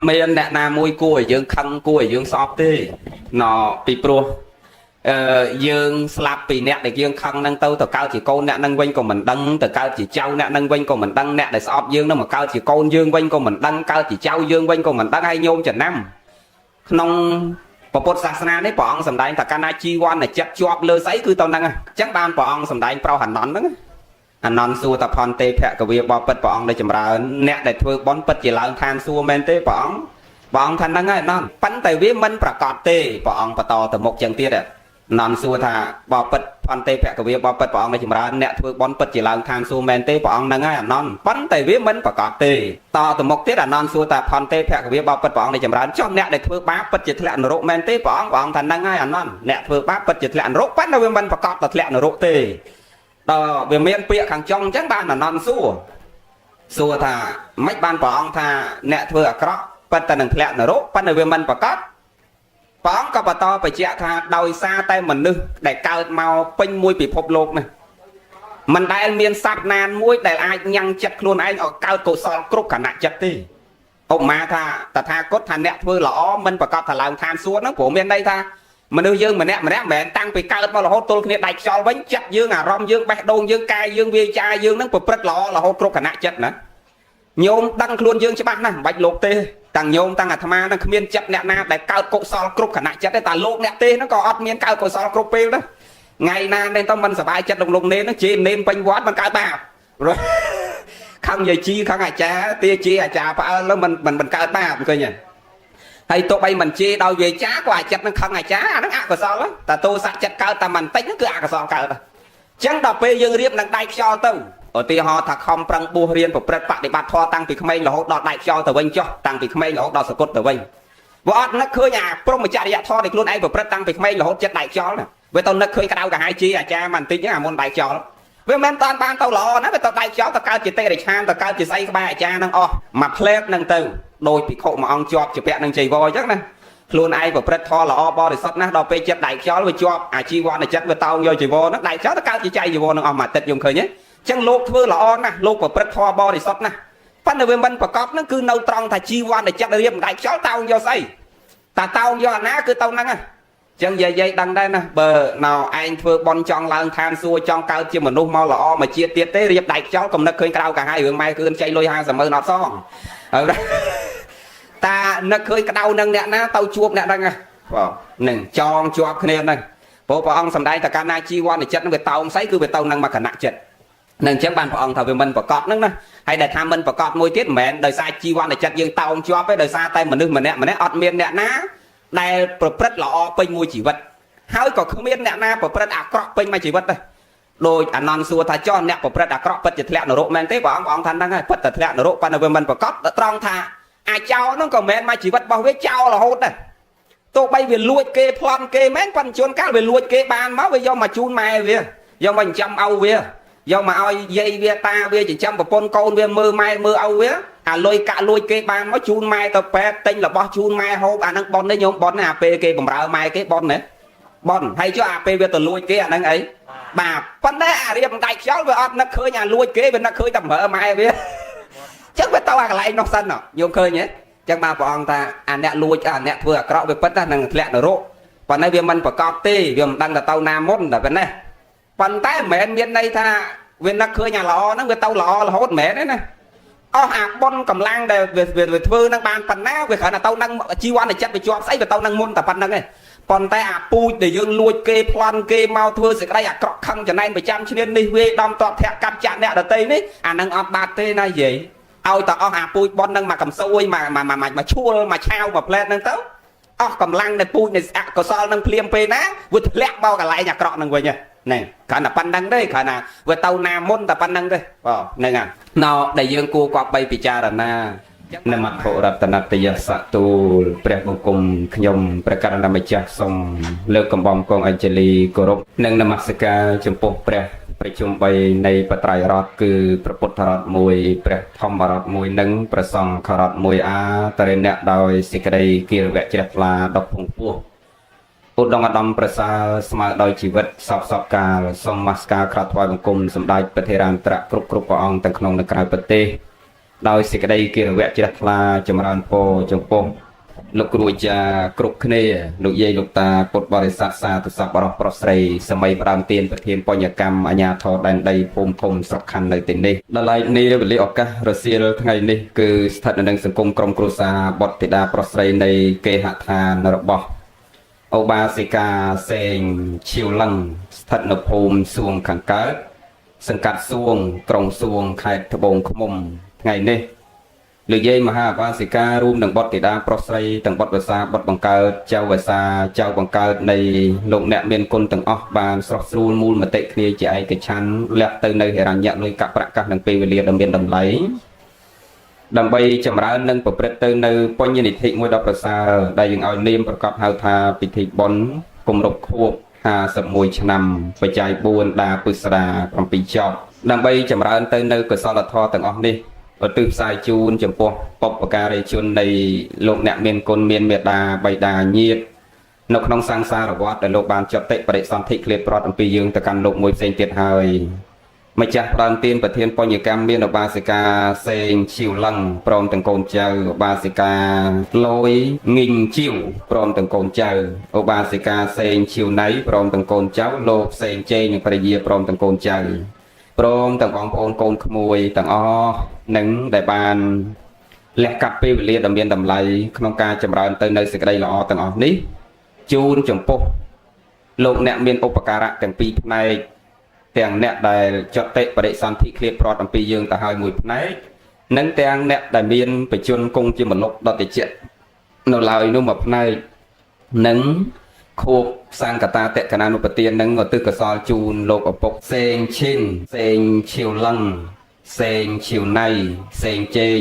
មានអ្នកណាមួយគួរឲ្យយើងខឹងគួរឲ្យយើងស្អប់ទេណពីព្រោះអឺយើងស្លាប់ពីអ្នកដែលយើងខឹងហ្នឹងទៅទៅកើតជាកូនអ្នកហ្នឹងវិញក៏មិនដឹងទៅកើតជាចៅអ្នកហ្នឹងវិញក៏មិនដឹងអ្នកដែលស្អប់យើងហ្នឹងមកកើតជាកូនយើងវិញក៏មិនដឹងកើតជាចៅយើងវិញក៏មិនដឹងហើយញោមចំណាំក្នុងពុទ្ធសាសនានេះព្រះអង្គសម្ដែងថាកាលណាជីវ័នចិត្តជាប់លើស្អីគឺទៅហ្នឹងអញ្ចឹងបានព្រះអង្គសម្ដែងប្រោសអានន្ទហ្នឹងអានន្ទសួរថាផនទេភគវាបបិទ្ធព្រះអង្គដែលចម្រើនអ្នកដែលធ្វើបុណ្យពិតជាឡើងឋានសួគ៌មែនទេព្រះអង្គព្រះអង្គថាហ្នឹងហើយអានន្ទប៉ុន្តែវាមិនប្រកបទេព្រះអង្គបន្តទៅមុខចឹងទៀតអានន្ទសួរថាបបិទ្ធផនទេភគវាបបិទ្ធព្រះអង្គដែលចម្រើនអ្នកធ្វើបុណ្យពិតជាឡើងឋានសួគ៌មែនទេព្រះអង្គហ្នឹងហើយអានន្ទប៉ុន្តែវាមិនប្រកបទេតទៅមុខទៀតអានន្ទសួរថាផនទេភគវាបបិទ្ធព្រះអង្គដែលចម្រើនចុះអ្នកដែលធ្វើបាបពិតជាធ្លាក់នរកមែនទេព្រះអង្គព្រះអង្គថាហ្នឹងហើយអានន្ទអ្នកធ្វើបាបពិតជាធ្លាក់នរកប៉ុន្តែវាមិនប្រកបតែធ្លាក់នរកទេដល់វាមានពាក្យខាងចុងអញ្ចឹងបានអានន្ទសួរសួរថាមិនបានព្រះអង្គថាអ្នកធ្វើអាក្រក់ពិតតែនឹងធ្លាក់នរកប៉ុន្តែវាមិនប្រកបព្រះអង្គក៏បន្តបញ្ជាក់ថាដោយសារតែមនុស្សដែលកើតមកពេញមួយពិភពលោកនេះមិនដែលមានសត្វណាមួយដែលអាចញ៉ាំងចិត្តខ្លួនឯងឲ្យកើតកុសលគ្រប់ខណៈចិត្តទេឧបមាថាតថាគតថាអ្នកធ្វើល្អមិនប្រកបថាឡើងឋានសួគ៌ហ្នឹងព្រោះមានន័យថាមនុស្សយើងម្នាក់ម្នាក់មិនមែនតាំងពីកើតមករហូតទល់គ្នាដាច់ខ្យល់វិញចិត្តយើងអារម្មណ៍យើងបេះដូងយើងកាយយើងវាចាយើងហ្នឹងប្រព្រឹត្តល្អរហូតគ្រប់ខណៈចិត្តណាញោមដឹងខ្លួនយើងច្បាស់ណាស់មិនបាច់លោកទេតាំងញោមតាំងអាត្មាហ្នឹងគ្មានចិត្តអ្នកណាដែលកើតកុសលគ្រប់ខណៈចិត្តទេតាលោកអ្នកទេហ្នឹងក៏អត់មានកើតកុសលគ្រប់ពេលដែរថ្ងៃណានេះទៅមិនសប្បាយចិត្តលោកនេនហ្នឹងជេរនេនពេញវត្តមិនកើតបាបខឹងយាយជីខឹងអាចារ្យទាជាអាចារ្យផ្អើលមិនមិនមិនកើតបាបឃើញទេហើយទោះបីមិនជេរដោយវាចាក៏អាចិត្តនឹងខឹងអាចារ្យអាហ្នឹងអកុសលតែទោសៈចិត្តកើតតែមិនតិចហ្នឹងគឺអកុសលកើតអញ្ចឹងដល់ពេលយើងរៀបនឹងដៃខ្យល់ទៅឧទាហរណ៍ថាខំប្រឹងបួសរៀនប្រព្រឹត្តបដិបត្តិធម៌តាំងពីក្មេងរហូតដល់ដៃខ្យល់ទៅវិញចុះតាំងពីក្មេងរហូតដល់សកុតទៅវិញវាអត់នឹកឃើញអាព្រមចរិយធម៌ដែលខ្លួនឯងប្រព្រឹត្តតាំងពីក្មេងរហូតចិត្តដៃខ្យល់ណាវាទៅនឹកឃើញក្តៅកាហាយជាអាចារ្យមិនតិចហ្នឹងអាមុនដៃខ្យល់វាមិនតាន់បានទៅល្អណាវាទៅដៃខ្យល់ទៅកើតជាតិរិឆានទៅកើតជាស្អីក្បែរអាចារ្យហ្នឹងអស់មួយផ្លែតហ្នឹងទៅដោយភិក្ខុមួយអង្គជាប់ជាពាក់នឹងចីវរអញ្ចឹងណាខ្លួនឯងប្រព្រឹត្តធម៌ល្អបរិសុទ្ធណាស់ដល់ពេលចិត្តដៃខ្យល់វាជាប់អាជីវនចិត្តវាតោងយកជីវរហ្នឹងដៃខ្យល់ទៅកើតជាចៃជីវរហ្នឹងអស់មួយអាទិត្យយំឃើញទេអញ្ចឹងលោកធ្វើល្អណាស់លោកប្រព្រឹត្តធម៌បរិសុទ្ធណាស់ប៉ុន្តែវាមិនប្រកបហ្នឹងគឺនៅត្រង់ថាជីវនចិត្តរៀបដៃខ្យល់តោងយកស្អីតាតោងយកអាណាគឺទៅហ្នឹងហ៎ចឹងយាយយាយដឹងដែរណាបើណៅឯងធ្វើបន់ចង់ឡើងឋានសួគ៌ចង់កើតជាមនុស្សមកល្អមកជាតិទៀតទេរៀបដៃខ្យល់កំណឹកឃើញក្រៅកាហាយរឿងម៉ែគឿនចៃលុយ50ម៉ឺនអត់សងហើយតានឹកឃើញក្តៅនឹងអ្នកណាទៅជួបអ្នកហ្នឹងបាទនឹងចងជាប់គ្នាហ្នឹងព្រោះព្រះអង្គសម្ដែងតកាលណាជីវនចិត្តនឹងវាតោងស្អីគឺវាទៅនឹងមកគណៈចិត្តនឹងអញ្ចឹងបានព្រះអង្គថាវាមិនប្រកបហ្នឹងណាហើយដែលថាមិនប្រកបមួយទៀតមិនមែនដោយសារជីវនចិត្តយើងតោងជាប់ទេដោយសារតែមនុស្សម្នាក់ម្នាក់អត់មានអ្នកណាដែលប្រព្រឹត្តល្អពេញមួយជីវិតហើយក៏គ្មានអ្នកណាប្រព្រឹត្តអាក្រក់ពេញមួយជីវិតដែរដោយអានន្ទសួរថាចោះអ្នកប្រព្រឹត្តអាក្រក់ពិតជាធ្លាក់នរកមែនទេព្រះអង្គព្រះអង្គថាហ្នឹងហើយពិតតែធ្លាក់នរកប៉ុន្តែវាមិនប្រកបត្រង់ថាអាចោលហ្នឹងក៏មិនមែនមកជីវិតរបស់វាចោលរហូតដែរទោះបីវាលួចគេប្លន់គេមែនប៉ុន្តែជួនកាលវាលួចគេបានមកវាយកមកជូនម៉ែវាយកមកចិញ្ចឹមឪវាយកមកឲ្យយាយវាតាវាចិញ្ចឹមប្រពន្ធកូនវាមើលម៉ែមើលឪវាអាលុយកាក់លួចគេបានមកជូនម៉ែទៅពេទ្យទិញរបស់ជូនម៉ែហូបអាហ្នឹងប៉ុននេះញោមប៉ុនណាអាពេលគេបំរើម៉ែគេប៉ុនណាប៉ុនហើយចុះអាពេលវាទៅលួចគេអាហ្នឹងអីបាបប៉ុន្តែអារៀបដៃខ្យល់វាអត់នឹកឃើញអាលួចគេវានឹកឃើញតែបំរើម៉ែវាចឹងវាទៅអាកន្លែងនោះសិនញោមឃើញទេចឹងបាទព្រះអង្គថាអាអ្នកលួចអាអ្នកធ្វើអាក្រក់វាពិតណានឹងធ្លាក់នរកប៉ុន្តែវាមិនប្រកបទេវាមិនដឹងទៅទៅណាមុនតែប៉ុណ្ណេះប៉ុន្តែមិនមែនមានន័យថាវានឹកឃើញអាល្អហ្នឹងវាទៅល្អរហូតមិនមែនទេណាអស់អាប៉ុនកម្លាំងដែលវាធ្វើនឹងបានប៉ុណ្ណាវាគ្រាន់តែទៅនឹងជីវនចិត្តវាជាប់ស្អីវាទៅនឹងមុនតែប៉ុណ្្នឹងឯងប៉ុន្តែអាពូជដែលយើងលួចគេប្លន់គេមកធ្វើសេចក្តីអាក្រក់ខឹងចំណែនប្រចាំឈ្នាននេះវាដំតបធាក់កាប់ចាក់អ្នកដតីនេះអានឹងអត់បាត់ទេណាយាយឲ្យតែអស់អាពូជប៉ុននឹងមកកំសួយមកមកមកឈួលមកឆាវមកផ្លែតហ្នឹងទៅអស់កម្លាំងនៃពូជនៃអកុសលនឹងភ្លាមពេលណាវាធ្លាក់មកកន្លែងអាក្រក់នឹងវិញនេះគ្រាន់តែប៉ុណ្្នឹងទេគ្រាន់តែវាទៅណាមុនតែប៉ុណ្្នឹងទេបាទហ្នឹងហើយណោដែលយើងគួរគប្បីពិចារណានមត្ថុរតនតយសទូលព្រះបង្គំខ្ញុំព្រះករណម្ចាស់សូមលើកកំបំកងអញ្ជលីគោរពនិងនមស្ការចំពោះព្រះប្រជុំ3នៃបត្រៃរតគឺព្រះពុទ្ធរត1ព្រះធម្មរត1និងព្រះសង្ឃរត1អាតរិណៈដោយសេចក្តីគិរវៈជ្រះថ្លាដល់ពងពោះឧត្តមឧត្តមប្រសើរស្មើដោយជីវិតសពសពកាលសូមនមស្ការក្រាបថ្វាយបង្គំសម្ដេចព្រះធេរាន្តរៈគ្រប់គ្រប់ព្រះអង្គទាំងក្នុងនិងក្រៅប្រទេស ដោយសេចក្តីគិរវៈជ្រះថ្លាចម្រើនពរចំពោះលោកគ្រូអាចារ្យគ្រប់គ្នាលោកយាយលោកតាពុទ្ធបរិស័ទសាធុសពប្រុសប្រុសស្រីសម័យផ្ដើមទានប្រធានបញ្ញកម្មអាជ្ញាធរដែនដីភូមិឃុំស្រុកខណ្ឌនៅទីនេះដល់ឡែកនេះវេលាឱកាសរសៀលថ្ងៃនេះគឺស្ថិតនៅនឹងសង្គមក្រុមគ្រួសារបុត្រធីតាប្រុសស្រីនៃគេហដ្ឋានរបស់ឧបាសិកាសេងឈៀវលឹងស្ថិតនៅភូមិសួងខាងកើតសង្កាត់សួងក្រុងសួងខេត្តត្បូងឃ្មុំថ្ងៃនេះលោកយាយមហាបាសិការួមនឹងបុត្រធីតាប្រុសស្រីទាំងបុត្រវិសាបុត្របង្កើតចៅវិសាចៅបង្កើតនៃលោកអ្នកមានគុណទាំងអស់បានស្រស់ស្រួលមូលមតិគ្នាជាឯកច្ឆន្ទលះទៅនៅហិរញ្ញលុយកប្រកាសនឹងពេលវេលាដ៏មានតម្លៃដើម្បីចម្រើននិងប្រព្រឹត្តទៅនៅបញ្ញនិធិមួយដ៏ប្រសើរដែលយើងឲ្យនាមប្រកបហៅថាពិធីបុណ្យគម្រប់ខួប51ឆ្នាំបច្ច័យ4ដាពឹស្ដា7ចប់ដើម្បីចម្រើនទៅនៅកុសលធម៌ទាំងអស់នេះឧទ្ទិសផ្សាយជូនចំពោះបុព្វការីជននៃលោកអ្នកមានគុណមានមេត្តាបិតាញាតិនៅក្នុងសង្សារវដ្តដែលលោកបានចតិបរិសន្ធិឃ្លាតប្រត់អំពីយើងទៅកាន់លោកមួយផ្សេងទៀតហើយម្ចាស់ផ្ដើមទានប្រធានបញ្ញកម្មមានឧបាសិកាសេងឈៀវលឹងព្រមទាំងកូនចៅឧបាសិកាលយងីងជីវព្រមទាំងកូនចៅឧបាសិកាសេងឈៀវណៃព្រមទាំងកូនចៅលោកសេងជេងនិងភរិយាព្រមទាំងកូនចៅព្រមទាំងបងប្អូនកូនក្មួយទាំងអស់នឹងដែលបានលះកាត់ពេលវេលាដ៏មានតម្លៃក្នុងការចម្រើនទៅនៅសេចក្តីល្អទាំងអស់នេះជូនចំពោះលោកអ្នកមានឧបការៈទាំងពីរផ្នែកទាំងអ្នកដែលចតិបរិសន្ធិឃ្លាតប្រត់អំពីយើងទៅហើយមួយផ្នែកនិងទាំងអ្នកដែលមានបជនគង់ជាមលុបដតិជៈនៅឡើយនោះមួយផ្នែកនិងខួបសង្កតាតកណានុបទាននិងឧទ្ទិសកុសលជូនលោកឪពុកសេងឈិនសេងឈៀវលឹងសេងឈៀវណៃសេងជេង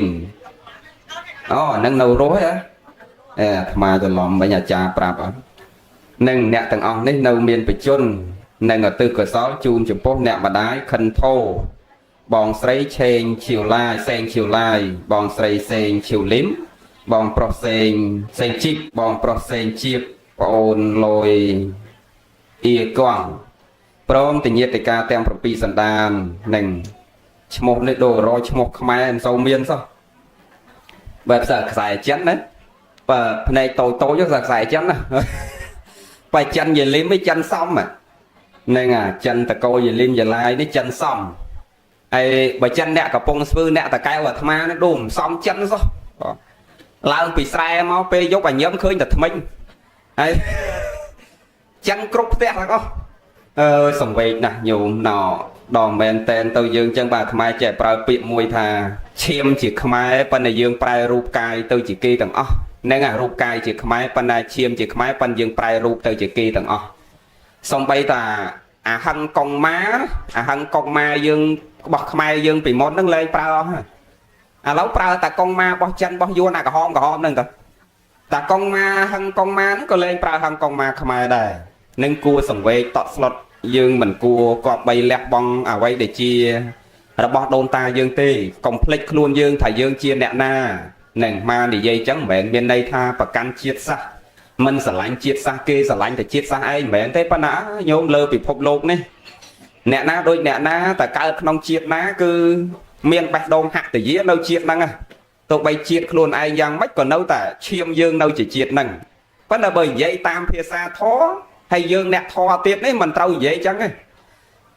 អូអានឹងនៅរស់ហ៎អេអាត្មាច្រឡំវិញអាចារ្យប្រាប់អត់នឹងអ្នកទាំងអស់នេះនៅមានបជននិងឧទ្ទិសកុសលជូនចំពោះអ្នកម្ដាយខិនធោបងស្រីឆេងឈៀវឡាយសេងឈៀវឡាយបងស្រីសេងឈៀវលឹមបងប្រុសសេងសេងជីបបងប្រុសសេងជៀបប្អូនលយអៀកងព្រមតញាតិកាទាំង7សន្តាននិងឈ្មោះនេះដូររយឈ្មោះខ្មែរមិនសូវមានសោះបែបសើខ្សែចិនណាបើភ្នែកតូចតូចសើខ្សែចិនណាបើចិនយលីមឯចិនសំហ្នឹងអាចិនតកោយលីមយឡាយនេះចិនសំហើយបើចិនអ្នកកំពុងស្ពឺអ្នកតកែវអាត្មានេះដូរមិនសំចិនសោះឡើងពីស្រែមកពេលយប់អាញឹមឃើញតែថ្មិញហើយចិនគ្រប់ផ្ទះទាំងអស់អើយសង្វេគណាស់ញោមណដល់មែនតែនទៅយើងចឹងបាទអាត្មាចេះប្រើពាក្យមួយថាឈាមជាខ្មែរប៉ុន្តែយើងប្រែរូបកាយទៅជាគេទាំងអស់ហ្នឹងអារូបកាយជាខ្មែរប៉ុន្តែឈាមជាខ្មែរប៉ុន្តែយើងប្រែរូបទៅជាគេទាំងអស់សំបីតាអាហឹងកុងម៉ាអាហឹងកុងម៉ាយើងរបស់ខ្មែរយើងពីមុនហ្នឹងលែងប្រើអស់ហើយឥឡូវប្រើតែកុងម៉ារបស់ចិនរបស់យួនអាក្រហមក្រហមហ្នឹងទៅតាកុងម៉ាហឹងកុងម៉ាហ្នឹងក៏លែងប្រើហឹងកុងម៉ាខ្មែរដែរនឹងគួរសង្វេគតក់ស្លុតយើងមិនគួរគប្បីលះបង់អ្វីដែលជារបស់ដូនតាយើងទេកុំភ្លេចខ្លួនយើងថាយើងជាអ្នកណានឹងមកនិយាយចឹងមិនមែនមានន័យថាប្រកាន់ជាតិសាសន៍មិនស្រឡាញ់ជាតិសាសន៍គេស្រឡាញ់តែជាតិសាសន៍ឯងមិនមែនទេប៉ុន្តែញោមលើពិភពលោកនេះអ្នកណាដូចអ្នកណាតែកើតក្នុងជាតិណាគឺមានបេះដូងហត្តយានៅជាតិហ្នឹងទោះបីជាតិខ្លួនឯងយ៉ាងម៉េចក៏នៅតែឈាមយើងនៅជាជាតិហ្នឹងប៉ុន្តែបើនិយាយតាមភាសាធម៌ហើយយើងអ្នកធម៌ទៀតនេះមិនត្រូវនិយាយចឹងទេ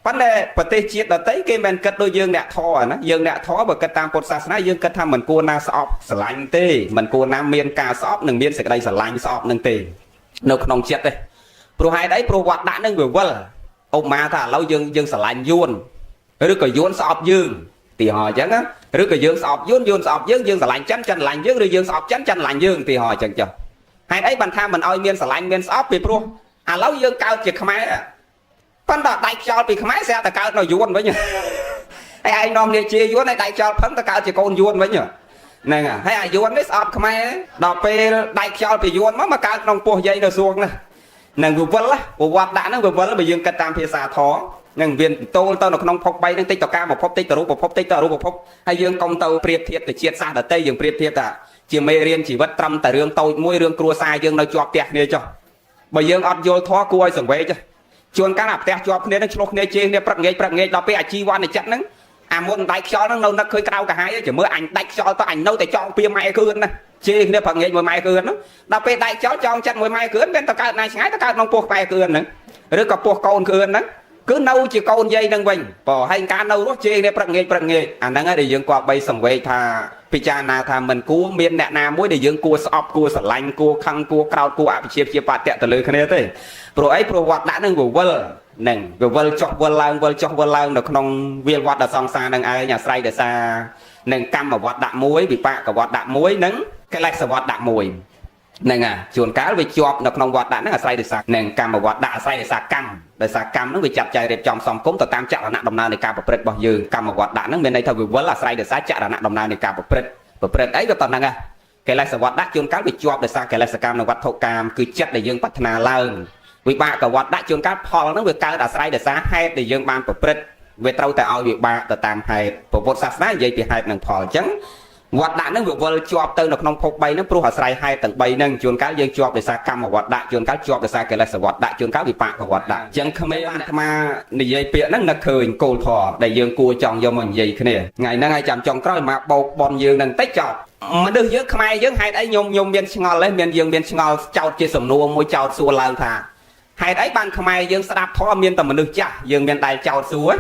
ប៉ុន្តែប្រទេសជាតិដទៃគេមិនគិតដូចយើងអ្នកធម៌ណាយើងអ្នកធម៌បើគិតតាមពុទ្ធសាសនាយើងគិតថាមិនគួរណាស្អប់ស្រឡាញ់ទេមិនគួរណាមានការស្អប់និងមានសេចក្តីស្រឡាញ់ស្អប់នឹងទេនៅក្នុងចិត្តទេព្រោះហេតុអីព្រោះវត្តដាក់នឹងវាវិលឧបមាថាឥឡូវយើងយើងស្រឡាញ់យួនឬក៏យួនស្អប់យើងទីហោអញ្ចឹងណាឬក៏យើងស្អប់យួនយួនស្អប់យើងយើងស្រឡាញ់ចិនចិនស្រឡាញ់យើងឬយើងស្អប់ចិនចិនស្រឡាញ់យើងទីហោអញ្ចឹងចុះហេតុអីបានថាមិនឲ្យមានស្រឡាញ់មានស្អប់ពីព្រោះឥឡូវយើងកើតជាខ្មែរប៉ុន្តែដៃខ្យល់ពីខ្មែរស្រាប់តែកើតនៅយួនវិញហើយឯងនាំគ្នាជាយួនហើយដៃខ្យល់ផឹងទៅកើតជាកូនយួនវិញហ្នឹងហើយអាយួននេះស្អប់ខ្មែរដល់ពេលដៃខ្យល់ពីយួនមកកើតក្នុងពោះយាយនៅសួងណានឹងវាវិលប្រវត្តិដាក់ហ្នឹងវាវិលបើយើងគិតតាមភាសាធម៌នឹងវាតូលទៅនៅក្នុងភព3ហ្នឹងតិចតកាមភពតិចតរូបភពតិចតរូបភពហើយយើងកុំទៅប្រៀបធៀបទៅជាតិសាសន៍ដទៃយើងប្រៀបធៀបថាជាមេរៀនជីវិតត្រឹមតែរឿងតូចមួយរឿងគ្រួសារយើងនៅជាប់ផ្ទះគ្នាចុះបើយើងអត់យល់ធម៌គួរឲ្យសង្វេគជួនកាលអាផ្ទះជាប់គ្នានឹងឆ្លោះគ្នាជេរគ្នាព្រឹកងាយព្រឹកងាយដល់ពេលអាជីវ័នចិត្តហ្នឹង អាមុនដៃខ្យល់ហ្នឹងនៅនឹកឃើញក្រៅកាហាយចាំមើលអញដាច់ខ្យល់ទៅអញនៅតែចងពៀម៉ែគឿនណាជេរគ្នាផឹកងាយមួយម៉ែគឿនហ្នឹងដល់ពេលដាច់ខ្យល់ចងចិត្តមួយម៉ែគឿនមានទៅកើតណាឆ្ងាយទៅកើតក្នុងពោះម៉ែគឿនហ្នឹងឬក៏ពោះកូនគឿនហ្នឹងគឺនៅជាកូនយាយនឹងវិញបើហើយការនៅរស់ជេរគ្នាព្រឹកងាយព្រឹកងាយអាហ្នឹងហើយដែលយើងគប្បីសង្វេគថាពិចារណាថាមិនគួរមានអ្នកណាមួយដែលយើងគួរស្អប់គួរស្រឡាញ់គួរខឹងគួរក្រោធគួរអភិជាព្យាបតិទៅលើគ្នាទេព្រោះអីព្រោះវត្តដាក់នឹងវាវិលនឹងវាវិលចុះវិលឡើងវិលចុះវិលឡើងនៅក្នុងវាលវត្តដ៏សង្សារនឹងឯងអាស្រ័យដោយសារនឹងកម្មវត្តដាក់មួយវិបាកវត្តដាក់មួយនិងកិលេសវត្តដាក់មួយហ្នឹងអាជួនកាលវាជាប់នៅក្នុងវត្តដាក់ហ្នឹងអាស្រ័យដោយសារនឹងកម្មវត្តដាក់អាស្រ័យដោយសារកម្មដោយសារកម្មហ្នឹងវាចាត់ចែងរៀបចំសំគមទៅតាមចលនៈដំណើរនៃការប្រព្រឹត្តរបស់យើងកម្មវត្តដាក់ហ្នឹងមានន័យថាវាវិលអាស្រ័យដោយសារចលនៈដំណើរនៃការប្រព្រឹត្តប្រព្រឹត្តអីវាតហ្នឹងហ่ะកិលេសវត្តដាក់ជួនកាលវាជាប់ដោយសារកិលេសកម្មនិងវត្ថុកម្មគឺចិត្តដែលយើងប្រាថ្នាឡើងវិបាកវត្តដាក់ជួនកាលផលហ្នឹងវាកើតអាស្រ័យដោយសារហេតុដែលយើងបានប្រព្រឹត្តវាត្រូវតែឲ្យវិបាកទៅតាមហេតុពុទ្ធសាសនានិយាយពីហេតុនិងផលអញ្ចឹងវត្តដាក់ហ្នឹងវាវិលជាប់ទៅនៅក្នុងភព3ហ្នឹងព្រោះអាស្រ័យហេតុទាំង3ហ្នឹងជួនកាលយើងជាប់ដោយសារកម្មវត្តដាក់ជួនកាលជាប់ដោយសារកិលេសវត្តដាក់ជួនកាលវិបាកវត្តដាក់អញ្ចឹងក្មេងអាត្មានិយាយពាក្យហ្នឹងនឹកឃើញគោលធម៌ដែលយើងគួរចង់យកមកនិយាយគ្នាថ្ងៃហ្នឹងឲ្យចាំចុងក្រោយមកបោកបនយើងហ្នឹងតិចចប់មនុស្សយើងខ្មែរយើងហេតុអីខ្ញុំខ្ញុំមានឆ្ងល់ទេមានយើងមានឆ្ងល់ចោតជាសំណួរមួយចោតសួរឡើងថាហេតុអីបានខ្មែរយើងស្ដាប់ធម៌មានតែមនុស្សចាស់យើងមានដែលចោតសួរ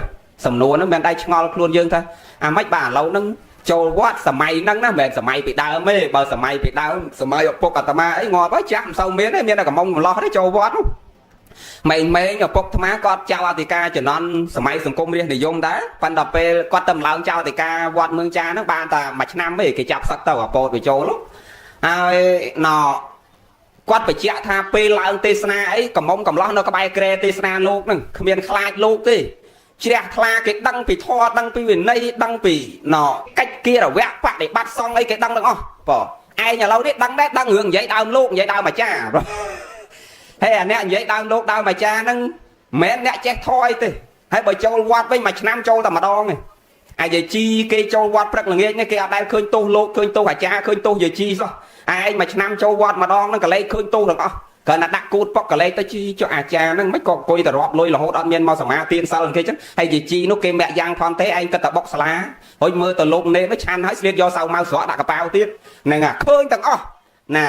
សំណួរហ្នឹងមានដែលឆ្ងល់ខ្លួនយើងថាអាម៉េចបាទឥឡូវហ្នឹងចូលវត្តសម័យហ្នឹងណាមិនមែនសម័យពីដើមទេបើសម័យពីដើមសម័យឪពុកអាត្មាអីងាប់ហើយចាស់មិនសូវមានទេមានតែកំងកំឡោះទេចូលវត្តនោះម៉េងម៉េងឪពុកអាត្មាគាត់ចៅអធិការជំនាន់សម័យសង្គមរាស្ត្រនិយមដែរប៉ុន្តែពេលគាត់ទៅឡើងចៅអធិការវត្តមឿងចាហ្នឹងបានតែមួយឆ្នាំទេគេចាប់សឹកទៅអាពោតវាចូលហើយណគាត់បញ្ជាក់ថាពេលឡើងទេសនាអីកំមុំកំឡោះនៅក្បែរក្រែទេសនាលោកហ្នឹងគ្មានខ្លាចលោកទេជ្រះថ្លាគេដឹងពីធម៌ដឹងពីវិន័យដឹងពីណកិច្ចគិរវៈបដិបត្តិសង្ឃអីគេដឹងទាំងអស់បងឯងឥឡូវនេះដឹងដែរដឹងរឿងនិយាយដើមលោកនិយាយដើមអាចារ្យហើយអាអ្នកនិយាយដើមលោកដើមអាចារ្យហ្នឹងមិនមែនអ្នកចេះធម៌អីទេហើយបើចូលវត្តវិញមួយឆ្នាំចូលតែម្ដងទេអាយាយជីគេចូលវត្តព្រឹកល្ងាចនេះគេអត់ដែលឃើញទោសលោកឃើញទោសអាចារ្យឃើញទោសយាយជីសោះឯងមួយឆ្នាំចូលវត្តម្ដងហ្នឹងក៏លេខឃើញទោសទាំងអស់គ្រាន់តែដាក់គូតប៉ុកកលេទៅជីចុះអាចារ្យហ្នឹងមិនក៏អង្គុយតែរាប់លុយរហូតអត់មានមកសមាទានសិលគេចឹងហើយយាយជីនោះគេមាក់យ៉ាងផងទេឯងគិតតែបុកស្លាហើយមើលទៅលោកនេនោះឆាន់ហើយស្លៀកយកសៅម៉ៅស្រកដាក់កប៉ាវទៀតហ្នឹងអាឃើញទាំងអស់ណា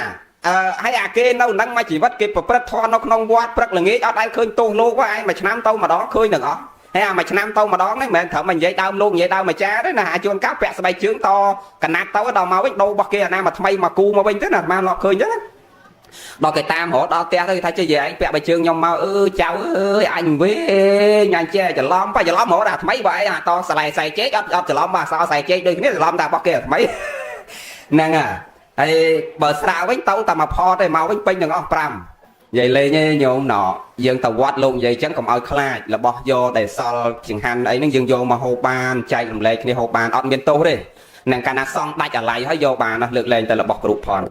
អឺហើយអាគេនៅនឹងមួយជីវិតគេប្រព្រឹត្តធម៌នៅក្នុងវត្តព្រឹកល្ងាចអត់ដែលឃើញទោសលោកឯងមួយឆ្នាំទៅម្ដងឃើញទាំងអស់ហើយអាមួយឆ្នាំទៅម្ដងនេះមិនមែនត្រឹមតែនិយាយដើមលោកនិយាយដើមអាចារ្យទេណាអាជួនកាលពាក់ស្បែកជើងតកណាត់ទៅដល់មកវិញដូររបស់គេអាណាមកថ្មីមកគូមកវិញទៅណាអាត្មាលោកឃើញចឹងណាដល់គេតាមរហូតដល់ផ្ទះទៅគេថាចេះយាយឯងពាក់បែកជើងខ្ញុំមកអឺចៅអើយអញវិញអញចេះច្រឡំបើច្រឡំរហូតអាថ្មីបើឯងអាតសឡៃសៃជែកអត់អត់ច្រឡំបើសោសៃជែកដូចគ្នាច្រឡំតែរបស់គេអាថ្មីហ្នឹងហើយបើស្រាក់វិញទៅតែមកផទេមកវិញពេញទាំងអស់5និយាយលេងឯងញោមណយើងទៅវត្តលោកនិយាយចឹងកុំឲ្យខ្លាចរបស់យកដែលសល់ចង្ហាន់អីហ្នឹងយើងយកមកហូបបានចែករំលែកគ្នាហូបបានអត់មានទោសទេនឹងកាលណាសង់ដាច់អាឡ័យហើយយកបានណាលើកលែងតែរបស់គ្រប់ផង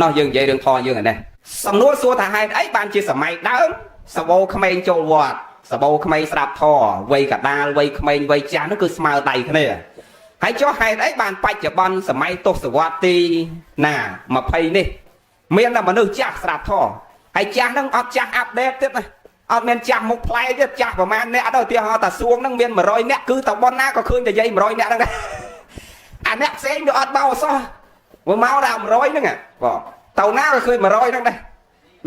ណោះយើងនិយាយរឿងធម៌យើងឯនេះសំណួរសួរថាហេតុអីបានជាសម័យដើមសបោក្មេងចូលវត្តសបោក្មេងស្ដាប់ធម៌វ័យកដាលវ័យក្មេងវ័យចាស់នោះគឺស្មើដៃគ្នាហើយចុះហេតុអីបានបច្ចុប្បន្នសម័យទសវត្សទីណា20នេះមានតែមនុស្សចាស់ស្ដាប់ធម៌ហើយចាស់ហ្នឹងអត់ចាស់ update ទៀតណាអត់មានចាស់មុខប្លែកទៀតចាស់ប្រហែលអ្នកដល់ឧទាហរណ៍តាសួងហ្នឹងមាន100អ្នកគឺតប៉ុនណាក៏ឃើញតែយាយ100អ្នកហ្នឹងដែរអាអ្នកផ្សេងវាអត់បោសោះវាមកដល់100ហ្នឹងបងទៅណាក៏ឃើញ100ហ្នឹងដែរ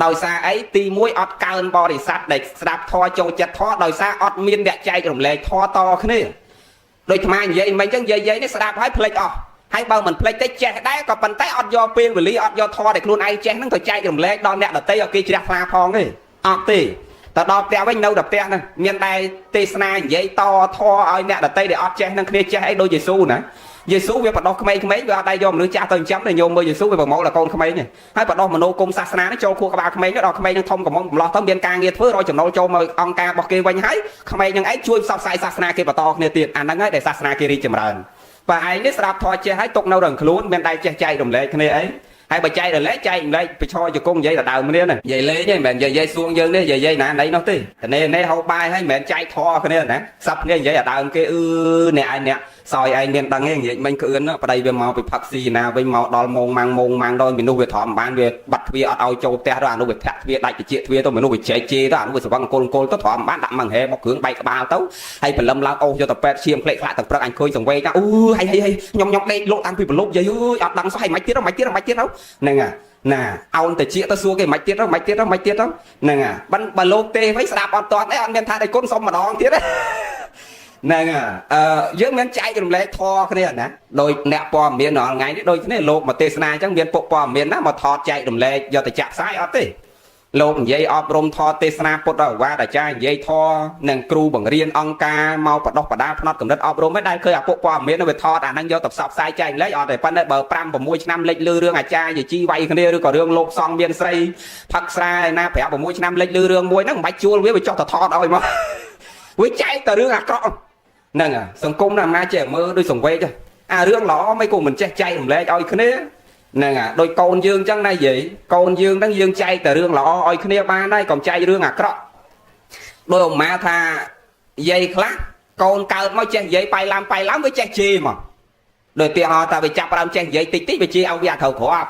ដោយសារអីទី1អត់កើនបរិស័ទដែលស្ដាប់ធម៌ចូលចិត្តធម៌ដោយសារអត់មានអ្នកចែករំលែកធម៌តគ្នាដូចអានិយាយមិញអញ្ចឹងយាយៗនេះស្ដាប់ហើយភ្លេចអស់ហើយបើមិនភ្លេចទេចេះដែរក៏ប៉ុន្តែអត់យកពេលវេលាអត់យកធម៌ដែលខ្លួនឯងចេះហ្នឹងទៅចែករំលែកដល់អ្នកដទៃឲ្យគេជ្រះថ្លាផងទេអត់ទេទៅដល់ផ្ទះវិញនៅតែផ្ទះហ្នឹងមានតែទេសនានិយាយតធម៌ឲ្យអ្នកដទៃដែលអត់ចេះហ្នឹងគ្នាចេះអីដូចយេស៊ូណាយេស៊ូវាបដោះក្មេងៗវាអត់ដែរយកមនុស្សចាស់ទៅចិញ្ចឹមទេញោមមើលយេស៊ូវាប្រមូលដល់កូនក្មេងហើយបដោះមនោគមសាសនានេះចូលខួរក្បាលក្មេងដល់ក្មេងនឹងធំកំមុំកំឡោះទៅមានការងារធ្វើរកចំណូលចូលមកអង្គការរបស់គេវិញហើយក្មេងនឹងឯងជួយផ្សព្វផ្សាយសាសនាគេបន្តគ្នាទៀតអាហ្នឹងហើយដែលសាសនាគេរីកចម្រើនបើឯងនេះស្ដាប់ធម៌ចេះហើយទុកនៅរងខ្លួនមានតែចេះចែករំលែកគ្នាអីហើយបើចែករំលែកចែករំលែកប្រឈរជង្គង់និយាយដល់ដើមគ្នាណានិយាយលេងទេមិនមែននិយាយសួងយើងនេះនិយាយណាណីនោះទេតែនេះហូបបាយហើយមិនមែនចែកធម៌គ្នាណាសັບគ្នានិយាយដល់ដើមគេអឺអ្នកឯងអ្នក សោយឯងមានដឹងទេងាកមិញក្អឿនប្តីវាមកពីផឹកស៊ីណាវិញមកដល់ម៉ោងម៉ាំងម៉ោងម៉ាំងដល់មនុស្សវាទ្រាំបានវាបាត់ទ្វាអត់ឲ្យចូលផ្ទះទៅអានោះវាធាក់ទ្វាដាច់តិចទ្វាទៅមនុស្សវាចែកជេរទៅអានោះវាស្វឹងអង្គលអង្គលទៅទ្រាំបានដាក់ម៉ងហេមកគ្រឿងបែកក្បាលទៅហើយព្រលឹមឡើងអូសយកទៅពេទ្យឈាមផ្លេកខ្លាក់ទាំងព្រឹកអញឃើញសង្វេគណាអូហៃហៃហៃខ្ញុំខ្ញុំដេកលក់តាំងពីប្រលប់យាយអើយអត់ដឹងសោះហើយមិនទៀតមិនទៀតមិនទៀតទៅហ្នឹងណាអោនតិចទៅសួរគេមិនទៀតទៅមិនទៀតទៅមិនទៀតទៅហ្នឹងបើបើលោកទេវិញស្ដាប់អត់តអីអត់មានថាដៃគុណសុំម្ដងទៀតទេហ្នឹងអឺយើងមានចែករំលែកធរគ្នាណាដោយអ្នកព័ត៌មានរាល់ថ្ងៃនេះដូចគ្នាលោកមកទេសនាអញ្ចឹងមានពុកព័ត៌មានណាមកថតចែករំលែកយកទៅចាក់ផ្សាយអត់ទេលោកនិយាយអប់រំថតទេសនាពុទ្ធវ៉ាអាចារ្យនិយាយធរនិងគ្រូបង្រៀនអង្គការមកបដោះបដាផ្នត់កំណត់អប់រំឯងដែលឃើញអាពុកព័ត៌មានវាថតអាហ្នឹងយកទៅផ្សព្វផ្សាយចែករំលែកអត់ទេប៉ុន្តែបើ5 6ឆ្នាំលេចលឺរឿងអាចារ្យជីវាយគ្នាឬក៏រឿងលោកសង្ឃមានស្រីផឹកស្រាឯណា5 6ឆ្នាំលេចលឺរឿងមួយហ្នឹងមិនបាច់ជួលវាវាចុះទៅថតឲ្យមកវាចែកតែរឿងអាក្រក់ហ្នឹងសង្គមណាអាណាចេះមើលដូចសង្វេគអារឿងល្អមិនក៏មិនចេះចែករំលែកឲ្យគ្នាហ្នឹងដូចកូនយើងអញ្ចឹងណាយាយកូនយើងហ្នឹងយើងចែកតែរឿងល្អឲ្យគ្នាបានហើយកុំចែករឿងអាក្រក់ដោយអមាថាយាយខ្លះកូនកើតមកចេះនិយាយប៉ៃឡាំប៉ៃឡាំវាចេះជេរមកដោយទីហោថាវាចាប់ដើមចេះនិយាយតិចតិចវាជេរឲ្យវាអត់ត្រូវគ្រាប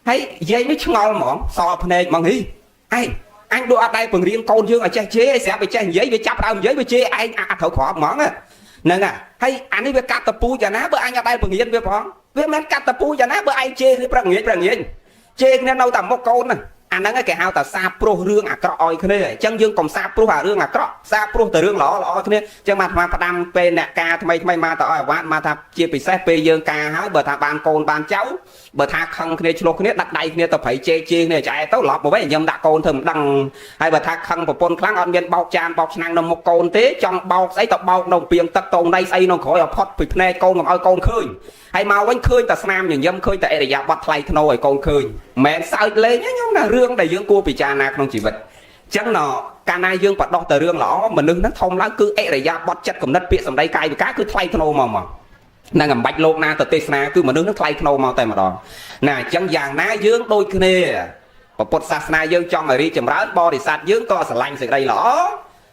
់ហើយយាយនេះឆ្ងល់ហ្មងសល់ភ្នែកហ្មងហីឯងអញដូចអត់ដែរបង្រៀនកូនយើងឲ្យចេះជេរឯងស្រាប់វាចេះនិយាយវាចាប់ដើមនិយាយវាជេរឯងអត់ត្រូវគ្រាប់ហ្មងហ្នឹងហើយអានេះវាកាត់តពូយ៉ាងណាបើអញអត់ដែរបង្រៀនវាផងវាមិនកាត់តពូយ៉ាងណាបើឯងជេរគ្នាព្រឹកងាយព្រឹកងាយជេរគ្នានៅតែមុខកូនហ្នឹងអាហ្នឹងគេហៅថាសាព្រោះរឿងអាក្រក់ឲ្យគ្នាអញ្ចឹងយើងកុំសាព្រោះអារឿងអាក្រក់សាព្រោះតែរឿងល្អល្អគ្នាអញ្ចឹងបានអាត្មាផ្ដាំពេលអ្នកការថ្មីថ្មីមកទៅឲ្យអាវ៉ាត់មកថាជាពិសេសពេលយើងការហើយបើថាបានកូនបានចៅបើថាខឹងគ្នាឆ្លោះគ្នាដាក់ដៃគ្នាទៅប្រៃជេរជេរគ្នាចែទៅឡប់មកវិញខ្ញុំដាក់កូនធ្វើមិនដឹងហើយបើថាខឹងប្រពន្ធខ្លាំងអត់មានបោកចានបោកឆ្នាំងនៅមុខកូនទេចង់បោកស្អីទៅបោកនៅពីងទឹកតងដៃស្អីនៅក្រោយឲ្យផុតពីភ្នែកកូនកុំឲ្យកូនឃើញហើយមកវិញឃើញតែស្នាមញញឹមឃើញតែអរិយាប័ត្រថ្លៃថ្នូរឲ្យកូនឃើញមិនសើចលេងទេខ្ញុំណារឿងដែលយើងគួរពិចារណាក្នុងជីវិតអញ្ចឹងណកាលណាយើងបដោះតែរឿងល្អមនុស្សហ្នឹងធំឡើងគឺអរិយាប័ត្រចិត្តគំនិតពាក្យសម្ដីកាយវិការគឺថ្លៃថ្នូរមកមកនឹងអំបាច់លោកណាទៅទេសនាគឺមនុស្សនឹងថ្លៃថ្នូរមកតែម្ដងណាអញ្ចឹងយ៉ាងណាយើងដូចគ្នាពុទ្ធសាសនាយើងចង់ឲ្យរីកចម្រើនបរិស័ទយើងក៏ស្រឡាញ់សេចក្តីល្អ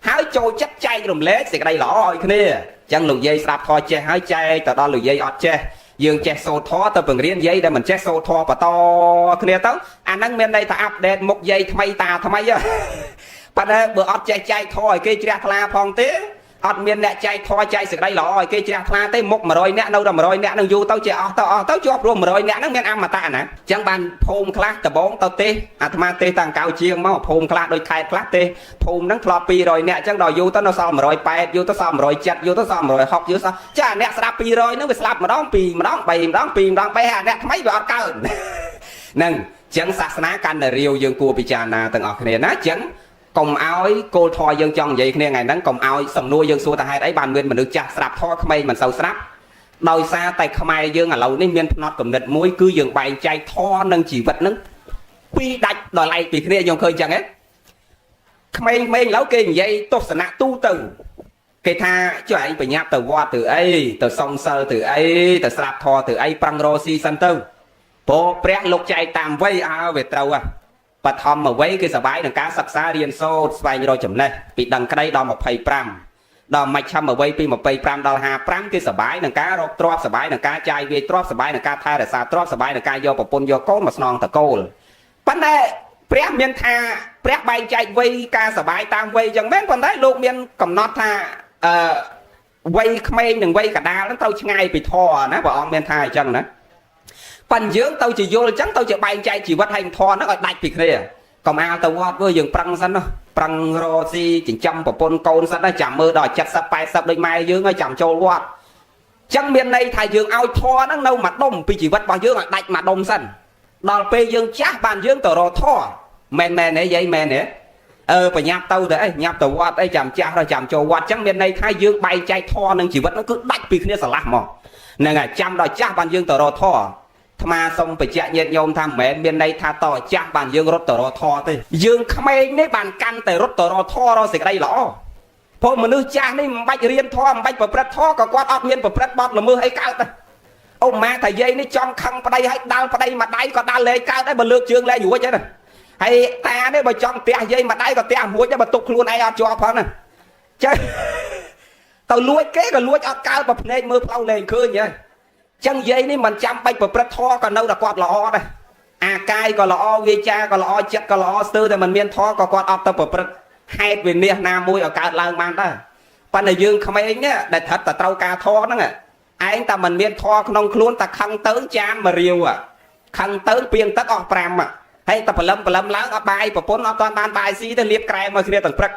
ហើយចូលចិត្តចែករំលែកសេចក្តីល្អឲ្យគ្នាអញ្ចឹងលោកយាយស្ដាប់ធម៌ចេះហើយចែកទៅដល់លោកយាយអត់ចេះយើងចេះសូត្រធម៌ទៅបង្រៀនយាយដែលមិនចេះសូត្រធម៌បន្តគ្នាទៅអាហ្នឹងមានន័យថាupdate មុខយាយថ្មីតាថ្មីប៉ុន្តែបើអត់ចេះចែកធម៌ឲ្យគេជ្រះថ្លាផងទេអត់មានអ្នកចែកធម៌ចែកសេចក្តីល្អឲ្យគេជ្រះថ្លាទេមុខ100នាក់នៅតែ100នាក់នឹងយូរទៅជាអស់ទៅអស់ទៅជាប់ព្រោះ100នាក់ហ្នឹងមានអមតៈណាអញ្ចឹងបានភូមិខ្លះដបងទៅទេអាត្មាទេតាំងកៅជាងមកភូមិខ្លះដូចខេត្តខ្លះទេភូមិហ្នឹងធ្លាប់200នាក់អញ្ចឹងដល់យូរទៅនៅសល់180យូរទៅសល់170យូរទៅសល់160យូរសល់ចាអ្នកស្ដាប់200ហ្នឹងវាស្លាប់ម្ដង2ម្ដង3ម្ដង2ម្ដង3ហើយអ្នកថ្មីវាអត់កើនហ្នឹងអញ្ចឹងសាសនាកាន់តែរាវយើងគួរពិចារណាទាំងអស់គ្នាណាអញ្ចឹងកុំឲ្យគោលធម៌យើងចង់និយាយគ្នាថ្ងៃហ្នឹងកុំឲ្យសំណួរយើងសួរថាហេតុអីបានមានមនុស្សចាស់ស្រាប់ធម៌ក្មេងមិនសូវស្រាប់ដោយសារតែខ្មែរយើងឥឡូវនេះមានផ្នត់គំនិតមួយគឺយើងបែងចែកធម៌និងជីវិតហ្នឹងពីរដាច់ដល់ឡែកពីគ្នាយើងឃើញចឹងហ៎ក្មេងៗឥឡូវគេនិយាយទស្សនៈទូទៅគេថាចុះឯងបញ្ញាប់ទៅវត្តទៅអីទៅសុំសិលទៅអីទៅស្រាប់ធម៌ទៅអីប្រឹងរកស៊ីសិនទៅព្រោះព្រះលោកចែកតាមវ័យអើវាត្រូវហ៎បឋមវ័យគេសบายនឹងការសិក្សារៀនសូត្រស្វែងរកចំណេះពីដឹងក្តីដល់25ដល់មជ្ឈមវ័យពី25ដល់55គេសบายនឹងការរកទ្រព្យសบายនឹងការចាយវាយទ្រព្យសบายនឹងការថែរក្សាទ្រព្យសบายនឹងការយកប្រពន្ធយកកូនមកស្នងតកូលប៉ុន្តែព្រះមានថាព្រះបែងចែកវ័យការសบายតាមវ័យចឹងមែនប៉ុន្តែលោកមានកំណត់ថាអឺវ័យក្មេងនិងវ័យកដាលហ្នឹងត្រូវឆ្ងាយពីធម៌ណាព្រះអង្គមានថាអញ្ចឹងណាប៉ិនយើងទៅជាយល់អញ្ចឹងទៅជាបែងចែកជីវិតហើយធម៌ហ្នឹងឲ្យដាច់ពីគ្នាកុំអាលទៅវត្តវើយើងប្រឹងសិនណាប្រឹងរកស៊ីចិញ្ចឹមប្រពន្ធកូនសិនណាចាំមើលដល់70 80ដូចម៉ែយើងហើយចាំចូលវត្តចឹងមានន័យថាយើងឲ្យធម៌ហ្នឹងនៅមួយដុំពីជីវិតរបស់យើងឲ្យដាច់មួយដុំសិនដល់ពេលយើងចាស់បានយើងទៅរកធម៌មែនមែនទេយាយមែនទេអឺបញ្ញាប់ទៅទៅអីញាប់ទៅវត្តអីចាំចាស់ដល់ចាំចូលវត្តចឹងមានន័យថាយើងបែងចែកធម៌នឹងជីវិតហ្នឹងគឺដាច់ពីគ្នាស្រឡះមកហ្នឹងហើយចាំដល់ចាស់បានយើងទៅរកធម៌អាត្មាសូមបញ្ជាក់ញាតិញោមថាមិនមែនមានន័យថាតចាស់បានយើងរត់ទៅរកធម៌ទេយើងក្មេងនេះបានកាន់តែរត់ទៅរកធម៌រកសេចក្តីល្អព្រោះមនុស្សចាស់នេះមិនបាច់រៀនធម៌មិនបាច់ប្រព្រឹត្តធម៌ក៏គាត់អត់មានប្រព្រឹត្តបទល្មើសអីកើតដែរអូម៉ាថាយាយនេះចង់ខឹងប្តីឲ្យដាល់ប្តីមួយដៃក៏ដាល់លែងកើតដែរបើលើកជើងលែងរួចហ្នឹងហើយតានេះបើចង់ផ្ទះយាយមួយដៃក៏ផ្ទះរួចដែរបើទុកខ្លួនឯងអត់ជាប់ផងណាចេះត ទៅលួចគេក៏លួចអត់កើតបើភ្នែកមើលផ្លូវលែងឃើញហ៎ចឹងយាយនេះមិនចាំបាច់ប្រព្រឹត្តធម៌ក៏នៅតែគាត់ល្អដែរអាកាយក៏ល្អវាចាក៏ល្អចិត្តក៏ល្អស្ទើរតែមិនមានធម៌ក៏គាត់អត់ទៅប្រព្រឹត្តហេតុវិនាសណាមួយឲ្យកើតឡើងបានដែរប៉ុន្តែយើងក្មេងនេះដែលថិតតែត្រូវការធម៌ហ្នឹងឯងតែមិនមានធម៌ក្នុងខ្លួនតែខឹងទៅចានមករាវខឹងទៅពីងទឹកអស់5ហើយតែព្រលឹមព្រលឹមឡើងអត់បាយប្រពន្ធអត់តាន់បានបាយស៊ីទៅលាបក្រែមមកគ្នាទាំងព្រឹក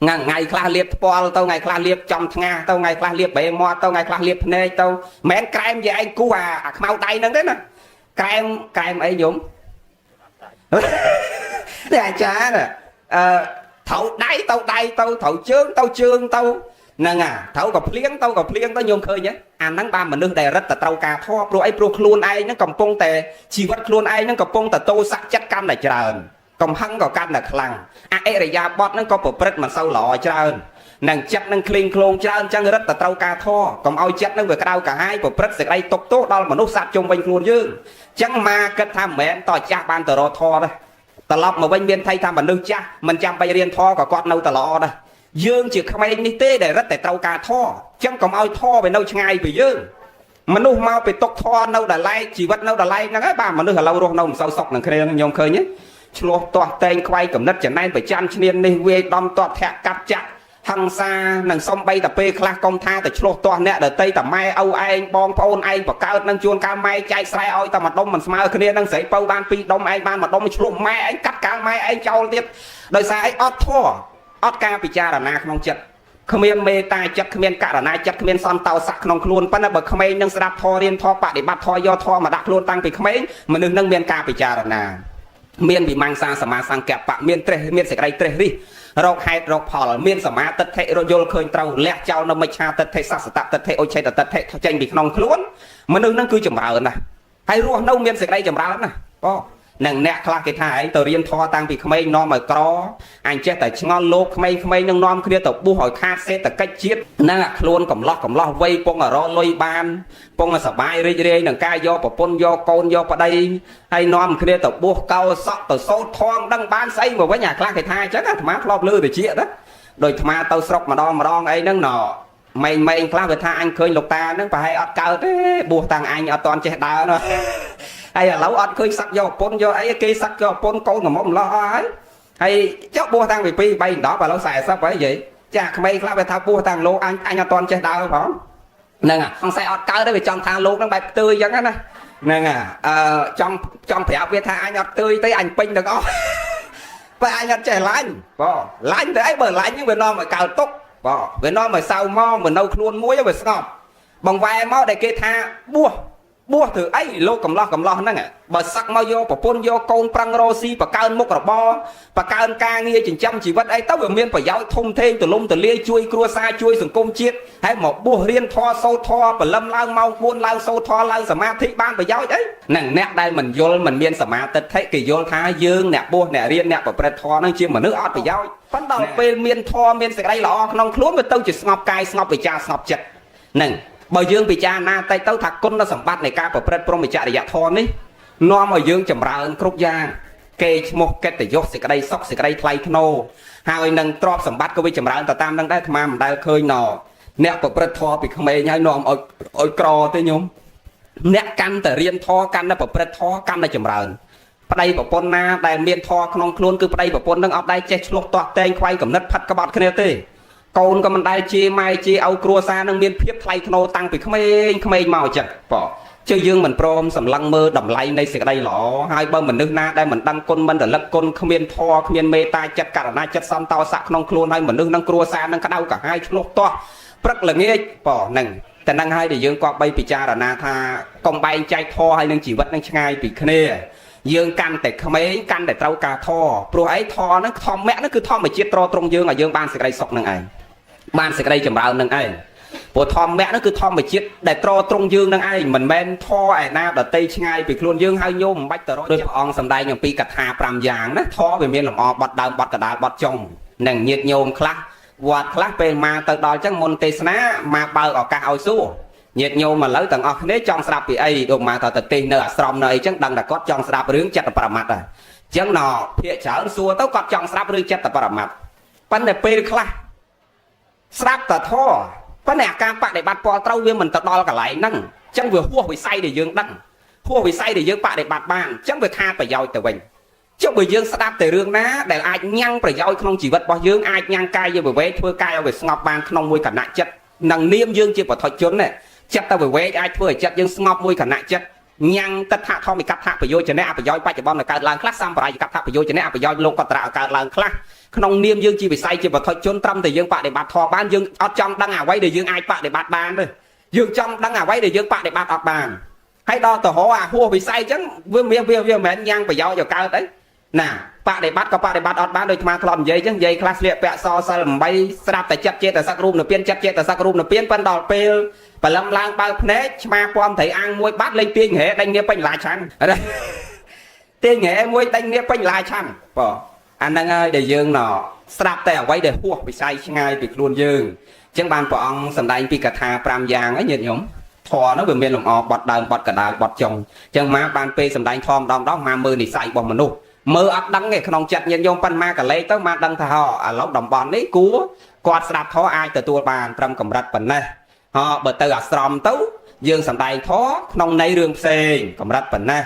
ថ្ងៃខ្លះលាបថ្ពាល់ទៅថ្ងៃខ្លះលាបចំថ្ងាសទៅថ្ងៃខ្លះលាបបេមាត់ទៅថ្ងៃខ្លះលាបភ្នែកទៅមិនមែនក្រែមយាយឯងគូអាខ្មៅដៃហ្នឹងទេណាក្រែមក្រែមអីយំនេះអាចារ្យអឺត្រូវដៃទៅដៃទៅត្រូវជើងទៅជើងទៅហ្នឹងអាត្រូវក៏ភ្លៀងទៅក៏ភ្លៀងទៅញោមឃើញអាហ្នឹងបានមនុស្សដែលរឹតតែត្រូវការធម៌ព្រោះអីព្រោះខ្លួនឯងហ្នឹងកំពុងតែជីវិតខ្លួនឯងហ្នឹងកំពុងតែតោសៈចិត្តកាន់តែច្រើនកំហឹងក៏កាន់តែខ្លាំងអអិរិយាបថហ្នឹងក៏ប្រព្រឹត្តមិនសូវល្អច្រើននឹងចិត្តនឹងក្លៀងក្លងច្រើនចឹងរឹតតែត្រូវការធម៌កុំឲ្យចិត្តនឹងវាក្តៅកាហាយប្រព្រឹត្តសេចក្តីទុកទោសដល់មនុស្សសត្វជុំវិញខ្លួនយើងចឹងមកគិតថាមិនមែនតចាស់បានទៅរកធម៌ទេត្រឡប់មកវិញមានថៃថាមនុស្សចាស់មិនចាំបាច់រៀនធម៌ក៏គាត់នៅតែល្អដែរយើងជាក្មេងនេះទេដែលរឹតតែត្រូវការធម៌ចឹងកុំឲ្យធម៌វានៅឆ្ងាយពីយើងមនុស្សមកពីទុកធម៌នៅដល់ឡែកជីវិតនៅដល់ឡែកហ្នឹងហើយបាទមនុស្សឥឡូវរស់នៅមិនសូវសុខនឹងគ្នាខ្ញុំឃើញទេឆ្លោះទាស់តែងខ្វាយកំណត់ចំណែនប្រចាំឈ្នាននេះវាយដំទាត់ធាក់កាប់ចាក់ហឹង្សានឹងសំបីតែពេលខ្លះកុំថាតែឆ្លោះទាស់អ្នកដតីតែម៉ែឪឯងបងប្អូនឯងបកើតនឹងជួនកាលម៉ែចែកស្រែឲ្យតែមួយដុំមិនស្មើគ្នានឹងស្រីពៅបានពីរដុំឯងបានមួយដុំឆ្លោះម៉ែឯងកាត់កាលម៉ែឯងចោលទៀតដោយសារឯងអត់ធម៌អត់ការពិចារណាក្នុងចិត្តគ្មានមេត្តាចិត្តគ្មានករណាចិត្តគ្មានសន្តោសៈក្នុងខ្លួនប៉ុន្តែបើក្មេងនឹងស្ដាប់ធម៌រៀនធម៌បដិបត្តិធម៌យកធម៌មកដាក់ខ្លួនតាំងពីក្មេងមនុស្សនឹងមានការពិចារណាមានវិមង្សាសមាសង្កបៈមានត្រេះមានសេចក្តីត្រេះរិះរកហេតុរកផលមានសមាទិដ្ឋិរយល់ឃើញត្រូវលះចោលនៅមិច្ឆាទិដ្ឋិសសតទិដ្ឋិឧច្ឆេតទិដ្ឋិចេញពីក្នុងខ្លួនមនុស្សនឹងគឺចម្រើនណាស់ហើយរស់នៅមានសេចក្តីចម្រើនណាស់បងនឹងអ្នកខ្លះគេថាឯងទៅរៀនធម៌តាំងពីក្មេងនាំឲ្យក្រអញចេះតែឆ្ងល់លោកក្មេងៗនឹងនាំគ្នាទៅបួសឲ្យខាតសេដ្ឋកិច្ចជាតិហ្នឹងអាខ្លួនកំឡោះកំឡោះវ័យពងអរលុយបានពងសបាយរីករាយនឹងការយកប្រពន្ធយកកូនយកប្តីហើយនាំគ្នាទៅបួសកោសក់ទៅសូត្រធម៌ដឹងបានស្អីមកវិញអាខ្លះគេថាអញ្ចឹងអាត្មាធ្លាប់លើតិចណាដោយអាត្មាទៅស្រុកម្ដងម្ដងអីហ្នឹងណម៉េងម៉េងខ្លះវាថាអញឃើញលោកតាហ្នឹងប្រហែលអត់កើតទេបួសតាំងអញអត់តន់ចេះដើរនោះហើយឥឡូវអត់ឃើញសឹកយកប្រពន្ធយកអីគេសឹកយកប្រពន្ធកូនក្រមុំម្លោះអស់ហើយហើយចុះបួសតាំងពី2 3 10ឥឡូវ40ហើយនិយាយចាក្មេងខ្លះវាថាបួសតាំងលោកអញអញអត់តន់ចេះដើរផងហ្នឹងសង្ស័យអត់កើតទេវាចង់ថាលោកហ្នឹងបែបផ្ទើយអញ្ចឹងណាហ្នឹងអឺចង់ចង់ប្រាប់វាថាអញអត់ផ្ទើយទេអញពេញទាំងអស់បើអញអត់ចេះឡាញ់បងឡាញ់ទៅអីបើឡាញ់ហ្នឹងវានាំឲ្យកើតទុកបងវានាំឲ្យសៅមកមិននៅខ្លួនមួយវាស្ងប់បងវ៉ែមកដែលគេថាបួសបួសធ្វើអីលោកកំឡោះកំឡោះហ្នឹងបើសឹកមកយកប្រពន្ធយកកូនប្រឹងរកស៊ីបកើនមុខរបរបកើនការងារចិញ្ចឹមជីវិតអីទៅវាមានប្រយោជន៍ធំធេងទលំទលាយជួយគ្រួសារជួយសង្គមជាតិហើយមកបួសរៀនធម៌សូត្រធម៌ព្រលឹមឡើងម៉ោង4ឡើងសូត្រធម៌ឡើងសមាធិបានប្រយោជន៍អីហ្នឹងអ្នកដែលមិនយល់មិនមានសមាទិដ្ឋិគេយល់ថាយើងអ្នកបួសអ្នករៀនអ្នកប្រព្រឹត្តធម៌ហ្នឹងជាមនុស្សអត់ប្រយោជន៍ប៉ុន្តែដល់ពេលមានធម៌មានសេចក្តីល្អក្នុងខ្លួនវាទៅជាស្ងប់កាយស្ងប់វិចារស្ងប់ចិត្តហ្នឹងបើយើងពិចារណាតិចទៅថាគុណសម្បត្តិនៃការប្រព្រឹត្តព្រហ្មចរិយធម៌នេះនាំឲ្យយើងចម្រើនគ្រប់យ៉ាងគេឈ្មោះកិត្តិយសសេចក្តីសុខសេចក្តីថ្លៃថ្នូរហើយនឹងទ្រព្យសម្បត្តិក៏វាចម្រើនទៅតាមនឹងដែរអាត្មាមិនដែលឃើញណអ្នកប្រព្រឹត្តធម៌ពីក្មេងហើយនាំឲ្យឲ្យក្រទេញោមអ្នកកាន់តែរៀនធម៌កាន់តែប្រព្រឹត្តធម៌កាន់តែចម្រើនប្តីប្រពន្ធណាដែលមានធម៌ក្នុងខ្លួនគឺប្តីប្រពន្ធនឹងអត់ដែលចេះឆ្លោះទាស់តែងខ្វែងកំណត់ផាត់ក្បត់គ្នាទេកូនក៏មិនដែលជាម៉ែជាឪគ្រួសារនឹងមានភាពថ្លៃថ្នូរតាំងពីក្មេងក្មេងមកអញ្ចឹងបងជឿយើងមិនព្រមសម្លឹងមើលតម្លៃនៃសេចក្តីល្អហើយបើមនុស្សណាដែលមិនដឹងគុណមិនរលឹកគុណគ្មានធម៌គ្មានមេត្តាចិត្តករណាចិត្តសន្តោសៈក្នុងខ្លួនហើយមនុស្សនឹងគ្រួសារនឹងក្តៅក្រហាយឆ្លោះទាស់ព្រឹកល្ងាចបងនឹងតែនឹងហើយដែលយើងក៏បីពិចារណាថាកុំបែងចែកធម៌ហើយនឹងជីវិតនឹងឆ្ងាយពីគ្នាយើងកាន់តែក្មេងកាន់តែត្រូវការធម៌ព្រោះអីធម៌ហ្នឹងធម្មៈហ្នឹងគឺធម្មជាតិត្រត្រង់យើងឲ្យយើងបានសេចក្តីសុខនឹងឯងបានសេចក្តីចម្រើននឹងឯងព្រោះធម្មៈហ្នឹងគឺធម្មជាតិដែលត្រត្រង់យើងនឹងឯងមិនមែនធម៌ឯណាដតីឆ្ងាយពីខ្លួនយើងហើយញោមមិនបាច់ទៅរកដោយព្រះអង្គសម្ដែងអំពីកថា5យ៉ាងណាធម៌វាមានលម្អបត់ដើមបត់កដាលបត់ចុងនិងញាតញោមខ្លះវត្តខ្លះពេលមកទៅដល់ចឹងមុនទេសនាមកបើកឱកាសឲ្យសួរញាតិញោមឥឡូវទាំងអស់គ្នាចង់ស្ដាប់ពីអីដូចមកថាទៅទេសនៅអាស្រមនៅអីចឹងដឹងតែគាត់ចង់ស្ដាប់រឿងចិត្តបរមត្តហើយចឹងណភាកច្រើនសួរទៅគាត់ចង់ស្ដាប់រឿងចិត្តបរមត្តប៉ុន្តែពេលខ្លះស្ដាប់តែធម៌ ប៉ុន្តែអាការបដិបត្តិពលត្រូវវាមិនទៅដល់កន្លែងហ្នឹងអញ្ចឹងវាហួសវិស័យដែលយើងដឹងហួសវិស័យដែលយើងបដិបត្តិបានអញ្ចឹងវាខាតប្រយោជន៍ទៅវិញចុះបើយើងស្ដាប់តែរឿងណាដែលអាចញ៉ាំងប្រយោជន៍ក្នុងជីវិតរបស់យើងអាចញ៉ាំងកាយវិវេកធ្វើកាយឲ្យវាស្ងប់បានក្នុងមួយគណៈចិត្តនិងនាមយើងជាបឋិជនណាចិត្តតែវិវេកអាចធ្វើឲ្យចិត្តយើងស្ងប់មួយគណៈចិត្តញ៉ាំងតថធម្មិកថាប្រយោជនៈអប្រយោជន៍បច្ចុប្បន្នឲ្យកើតឡើងខ្លះសម្បរាយកថាប្រយោជនៈអប្រយោជន៍លោកតរៈឲ្យកើតឡើងខ្លះក្នុងនាមយើងជាវិស័យជាបឋិជនត្រឹមតែយើងបដិបត្តិធម៌បានយើងអត់ចង់ដឹងអ្វីដែលយើងអាចបដិបត្តិបានទេយើងចង់ដឹងអ្វីដែលយើងបដិបត្តិអត់បានហើយដល់ទៅរកអាហួសវិស័យអញ្ចឹងវាមានវាវាមិនមែនញ៉ាំងប្រយោជន៍ឲ្យកើតអីណាបដិបត្តិក៏បដិបត្តិអត់បានដូចអាត្មាធ្លាប់និយាយអញ្ចឹងនិយាយខ្លះស្លៀកពាក់សសិល8ស្រាប់តែចិត្តចេតសឹករូបនិព្វានចិត្តចេតសឹករូបនិព្វានប៉ុន្តែដល់ពេលបលឹមឡើងបើកភ្នែកឆ្មាពំត្រីអាំងមួយបាត់លេងទាញរ៉េដេញគ្នាពេញឡាឆាន់ទាញរ៉េមួយដេញគ្នាពេញឡាឆាន់បងអាហ្នឹងហើយដែលយើងណស្រាប់តែអ្វីដែលហួសវិស័យឆ្ងាយពីខ្លួនយើងអញ្ចឹងបានព្រះអង្គសម្ដែងពីកថា5យ៉ាងហ្នឹងញាតិញោមធម៌ហ្នឹងវាមានលំអបត់ដើមបត់កដាលបត់ចុងអញ្ចឹងមកបានពេលសម្ដែងធម៌ម្ដងម្ដងមកមើលនិស័យរបស់មនុស្សមើលអត់ដឹងទេក្នុងចិត្តញាតិញោមប៉ុន្មាកលេទៅមកដឹងថាហោឥឡូវតំបន់នេះគួរគាត់ស្ដាប់ធម៌អាចទទួលបានត្រឹមកម្រិតប៉ុណ្ណេះហោបើទៅអាស្រមទៅយើងសម្ដែងធម៌ក្នុងន័យរឿងផ្សេងកម្រិតប៉ុណ្ណេះ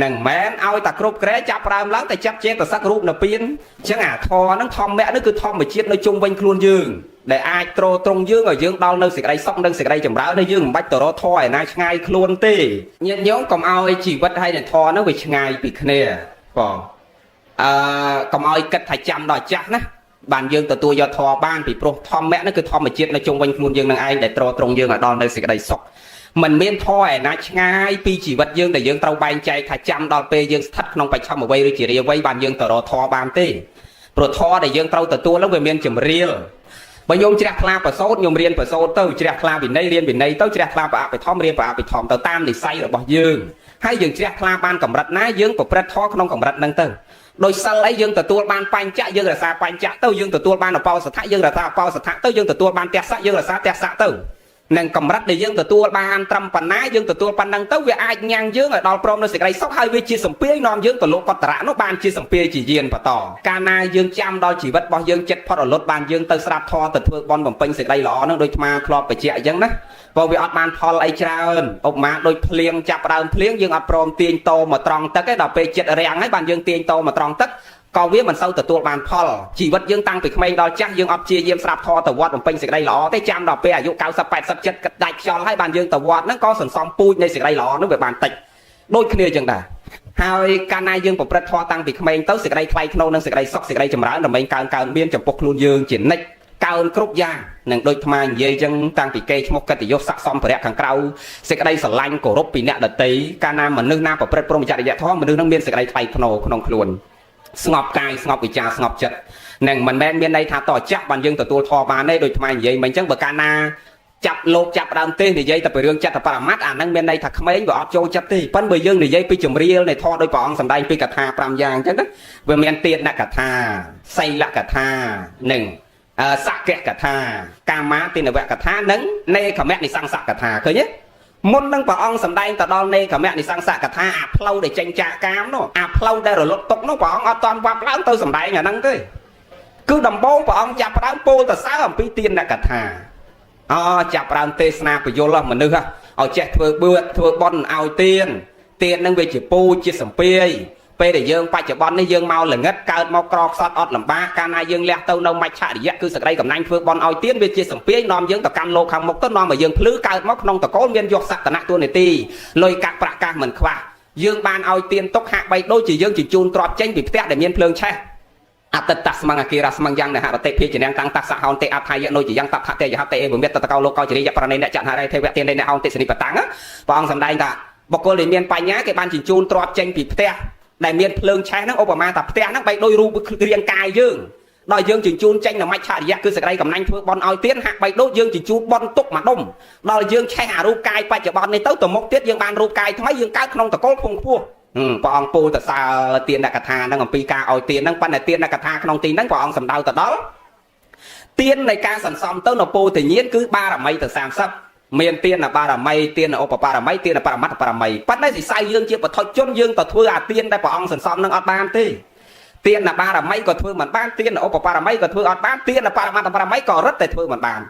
នឹងមែនឲ្យតែគ្រប់ក្រែចាប់ដើមឡើងតែចាប់ចេតសិករូបនៅពៀនអញ្ចឹងអាធម៌ហ្នឹងធម្មៈហ្នឹងគឺធម្មជាតិនៅជុំវិញខ្លួនយើងដែលអាចទ្រទ្រង់យើងឲ្យយើងដល់នៅសេចក្តីសុខនិងសេចក្តីចម្រើនហើយយើងមិនបាច់ទៅរកធម៌ឯណាឆ្ងាយខ្លួនទេញាតិញោមកុំឲ្យជីវិតហើយនឹងធម៌ហ្នឹងវាឆ្ងាយពីគ្នាបងអឺកុំឲ្យគិតថាចាំដល់ចាស់ណាបានយើងទទួលយកធម៌បានពីព្រោះធម្មៈហ្នឹងគឺធម្មជាតិនៅជុំវិញខ្លួនយើងនឹងឯងដែលទ្រទ្រង់យើងឲ្យដល់នៅសេចក្តីសុខមិនមានធម៌ឯណាឆ្ងាយពីជីវិតយើងដែលយើងត្រូវបែងចែកថាចាំដល់ពេលយើងស្ថិតក្នុងបច្ឆមវ័យឬជារាវ័យបានយើងទៅរកធម៌បានទេព្រោះធម៌ដែលយើងត្រូវទទួលហ្នឹងវាមានជំរាលបើញោមជ្រះថ្លាប្រសូតញោមរៀនប្រសូតទៅជ្រះថ្លាវិន័យរៀនវិន័យទៅជ្រះថ្លាប្រអភិធម្មរៀនប្រអភិធម្មទៅតាមនិស័យរបស់យើងហើយយើងជ្រះថ្លាបានកម្រិតណាយើងប្រព្រឹត្តធម៌ក្នុងកម្រិតហ្នឹងទៅដោយសិលអីយើងទទួលបានបញ្ចៈយើងរក្សាបញ្ចៈទៅយើងទទួលបានអបោសថៈយើងរក្សាអបោសថៈទៅយើងទទួលបានទស្សៈយើងរក្សាទស្សៈទៅនឹងកម្រិតដែលយើងទទួលបានត្រឹមប៉ុណ្ណាយើងទទួលប៉ុណ្ណឹងទៅវាអាចញ៉ាំងយើងឲ្យដល់ព្រមនៅសេចក្តីសុខហើយវាជាសម្ពាយនាំយើងទៅលោកកតរៈនោះបានជាសម្ពាយជាយានបន្តកាលណាយើងចាំដល់ជីវិតរបស់យើងចិត្តផុតរលត់បានយើងទៅស្រាប់ធម៌ទៅធ្វើបន់បំពេញសេចក្តីល្អនោះដូចអាត្មាធ្លាប់បញ្ជាក់អញ្ចឹងណាព្រោះវាអត់បានផលអីច្រើនឧបមាដូចភ្លៀងចាប់ដើមភ្លៀងយើងអត់ព្រមទាញតមកត្រង់ទឹកទេដល់ពេលចិត្តរាំងហើយបានយើងទាញតមកត្រង់ទឹកក៏វាមិនសូវទទួលបានផលជីវិតយើងតាំងពីក្មេងដល់ចាស់យើងអត់ព្យាយាមស្រាប់ធម៌ទៅវត្តបំពេញសេចក្តីល្អទេចាំដល់ពេលអាយុ90 80ចិត្តដាច់ខ្យល់ហើយបានយើងទៅវត្តហ្នឹងក៏សន្សំពូជនៃសេចក្តីល្អហ្នឹងវាបានតិចដូចគ្នាចឹងដែរហើយកាលណាយើងប្រព្រឹត្តធម៌តាំងពីក្មេងទៅសេចក្តីថ្លៃថ្នូរនិងសេចក្តីសុខសេចក្តីចម្រើនដើម្បីកើនកើនមានចំពោះខ្លួនយើងជានិច្ចកើនគ្រប់យ៉ាងនឹងដូចថ្មនិយាយចឹងតាំងពីគេឈ្មោះកិត្តិយសស័ក្តិសមភរៈខាងក្រៅសេចក្តីស្រឡាញ់គោរពពីអ្នកដតីកាលណាមនុស្សណាប្រព្រឹត្តព្រហ្មចរិយធម៌មនុស្សនឹងមានសេចក្តីថ្លៃថ្នូរក្នុងខ្លួនស្ងប់កាយស្ងប់វិចារស្ងប់ចិត្តនឹងមិនមែនមានន័យថាតចាស់បានយើងទទួលធម៌បានទេដូចថ្មនិយាយមិញចឹងបើកាលណាចាប់លោកចាប់ដើមទេសនិយាយតែពីរឿងចិត្តបរមត្តអាហ្នឹងមានន័យថាក្មេងវាអត់ចូលចិត្តទេប៉ិនបើយើងនិយាយពីចម្រៀលនៃធម៌ដោយព្រះអង្គសម្ដែងពីកថា5យ៉ាងអញ្ចឹងណាវាមានទានកថាសីលកថានិងសក្កកថាកាមាទិនវកថានិងនេខមៈនិសង្សកថាឃើញទេមុននឹងព្រះអង្គសម្ដែងទៅដល់នេខមៈនិសង្សកថាអាផ្លូវដែលចេញចាកកាមនោះអាផ្លូវដែលរលត់ទុកនោះព្រះអង្គអត់តាន់វាប់ឡើងទៅសម្ដែងអាហ្នឹងទេគឺដំបូងព្រះអង្គចាប់ផ្ដើមពោលទៅសើអំពីទានកថាអចាប់ដើមទេសនាពយលមនុស្សឲ្យចេះធ្វើបឿតធ្វើបន់ឲ្យទៀនទៀននឹងវាជាពូជាសម្ពាយពេលដែលយើងបច្ចុប្បន្ននេះយើងមកល្ងិតកើតមកក្រខ្សត់អត់លំបាកកាលណាយើងលះទៅនៅមច្ឆរិយៈគឺសក្តីកំណាញ់ធ្វើបន់ឲ្យទៀនវាជាសម្ពាយនាំយើងទៅកាន់លោកខាងមុខទៅនាំឲ្យយើងភ្លឺកើតមកក្នុងតកូលមានយកសក្តនៈទួនាទីលុយកាក់ប្រាក់កាសមិនខ្វះយើងបានឲ្យទៀនទុកហាក់បីដូចជាយើងជញ្ជូនទ្របចេញពីផ្ទះដែលមានភ្លើងឆេះអតិតស្មងអគារស្មងយ៉ាងនហរតិភិជានាងតាំងតសហោនតិអដ្ឋាយៈនុជាយ៉ាងតថតិយហតិអេវមេតតកោលោកោចរិយប្រណីអ្នកចន្ទរិទេវៈទានអ្នកហោនតិសនិបតាំងព្រះអង្គសម្ដែងថាបុគ្គលដែលមានបញ្ញាគេបានជញ្ជូនទ្របចេញពីផ្ទះដែលមានភ្លើងឆេះហ្នឹងឧបមាថាផ្ទះហ្នឹងបីដូចរូបរាងកាយយើងដល់យើងជញ្ជូនចេញនៅមច្ឆរិយៈគឺសក្តីកំណាញ់ធ្វើបន់ឲ្យទៀនហាក់បីដូចយើងជញ្ជូនបន់ទុកមួយដុំដល់យើងឆេះអារូបកាយបច្ចុប្បន្ននេះទៅទៅមុខទៀតយើងបានរូបកាយថ្មីយើងកើតក្នុងតកូលខ្ពង់ខ្ពស់ព្រះអង្គពោលទៅសើទានកថាហ្នឹងអំពីការឲ្យទានហ្នឹងប៉ុន្តែទានកថាក្នុងទីហ្នឹងព្រះអង្គសំដៅទៅដល់ទាននៃការសន្សំទៅនៅពោធិញ្ញាណគឺបារមីទៅ30មានទានបារមីទានឧបបារមីទានបរមត្តបារមីប៉ុន្តែសិស័យយើងជាបឋិជនយើងទៅធ្វើអាទានដែលព្រះអង្គសន្សំនឹងអត់បានទេទានបារមីក៏ធ្វើមិនបានទានឧបបារមីក៏ធ្វើអត់បានទានបរមត្តបារមីក៏រឹតតែធ្វើមិនបាន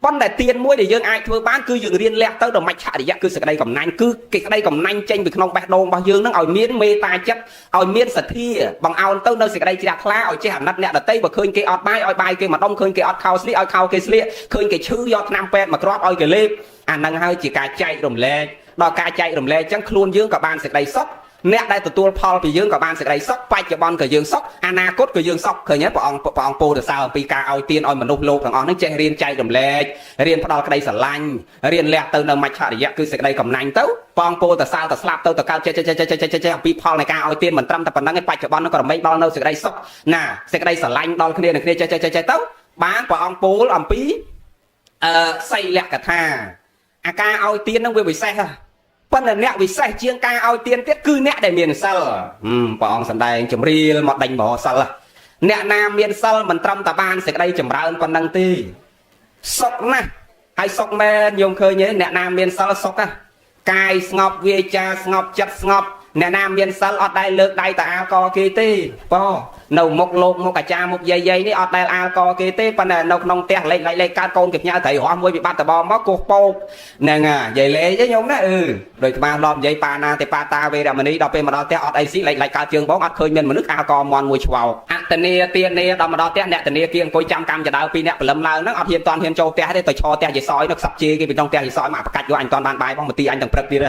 ប៉ុន្តែទានមួយដែលយើងអាចធ្វើបានគឺយើងរៀនលះទៅដល់មច្ឆរិយៈគឺសេចក្តីកំណាញ់គឺគេក្តីកំណាញ់ចេញពីក្នុងបេះដូងរបស់យើងនឹងឲ្យមានមេត្តាចិត្តឲ្យមានសទ្ធាបង្អោនទៅនៅសេចក្តីជ្រះថ្លាឲ្យចេះអាណិតអ្នកដទៃបើឃើញគេអត់បាយឲ្យបាយគេម្ដុំឃើញគេអត់ខោស្លៀកឲ្យខោគេស្លៀកឃើញគេឈឺយកថ្នាំពេទ្យមកគ្រាប់ឲ្យគេលេបអានឹងហើយជាការចែករំលែកដល់ការចែករំលែកចឹងខ្លួនយើងក៏បានសេចក្តីសុខអ្នកដែលទទួលផលពីយើងក៏បានសេចក្តីសុខបច្ចុប្បន្នក៏យើងសុខអនាគតក៏យើងសុខឃើញទេព្រះអង្គព្រះអង្គពោលទៅសើអំពីការឲ្យទានឲ្យមនុស្សលោកទាំងអស់ហ្នឹងចេះរៀនចែករំលែករៀនផ្ដល់ក្តីស្រឡាញ់រៀនលះទៅនៅមច្ឆរិយៈគឺសេចក្តីកំណាញ់ទៅព្រះអង្គពោលទៅសើទៅស្លាប់ទៅទៅកើតចេះចេះចេះចេះចេះចេះអំពីផលនៃការឲ្យទានមិនត្រឹមតែប៉ុណ្្នឹងឯងបច្ចុប្បន្នក៏រមែងដល់នៅសេចក្តីសុខណាសេចក្តីស្រឡាញ់ដល់គ្នានឹងគ្នាចេះចេះចេះចេះទៅបានព្រះអង្គពោលអំពីអឺសីលកថាអាការឲ្យទានហ្នឹងវាពិសេសហ៎ប៉ុន្តែអ្នកវិសេសជាងការឲ្យទានទៀតគឺអ្នកដែលមានសិលព្រះអង្គសម្ដែងជំរាលមកដេញបរសិលអ្នកណាមានសិលមិនត្រឹមតែបានសេចក្តីចម្រើនប៉ុណ្ណឹងទេសុខណាស់ហើយសុខមែនញោមឃើញទេអ្នកណាមានសិលសុខណាកាយស្ងប់វាចាស្ងប់ចិត្តស្ងប់អ្នកណាមានសិលអត់ដែលលើកដៃទៅអាលកគេទេបងនៅមុខលោកមុខអាចារ្យមុខយាយយាយនេះអត់ដែលអាលកគេទេប៉ុន្តែនៅក្នុងផ្ទះលេខលេខលេខកើតកូនគេផ្ញើត្រីរស់មួយពីបាត់តបងមកគោះពោកហ្នឹងហើយនិយាយលេខទេញោមណាអឺដោយក្បាលឡប់និយាយប៉ាណាទេប៉ាតាវេរមណីដល់ពេលមកដល់ផ្ទះអត់អីស៊ីលេខលេខកើតជើងបងអត់ឃើញមានមនុស្សអាលកមន់មួយឆ្វោអតនីទានីដល់មកដល់ផ្ទះអ្នកធនាគារអង្គុយចាំកម្មចដៅពីរអ្នកព្រលឹមឡើងហ្នឹងអត់ហ៊ានតន់ហ៊ានចូលផ្ទះទេទៅឈរផ្ទះយាយសយនោះខ្សឹបជេរគេពីក្នុងផ្ទះយាយសយមកប្រកាច់យកអញតន់បានបាយផងមកទីអញទាំងព្រឹកទៀតហ្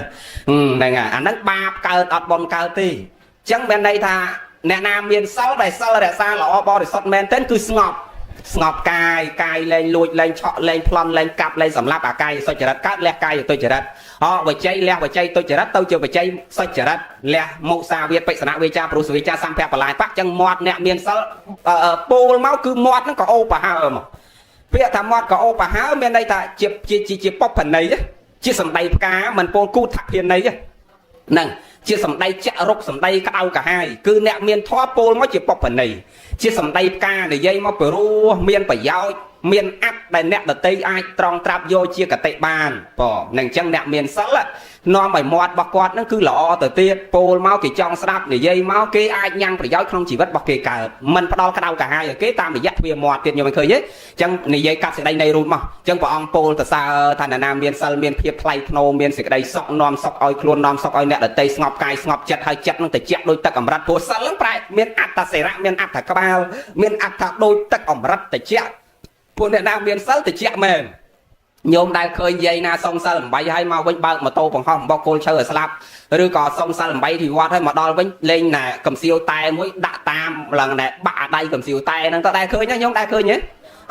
នឹងហើយអាហ្នឹងបាបកើតអត់បនកើតទេអញ្ចឹងមានន័យថាអ្នកណាមានសិលដែលសិលរក្សាល្អបរិសុទ្ធមែនទែនគឺស្ងប់ស្ងប់កាយកាយលែងលួចលែងឆក់លែងប្លន់លែងកាប់លែងសម្លាប់អាកាយសុចរិតកើតលះកាយទុច្ចរិតអវិជ័យលះវិជ័យទុច្ចរិតទៅជាវិជ័យសុចរិតលះមុសាវាទបិសនៈវាចាព្រោះសវិចាសម្ភៈបលាយបៈចឹងមាត់អ្នកមានសិលពោលមកគឺមាត់ហ្នឹងក៏អូប្រហើមកពាក្យថាមាត់ក៏អូប្រហើមានន័យថាជាជាជាបុព្វន័យជាសម្ដីផ្កាមិនពោលគូថភាន័យហ្នឹងជាសម្ដីចាក់រុកសម្ដីក្តៅកាហាយគឺអ្នកមានធម៌ពោលមកជាបុព្វន័យជាសម្ដីផ្កានិយាយមកពិរោះមានប្រយោជន៍មានអត្តដែលអ្នកដតីអាចត្រង់ត្រាប់យកជាកតិបានបងនឹងអញ្ចឹងអ្នកមានសិលនាំឲ្យមាត់របស់គាត់នឹងគឺល្អទៅទៀតពោលមកគេចង់ស្ដាប់និយាយមកគេអាចញ៉ាំងប្រយោជន៍ក្នុងជីវិតរបស់គេកើតមិនផ្ដល់ក្តៅកាហាយឲ្យគេតាមរយៈទ្វាមាត់ទៀតខ្ញុំមិនឃើញទេអញ្ចឹងនិយាយកាត់សេចក្តីនៃរូបមកអញ្ចឹងព្រះអង្គពោលទៅសើថាអ្នកណាមានសិលមានភាពថ្លៃថ្នូរមានសេចក្តីសុខនាំសុខឲ្យខ្លួននាំសុខឲ្យអ្នកដតីស្ងប់កាយស្ងប់ចិត្តហើយចិត្តនឹងតិចដូចទឹកអម្រឹតព្រោះសិលនឹងប្រែមានអត្តសិរៈមានអត្តក្បាលមានអត្តដូចទឹកអម្រឹតតិចពួកអ្នកណាមានសិលតិចមែនញោមដែលឃើញយាយណាសុំសិល8ហើយមកវិញបើកម៉ូតូបង្ហោះអំបោកគល់ឈើឲ្យស្លាប់ឬក៏សុំសិល8ទីវត្តហើយមកដល់វិញលេងណែកំសៀវតែមួយដាក់តាមឡើងណែបាក់អាដៃកំសៀវតែហ្នឹងតើដែលឃើញណាញោមដែលឃើញទេ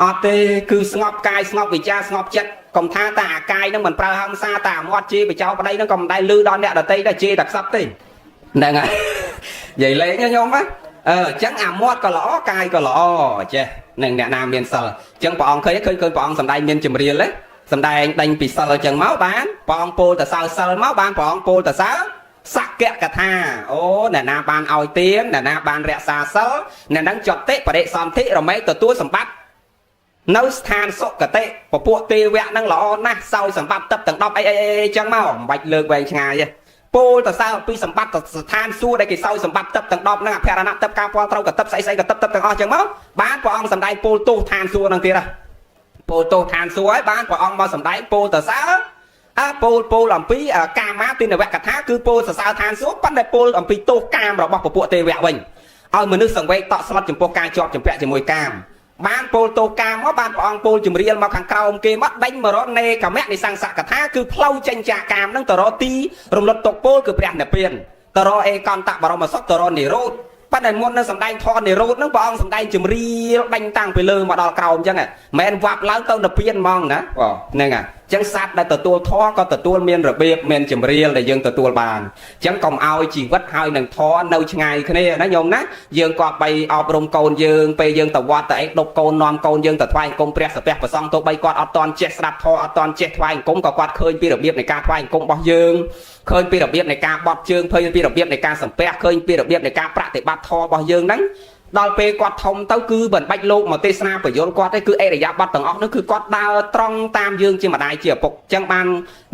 អត់ទេគឺស្ងប់កាយស្ងប់វិចារស្ងប់ចិត្តកុំថាតាអាកាយហ្នឹងមិនប្រើហិង្សាតាអាមាត់ជេរបចោប្តីហ្នឹងក៏មិនដែលលឺដល់អ្នកដតីដែរជេរតែខ្សឹបទេហ្នឹងហើយនិយាយលេងណាញោមណាអឺអញ្ចឹងអាមាត់ក៏ល្អកាយក៏ល្អចេះនឹងអ្នកណាមានសិលអញ្ចឹងព្រះអង្គឃើញឃើញឃើញព្រះអង្គសំដែងមានជំរាលទេសំដែងដេញពីសិលអញ្ចឹងមកបានព្រះអង្គពោលតសើសិលមកបានព្រះអង្គពោលតសើសក្កថាអូអ្នកណាបានឲ្យទានអ្នកណាបានរក្សាសិលអ្នកហ្នឹងចតិបរិសន្ធិរមែងទទួលសម្បត្តិនៅស្ថានសុគតិពពួកទេវៈហ្នឹងល្អណាស់សោយសម្បត្តិទឹកទាំង10អីអីអីចឹងមកមិនបាច់លើកវែងឆ្ងាយទេពោលតសើពីសម្បត្តិស្ថានសួគ៌ដែលគេសោយសម្បត្តិទឹកទាំង10ហ្នឹងអភិរណទឹកការពាល់ត្រូវកទឹកស្អីស្អីកទឹកទឹកទាំងអស់ចឹងមកបានព្រះអង្គសម្ដែងពោលទោសឋានសួគ៌ហ្នឹងទៀតហ៎ពោលទោសឋានសួគ៌ហើយបានព្រះអង្គមកសម្ដែងពោលតសើអើពោលពោលអំពីកាមាទិនវកថាគឺពោលសរសើរឋានសួគ៌ប៉ុន្តែពោលអំពីទោសកាមរបស់ពពួកទេវៈវិញឲ្យមនុស្សសង្វេគតក់ស្លុតចំពោះការជាប់ជំពាក់ជាមួយកាមបានពោលទោសកាមមកបានព្រះអង្គពោលជំរាលមកខាងក្រោមគេមកដេញមករកនេកមៈនិសង្សកថាគឺផ្លូវចេញចាកកាមនឹងទៅរកទីរំលត់ទុកពោលគឺព្រះនិព្វានទៅរកអេកន្តបរមសុខទៅរកនិរោធប៉ុន្តែមុននឹងសម្ដែងធម៌និរោធនឹងព្រះអង្គសម្ដែងជំរាលដេញតាំងពីលើមកដល់ក្រោមអញ្ចឹងមិនមែនវាប់ឡើងទៅនិព្វានហ្មងណាបងហ្នឹងហើយអញ្ចឹងសត្វដែលទទួលធម៌ក៏ទទួលមានរបៀបមានជំរាលដែលយើងទទួលបានអញ្ចឹងកុំឲ្យជីវិតហើយនឹងធម៌នៅឆ្ងាយគ្នាណាញោមណាយើងក៏បីអប់រំកូនយើងពេលយើងទៅវត្តទៅអីដប់កូននាំកូនយើងទៅថ្វាយអង្គមព្រះសាពះប្រសង់ទោះបីគាត់អត់តន់ចេះស្ដាប់ធម៌អត់តន់ចេះថ្វាយអង្គមក៏គាត់ឃើញពីរបៀបនៃការថ្វាយអង្គមរបស់យើងឃើញពីរបៀបនៃការបត់ជើងឃើញពីរបៀបនៃការសំពះឃើញពីរបៀបនៃការប្រតិបត្តិធម៌របស់យើងហ្នឹង ដល់ពេលគាត់ធំទៅគឺមិនបាច់លោកមកទេសនាបញ្យលគាត់ទេគឺអរិយាប័ត្រទាំងអស់នោះគឺគាត់ដើរត្រង់តាមយើងជាម្ដាយជាឪពុកអញ្ចឹងបាន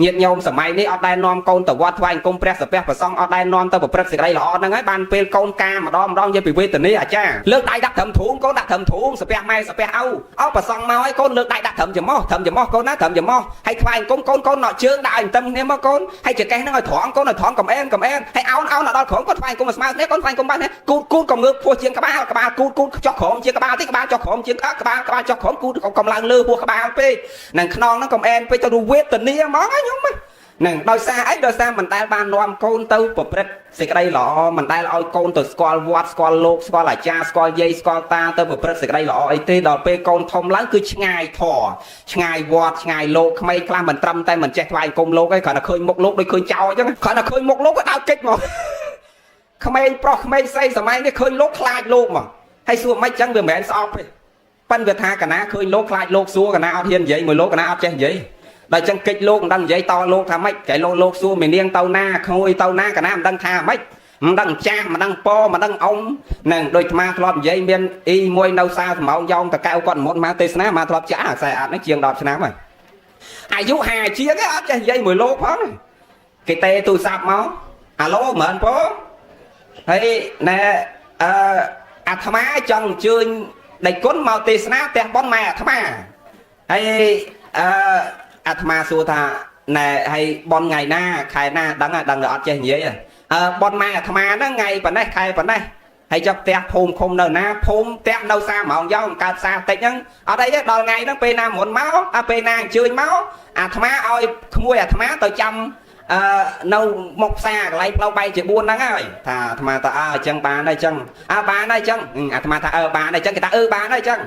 ញាតិញោមសម័យនេះអត់ដែលនាំកូនទៅវត្តថ្វាយអង្គមព្រះសាពះប្រសង់អត់ដែលនាំទៅប្រព្រឹត្តសេចក្តីល្អហ្នឹងហើយបានពេលកូនការម្ដងម្ដងនិយាយពីវេទនាអាចារ្យលើកដៃដាក់ត្រឹមទ្រូងកូនដាក់ត្រឹមទ្រូងសាពះម៉ែសាពះឪអោប្រសង់មកឲ្យកូនលើកដៃដាក់ត្រឹមច្រមុះត្រឹមច្រមុះកូនណាត្រឹមច្រមុះហើយថ្វាយអង្គមកូនកូនណក់ជើងដាក់ឲ្យទឹមគ្នាមកកូនហើយចកេះហ្នឹងឲ្យត្រង់កូនឲ្យត្រង់កំអែនកំអែនហើយអោនអោនដល់ក្រោមកូនថ្វាយអង្គមស្មើគ្នាកូនថ្វាយអង្គមបានគូតគូតកុំងើបពោះជាងក្បាលក្បាលគូតគូតចុះក្រោមជាងក្បាលតិចក្បាលចុះក្រោមជាងក្បាលក្បាលចុះក្រោមគូតកុំឡើងលើពោះក្បាលពេកនឹងខ្នងហ្នឹងកុំអែនពេកទៅវេទនាហ្មងខ្ញុំនឹងដោយសារអីដោយសារមិនដែលបាននាំកូនទៅប្រព្រឹត្តសេចក្តីល្អមិនដែលឲ្យកូនទៅស្គាល់វត្តស្គាល់លោកស្គាល់អាចារ្យស្គាល់យាយស្គាល់តាទៅប្រព្រឹត្តសេចក្តីល្អអីទេដល់ពេលកូនធំឡើងគឺឆ្ងាយធរឆ្ងាយវត្តឆ្ងាយលោកក្មេងខ្លះមិនត្រឹមតែមិនចេះថ្វាយអង្គមលោកទេគ្រាន់តែឃើញមុខលោកដូចឃើញចោលអញ្ចឹងគ្រាន់តែឃើញមុខលោកក៏ដើរគេចមកក្មេងប្រុសក្មេងស្រីសម័យនេះឃើញលោកខ្លាចលោកមកហើយសួរមិនចឹងវាមិនមែនស្អប់ទេប៉ិនវាថាកណាឃើញលោកខ្លាចលោកសួរកណាអត់ហ៊ាននិយាយមួយលោកកណាអត់ចេះនិយាយដល់ចឹងកិច្ចលោកមិនដឹងនិយាយតលោកថាម៉េចកែលោកលោកសួរមេនាងទៅណាក្មួយទៅណាកណាមិនដឹងថាម៉េចមិនដឹងចាស់មិនដឹងពមិនដឹងអ៊ំនឹងដូចអាត្មាធ្លាប់និយាយមានអ៊ីមួយនៅសាសមោងយ៉ងតកែវគាត់មុនមកទេសនាមកធ្លាប់ចាស់ខ្សែអាត់នេះជាង10ឆ្នាំហើយអាយុ50ជាងឯងអត់ចេះនិយាយមួយលោកផងគេទេទូរស័ព្ទមកអាឡូមិនពោហើយណែអឺអាត្មាចង់អញ្ជើញដេចគុណមកទេសនាផ្ទះប៉ុនម៉ែអាត្មាហើយអឺអាត្មាសួរថាណែហើយប៉ុនថ្ងៃណាខែណាដឹងដឹងតែអត់ចេះនិយាយអឺប៉ុនម៉ែអាត្មាហ្នឹងថ្ងៃប៉ុណ្ណេះខែប៉ុណ្ណេះហើយចុះផ្ទះភូមិឃុំនៅណាភូមិផ្ទះនៅសាម៉ោងយ៉ងកើតសាតិចហ្នឹងអត់អីទេដល់ថ្ងៃហ្នឹងពេលណាមុនមកអាពេលណាអញ្ជើញមកអាត្មាឲ្យក្មួយអាត្មាទៅចាំអឺនៅមុខផ្សារកន្លែងផ្លូវបែកជា4ហ្នឹងហើយថាអាត្មាថាអើអញ្ចឹងបានហើយអញ្ចឹងអើបានហើយអញ្ចឹងអាត្មាថាអើបានហើយអញ្ចឹងគេថាអឺបានហើយអញ្ចឹង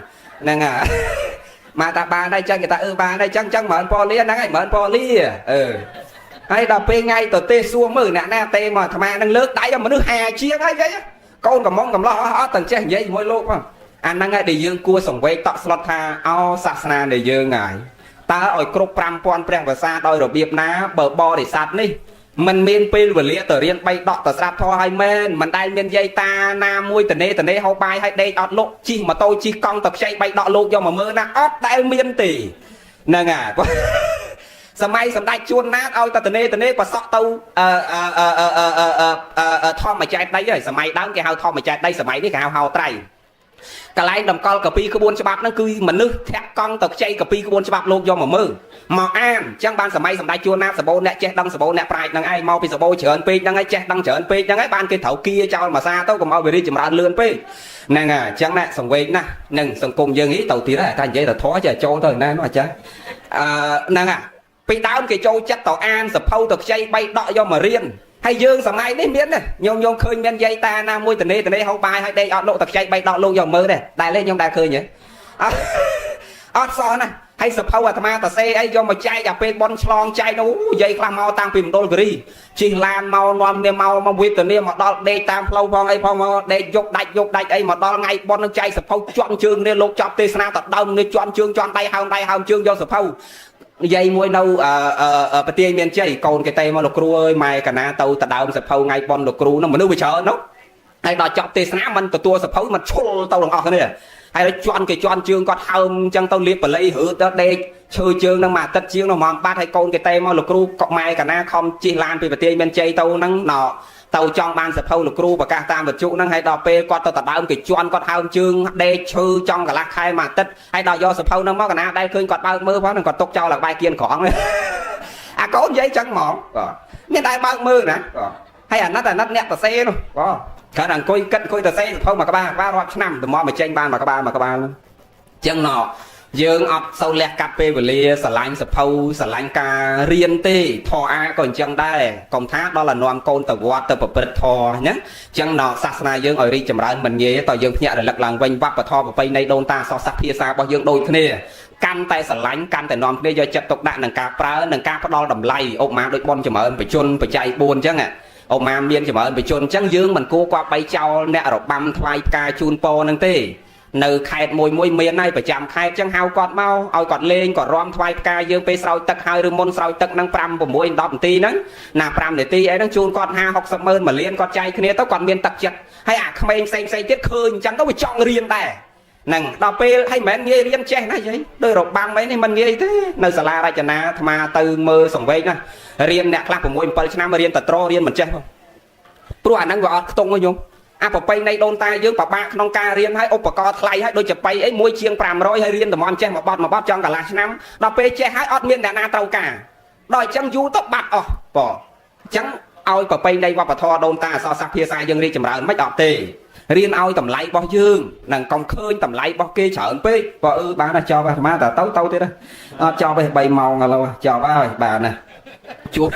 ហ្នឹងហើយមកថាបានហើយចឹងគេថាអឺបានហើយចឹងចឹង10000ប៉លាហ្នឹងហើយ10000ប៉លាអឺហើយដល់ពេលថ្ងៃទៅទេសួរមើលអ្នកណាទេមកអាត្មានឹងលើកដៃដល់មនុស្ស50ជាងហើយគេកូនកំមុំកំឡោះអត់ទាំងចេះនិយាយជាមួយលោកផងអាហ្នឹងហើយដែលយើងគួរសង្វេគតក់ស្លុតថាអោសាសនាដែលយើងហើយតើឲ្យគ្រប់5000ព្រះភាសាដោយរបៀបណាបើបរិស័ទនេះมันមានពេលវេលាទៅរៀនបីដកទៅស្រាប់ធေါ်ឲ្យមែនមិនដែលមានយាយតាណាមួយតនេតនេហូបបាយឲ្យដេកអត់លក់ជិះម៉ូតូជិះកង់ទៅខ្ចីបីដកលោកយកមកមើលណាអត់ដែលមានទេហ្នឹងហើយសម័យសម្ដេចជួនណាតឲ្យតតនេតនេប្រសក់ទៅអឺអឺអឺអឺអឺធម្មចែកដីហើយសម័យដើមគេហៅធម្មចែកដីសម័យនេះគេហៅហៅត្រៃកន្លែងតម្កល់កាពីក្បួនច្បាប់ហ្នឹងគឺមនុស្សធាក់កង់ទៅខ្ចីកាពីក្បួនច្បាប់លោកយកមកមើលមកអានអញ្ចឹងបានសម័យសម្ដេចជួនណាតសបោអ្នកចេះដឹងសបោអ្នកប្រាជ្ញហ្នឹងឯងមកពីសបោច្រើនពេកហ្នឹងឯងចេះដឹងច្រើនពេកហ្នឹងឯងបានគេត្រូវគៀចោលមួយសាទៅកុំឲ្យវារីកចម្រើនលឿនពេកហ្នឹងហើយអញ្ចឹងណាសង្វេគណាស់នឹងសង្គមយើងនេះទៅទៀតតែនិយាយទៅធေါ်ចេះចូលទៅណានោះអាចារ្យអឺហ្នឹងហើយពីដើមគេចូលចិត្តទៅអានសភៅទៅខ្ចីបីដកយកមករៀនហើយយើងសម័យនេះមានញោមញោមឃើញមានយាយតាណាមួយតនេតនេហូបបាយហើយដេកអត់លក់ទៅខ្ចីបីដកលោកយកមើលដែរដែលទេញោមដែលឃើញទេអត់អត់សោះណាហើយសភៅអាត្មាតសេអីយកមកចែកអាពេលបនឆ្លងចែកនោះយាយខ្លះមកតាំងពីមណ្ឌលគិរីជិះឡានមកនាំគ្នាមកមកវេទនាមកដល់ដេកតាមផ្លូវផងអីផងមកដេកយកដាច់យកដាច់អីមកដល់ថ្ងៃបននឹងចែកសភៅជន់ជើងគ្នាលោកចប់ទេសនាតដើមនេះជន់ជើងជន់ដៃហើមដៃហើមជើងយកសភៅនិយាយមួយនៅប្រទាយមានជ័យកូនគេទេមកលោកគ្រូអើយម៉ែកណាទៅតដើមសភៅថ្ងៃប៉ុនលោកគ្រូនោះមនុស្សវាច្រើននោះហើយដល់ចប់ទេសនាមិនទទួលសភៅមិនឈុលទៅទាំងអស់គ្នាហើយជន់គេជន់ជើងគាត់ហើមអញ្ចឹងទៅលៀបបល័យរើទៅដេកឈើជើងនឹងមួយអាទិត្យជាងនោះមកបាត់ហើយកូនគេទេមកលោកគ្រូកម៉ែកណាខំជិះឡានពីប្រទាយមានជ័យទៅហ្នឹងណទៅចង់បានសភៅលោកគ្រូប្រកាសតាមវិទ្យុហ្នឹងហើយដល់ពេលគាត់ទៅតដើមគេជន់គាត់ហើមជើងដេកឈើចង់កន្លះខែមួយអាទិត្យហើយដល់យកសភៅហ្នឹងមកកណាដែលឃើញគាត់បើកមើលផងហ្នឹងគាត់ទុកចោលឡើងបាយគៀនក្រងអាកូននិយាយចឹងហ្មងបាទមានតែបើកមើលណាបាទហើយអាណិតអាណិតអ្នកតសេនោះបាទគាត់អង្គុយគិតអង្គុយតសេសភៅមួយក្បាលក្បាលរាប់ឆ្នាំទៅមកមកចេញបានមួយក្បាលមួយក្បាលហ្នឹងចឹងណយើងអត់សូវលះកាត់ពេលវេលាស្រឡាញ់សភៅស្រឡាញ់ការរៀនទេធរអាក៏អញ្ចឹងដែរកុំថាដល់តែនាំកូនទៅវត្តទៅប្រព្រឹត្តធរហ្នឹងអញ្ចឹងណសាសនាយើងឲ្យរីកចម្រើនមិនងាយតើយើងភ្ញាក់រលឹកឡើងវិញវប្បធម៌ប្រពៃណីដូនតាសោះសាសភាសារបស់យើងដូចគ្នាកាន់តែស្រឡាញ់កាន់តែនាំគ្នាយកចិត្តទុកដាក់នឹងការប្រើនឹងការផ្ដល់តម្លៃឧបមាដូចបនចម្រើនបជនបច្ច័យ4អញ្ចឹងឧបមាមានចម្រើនបជនអញ្ចឹងយើងមិនគួរគប្បីចោលអ្នករបាំថ្វាយផ្កាជូនពរនឹងទេ នៅខេត្តមួយមួយមានហើយប្រចាំខេត្តចឹងហៅគាត់មកឲ្យគាត់លេងគាត់រាំថ្វាយផ្កាយើងពេលស្រោចទឹកហើយឬមុនស្រោចទឹកហ្នឹង5 6 10នាទីហ្នឹងណា5នាទីអីហ្នឹងជូនគាត់50 60ម៉ឺន1លានគាត់ចែកគ្នាទៅគាត់មានទឹកចិត្តហើយអាក្មេងផ្សេងផ្សេងទៀតឃើញអញ្ចឹងទៅវាចង់រៀនដែរហ្នឹងដល់ពេលហើយមិនមែនងាយរៀនចេះណាយាយដោយរបាំអីនេះមិនងាយទេនៅសាលារចនាអាត្មាទៅមើលសង្វេកណារៀនអ្នកខ្លះ6 7ឆ្នាំរៀនតត្ររៀនមិនចេះផងព្រោះអាហ្នឹងវាអត់ខ្ទង់ទេញោមអាប្របីនៃដូនតាយើងពិបាកក្នុងការរៀនហើយឧបករណ៍ថ្លៃហើយដូចចបៃអីមួយជាង500ហើយរៀនតំចេះមួយបត់មួយបត់ចង់កន្លះឆ្នាំដល់ពេលចេះហើយអត់មានអ្នកណាត្រូវការដល់អញ្ចឹងយូរទៅបាត់អស់បងអញ្ចឹងឲ្យប្របីនៃវប្បធម៌ដូនតាអសរសាស្ត្រភាសាយើងរីកចម្រើនមិនអត់ទេរៀនឲ្យតម្លៃរបស់យើងនឹងកុំឃើញតម្លៃរបស់គេច្រើនពេកបើអឺបានណាចប់អាត្មាតែទៅទៅទៀតអត់ចប់ទេ3ម៉ោងឥឡូវចប់ហើយបានណាជួប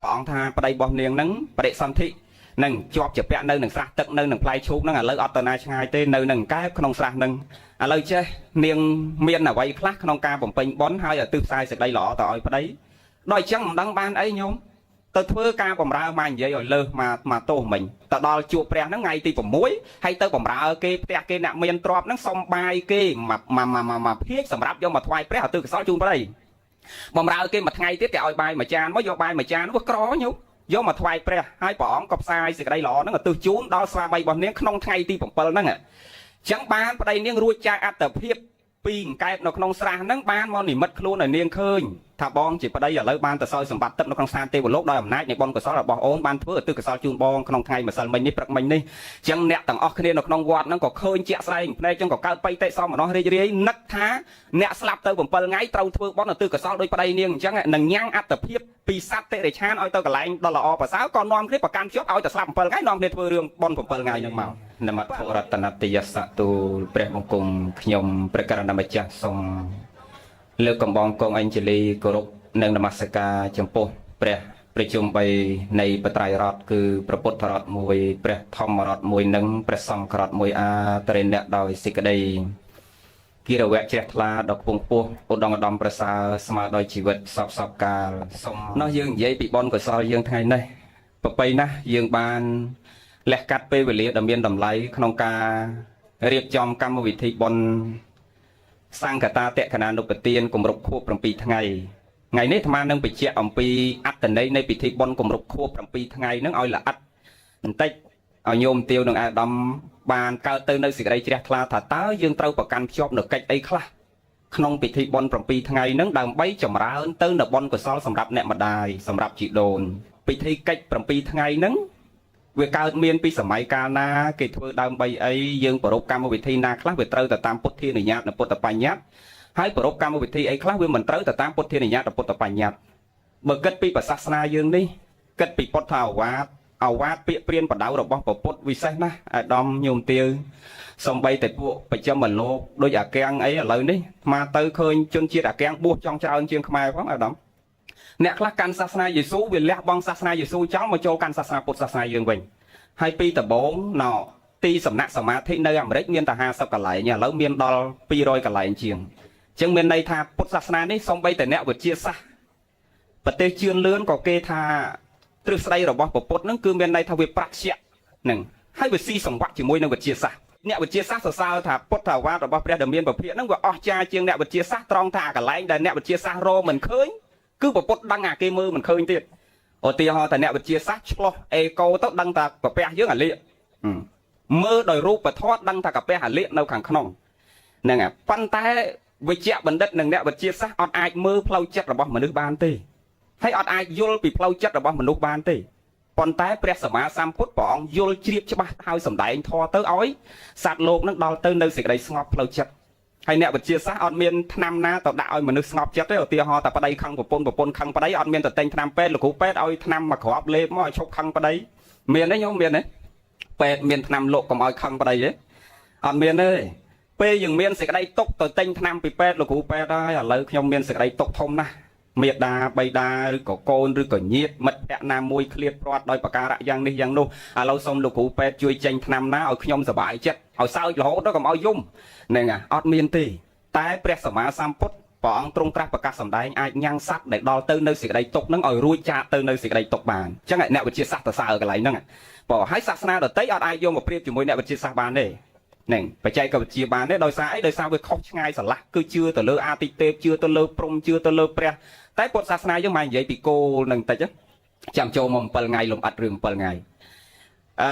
ព្រះអង្គថាប្តីរបស់នាងហ្នឹងបដិសន្ធិនឹងជាប់ជាពាក់នៅនឹងស្រះទឹកនៅនឹងផ្លែឈូកហ្នឹងឥឡូវអត់ទៅណាឆ្ងាយទេនៅនឹងកែបក្នុងស្រះហ្នឹងឥឡូវចេះនាងមានអ្វីខ្លះក្នុងការបំពេញបុណ្យហើយឲ្យទិសផ្សាយសេចក្តីល្អទៅឲ្យប្តីដល់អញ្ចឹងមិនដឹងបានអីញោមទៅធ្វើការបំរើមកនិយាយឲ្យលើសមកមកទោសមិញទៅដល់ជួបព្រះហ្នឹងថ្ងៃទី6ហើយទៅបំរើគេផ្ទះគេអ្នកមានទ្រព្យហ្នឹងសុំបាយគេមកមកមកភាជសម្រាប់យកមកថ្វាយព្រះឲ្យទិសកុសលជូនប្តីបំរើគេមួយថ្ងៃទៀតគេឲ្យបាយមួយចានមកយកបាយមួយចាននោះក្រញោមយកមកថ្វាយព្រះហើយព្រះអង្គក៏ផ្សាយសេចក្តីល្អហ្នឹងឧទ្ទិសជូនដល់ស្វាមីរបស់នាងក្នុងថ្ងៃទី7ហ្នឹងអញ្ចឹងបានប្តីនាងរួចចាកអត្តភាពពីអង្កែបនៅក្នុងស្រះហ្នឹងបានមកនិមិត្តខ្លួនឲ្យនាងឃើញថាបងជាប្តីឥឡូវបានទៅសោយសម្បត្តិទឹកនៅក្នុងស្ថានទេវលោកដោយអំណាចនៃបុណ្យកុសលរបស់អូនបានធ្វើឧទ្ទិសកុសលជូនបងក្នុងថ្ងៃម្សិលមិញនេះព្រឹកមិញនេះអញ្ចឹងអ្នកទាំងអស់គ្នានៅក្នុងវត្តហ្នឹងក៏ឃើញជាក់ស្ដែងភ្នែកអញ្ចឹងក៏កើតបៃតិសមនោះរីករាយនឹកថាអ្នកស្លាប់ទៅ7ថ្ងៃត្រូវធ្វើបុណ្យឧទ្ទិសកុសលដោយប្តីនាងអញ្ចឹងនឹងញ៉ាំងអត្តភាពពីសត្វតិរិឆានឲ្យទៅកន្លែងដ៏ល្អប្រសើរក៏នាំគ្នាប្រកាន់ជាប់ឲ្យតែស្លាប់7ថ្ងៃនាំគ្នាធ្វើរឿងបុណ្យ7ថ្ងៃហ្នឹងមកនមត្ថរតនតយសទូលព្រះបង្គំខ្ញុំព្រះករុណាម្ចាស់សូមលើកកំបងកងអញ្ជលីគោរពនិងនមស្ការចំពោះព្រះប្រជុំ3នៃបត្រៃរតគឺព្រះពុទ្ធរតមួយព្រះធម្មរតមួយនិងព្រះសង្ឃរតមួយអាត្រេនៈដោយសេចក្តីគិរវៈជ្រះថ្លាដ៏ខ្ពង់ខ្ពស់ឧត្តមឧត្តមប្រសើរស្មើដោយជីវិតសពសពកាលសូមនោះយើងនិយាយពីបុណ្យកុសលយើងថ្ងៃនេះប្រពៃណាស់យើងបានលះកាត់ពេលវេលាដ៏មានតម្លៃក្នុងការរៀបចំកម្មវិធីបុណ្យសង្ឃតាតក្កណានុបទានគម្រប់ខួប7ថ្ងៃថ្ងៃនេះអាត្មានឹងបញ្ជាក់អំពីអត្ថន័យនៃពិធីបុណ្យគម្រប់ខួប7ថ្ងៃហ្នឹងឲ្យល្អិតបន្តិចឲ្យញោមទាវនិងអាដាមបានកើតទៅនៅសេចក្តីជ្រះថ្លាថាតើយើងត្រូវប្រកាន់ភ្ជាប់នៅកិច្ចអីខ្លះក្នុងពិធីបុណ្យ7ថ្ងៃហ្នឹងដើម្បីចម្រើនទៅនៅបុណ្យកុសលសម្រាប់អ្នកម្ដាយសម្រាប់ជីដូនពិធីកិច្ច7ថ្ងៃហ្នឹងវាកើតមានពីសម័យកាលណាគេធ្វើដើម្បីអីយើងប្រពកម្មវិធីណាខ្លះវាត្រូវទៅតាមពុទ្ធានុញ្ញាតនិងពុទ្ធបញ្ញត្តិហើយប្រពកម្មវិធីអីខ្លះវាមិនត្រូវទៅតាមពុទ្ធានុញ្ញាតនិងពុទ្ធបញ្ញត្តិបើគិតពីសាសនាយើងនេះគិតពីពុទ្ធអាវាតអាវាតពាក្យព្រានបដៅរបស់ពុទ្ធវិសេសណាស់អាដាមញោមទាវសំបីតែពួកបច្ចឹមលោកដូចអាកាំងអីឥឡូវនេះមកទៅឃើញជនជាតិអាកាំងបួសចង់ច្រើនជាងខ្មែរផងអាដាមអ្នកខ្លះកាន់សាសនាយេស៊ូវាលះបង់សាសនាយេស៊ូចោលមកចូលកាន់សាសនាពុទ្ធសាសនាយើងវិញហើយពីដំបូងណោទីសំណាក់សមាធិនៅអាមេរិកមានតែ50កន្លែងឥឡូវមានដល់200កន្លែងជាងអញ្ចឹងមានន័យថាពុទ្ធសាសនានេះសំបីតែអ្នកវិទ្យាសាស្ត្រប្រទេសជឿនលឿនក៏គេថាទ្រឹស្ដីរបស់ពុទ្ធហ្នឹងគឺមានន័យថាវាប្រាជ្ញាហ្នឹងហើយវាស៊ីសង្វាក់ជាមួយនឹងវិទ្យាសាស្ត្រអ្នកវិទ្យាសាស្ត្រសរសើរថាពុទ្ធអាវាតរបស់ព្រះដ៏មានពភាកហ្នឹងវាអស្ចារ្យជាងអ្នកវិទ្យាសាស្ត្រត្រង់ថាអាកន្លែងដែលអ្នកវិទ្យាសាស្ត្ររមិនឃើញគឺពុទ្ធដឹងអាគេមើលមិនឃើញទៀតឧទាហរណ៍ថាអ្នកវិទ្យាសាស្ត្រឆ្លោះអេកូទៅដឹងថាកាពះយើងអាលៀកមើលដោយរូបធម៌ដឹងថាកាពះអាលៀកនៅខាងក្នុងហ្នឹងហើយប៉ុន្តែវិជ្ជបណ្ឌិតនិងអ្នកវិទ្យាសាស្ត្រអត់អាចមើលផ្លូវចិត្តរបស់មនុស្សបានទេហើយអត់អាចយល់ពីផ្លូវចិត្តរបស់មនុស្សបានទេប៉ុន្តែព្រះសម្មាសម្ពុទ្ធព្រះអង្គយល់ជ្រាបច្បាស់ហើយសម្ដែងធម៌ទៅឲ្យសត្វលោកនឹងដល់ទៅនៅសេចក្តីស្ងប់ផ្លូវចិត្តហើយអ្នកវិទ្យាសាស្ត្រអត់មានថ្នាំណាទៅដាក់ឲ្យមនុស្សស្ងប់ចិត្តទេឧទាហរណ៍តែប្តីខឹងប្រពន្ធប្រពន្ធខឹងប្តីអត់មានទៅទិញថ្នាំពេទ្យលោកគ្រូពេទ្យឲ្យថ្នាំមួយគ្រាប់លេបមកឲ្យឈប់ខឹងប្តីមានទេញោមមានទេពេទ្យមានថ្នាំលក់កុំឲ្យខឹងប្តីទេអត់មានទេពេលយើងមានសេចក្តីទុកទៅទិញថ្នាំពីពេទ្យលោកគ្រូពេទ្យហើយឥឡូវខ្ញុំមានសេចក្តីទុកធំណាស់មេដាបៃតាឬក៏កូនឬក៏ញាតិមិត្តភក្តិណាមួយឃ្លាតព្រាត់ដោយប្រការៈយ៉ាងនេះយ៉ាងនោះឥឡូវសូមលោកគ្រូពេទ្យជួយចេញថ្នាំណាឲ្យខ្ញុំសប្បាយចិត្តឲ្យសើចរហូតដល់កុំឲ្យយំហ្នឹងអត់មានទេតែព្រះសម្មាសម្ពុទ្ធព្រះអង្គទ្រង់ត្រាស់ប្រកាសសម្ដែងអាចញ៉ាំងសត្វដែលដល់ទៅនៅសេចក្តីទុកហ្នឹងឲ្យរួចចាកទៅនៅសេចក្តីទុកបានអញ្ចឹងអ្នកវិទ្យាសាស្ត្រទៅសើកន្លែងហ្នឹងបើហើយសាសនាដទៃអត់អាចយកមកប្រៀបជាមួយអ្នកវិទ្យាសាស្ត្របានទេ ហ្នឹងបច្ចេកវិទ្យាបានទេដោយសារអីដោយសារវាខុសឆ្ងាយស្រឡះគឺជឿទៅលើអាទិទេពជឿទៅលើព្រំជឿទៅលើព្រះតែពុទ្ធសាសនាយើងមកនិយាយពីគោលនឹងតិចចាំចូលមក7ថ្ងៃលំអិតរឿង7ថ្ងៃអឺ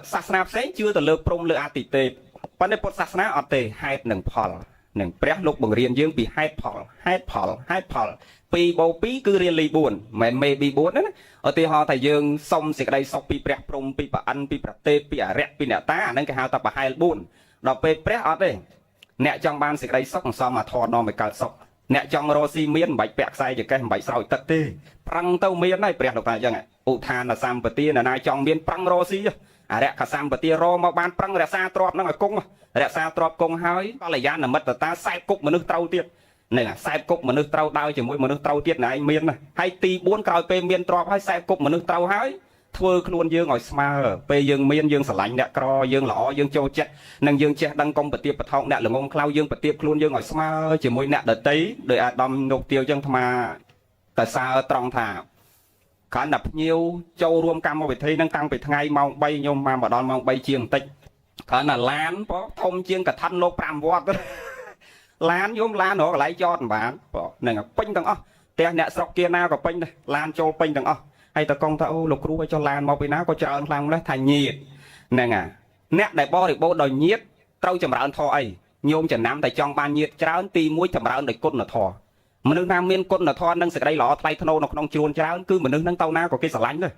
សាសនាផ្សេងជឿទៅលើព្រំលើអាទិទេពប៉ុន្តែពុទ្ធសាសនាអត់ទេហេតុនិងផលនឹងព្រះលោកបង្រៀនយើងពីហេតុផលហេតុផលហេតុផល2បូក2គឺរៀលលី4មិនមែនមេ B 4ណាឧទាហរណ៍ថាយើងសុំសេចក្តីសុខពីព្រះព្រំពីប្រអិនពីប្រទេពពីអរិយពីអ្នកតាអាហ្នឹងគេហៅថាប្រហែល4ដល់ពេលព្រះអត់ទេអ្នកចង់បានសេចក្តីសុខសំអាធរនាំឲ្យកើតសុខអ្នកចង់រកស៊ីមានមិនបាច់ពាក់ខ្សែចកេះមិនបាច់ស្រោចទឹកទេប្រឹងទៅមានហើយព្រះលោកថាអញ្ចឹងឧទ្ធានសម្បទានណាចង់មានប្រឹងរកស៊ីអរិយសម្បទារមកបានប្រឹងរក្សាទ្រព្យហ្នឹងឲ្យគង់រក្សាទ្រព្យគង់ហើយកល្យាណមិត្តតាសែបគុកមនុស្សត្រូវទៀតនឹងសែបគុកមនុស្សត្រូវដើរជាមួយមនុស្សត្រូវទៀតណែឯងមានណាហើយទី4ក្រោយពេលមានទ្រព្យហើយសែបគុកមនុស្សត្រូវហើយធ្វើខ្លួនយើងឲ្យស្មើពេលយើងមានយើងស្រឡាញ់អ្នកក្រយើងល្អយើងចូលចិត្តនិងយើងចេះដឹងកុំប្រទៀបប្រថោកអ្នកល្ងងខ្លៅយើងប្រទៀបខ្លួនយើងឲ្យស្មើជាមួយអ្នកដតីដោយអាដាមលោកទាវចឹងអាត្មាតែសើត្រង់ថាគ្រាន់តែភ្ញៀវចូលរួមកម្មវិធីនឹងតាំងពីថ្ងៃម៉ោង3ខ្ញុំមកដល់ម៉ោង3ជាងបន្តិចគ្រាន់តែឡានបងធំជាងកឋិនលោក5វត្តឡានយំឡានរកកន្លែងចតមិនបានបងនឹងពេញទាំងអស់ផ្ទះអ្នកស្រុកគៀណាក៏ពេញដែរឡានចូលពេញទាំងអស់ហើយតកងថាអូលោកគ្រូឲ្យចុះឡានមកពីណាក៏ច្រើនខ្លាំងម្ល៉េះថាញាតហ្នឹងអាអ្នកដែលបរិបូរដោយញាតត្រូវចម្រើនធម៌អីញោមចំណាំតែចង់បានញាតច្រើនទី1ចម្រើនដោយគុណធម៌មនុស្សណាមានគុណធម៌និងសេចក្តីល្អថ្លៃថ្នូរនៅក្នុងជួនច្រើនគឺមនុស្សហ្នឹងទៅណាក៏គេស្រឡាញ់ដែរ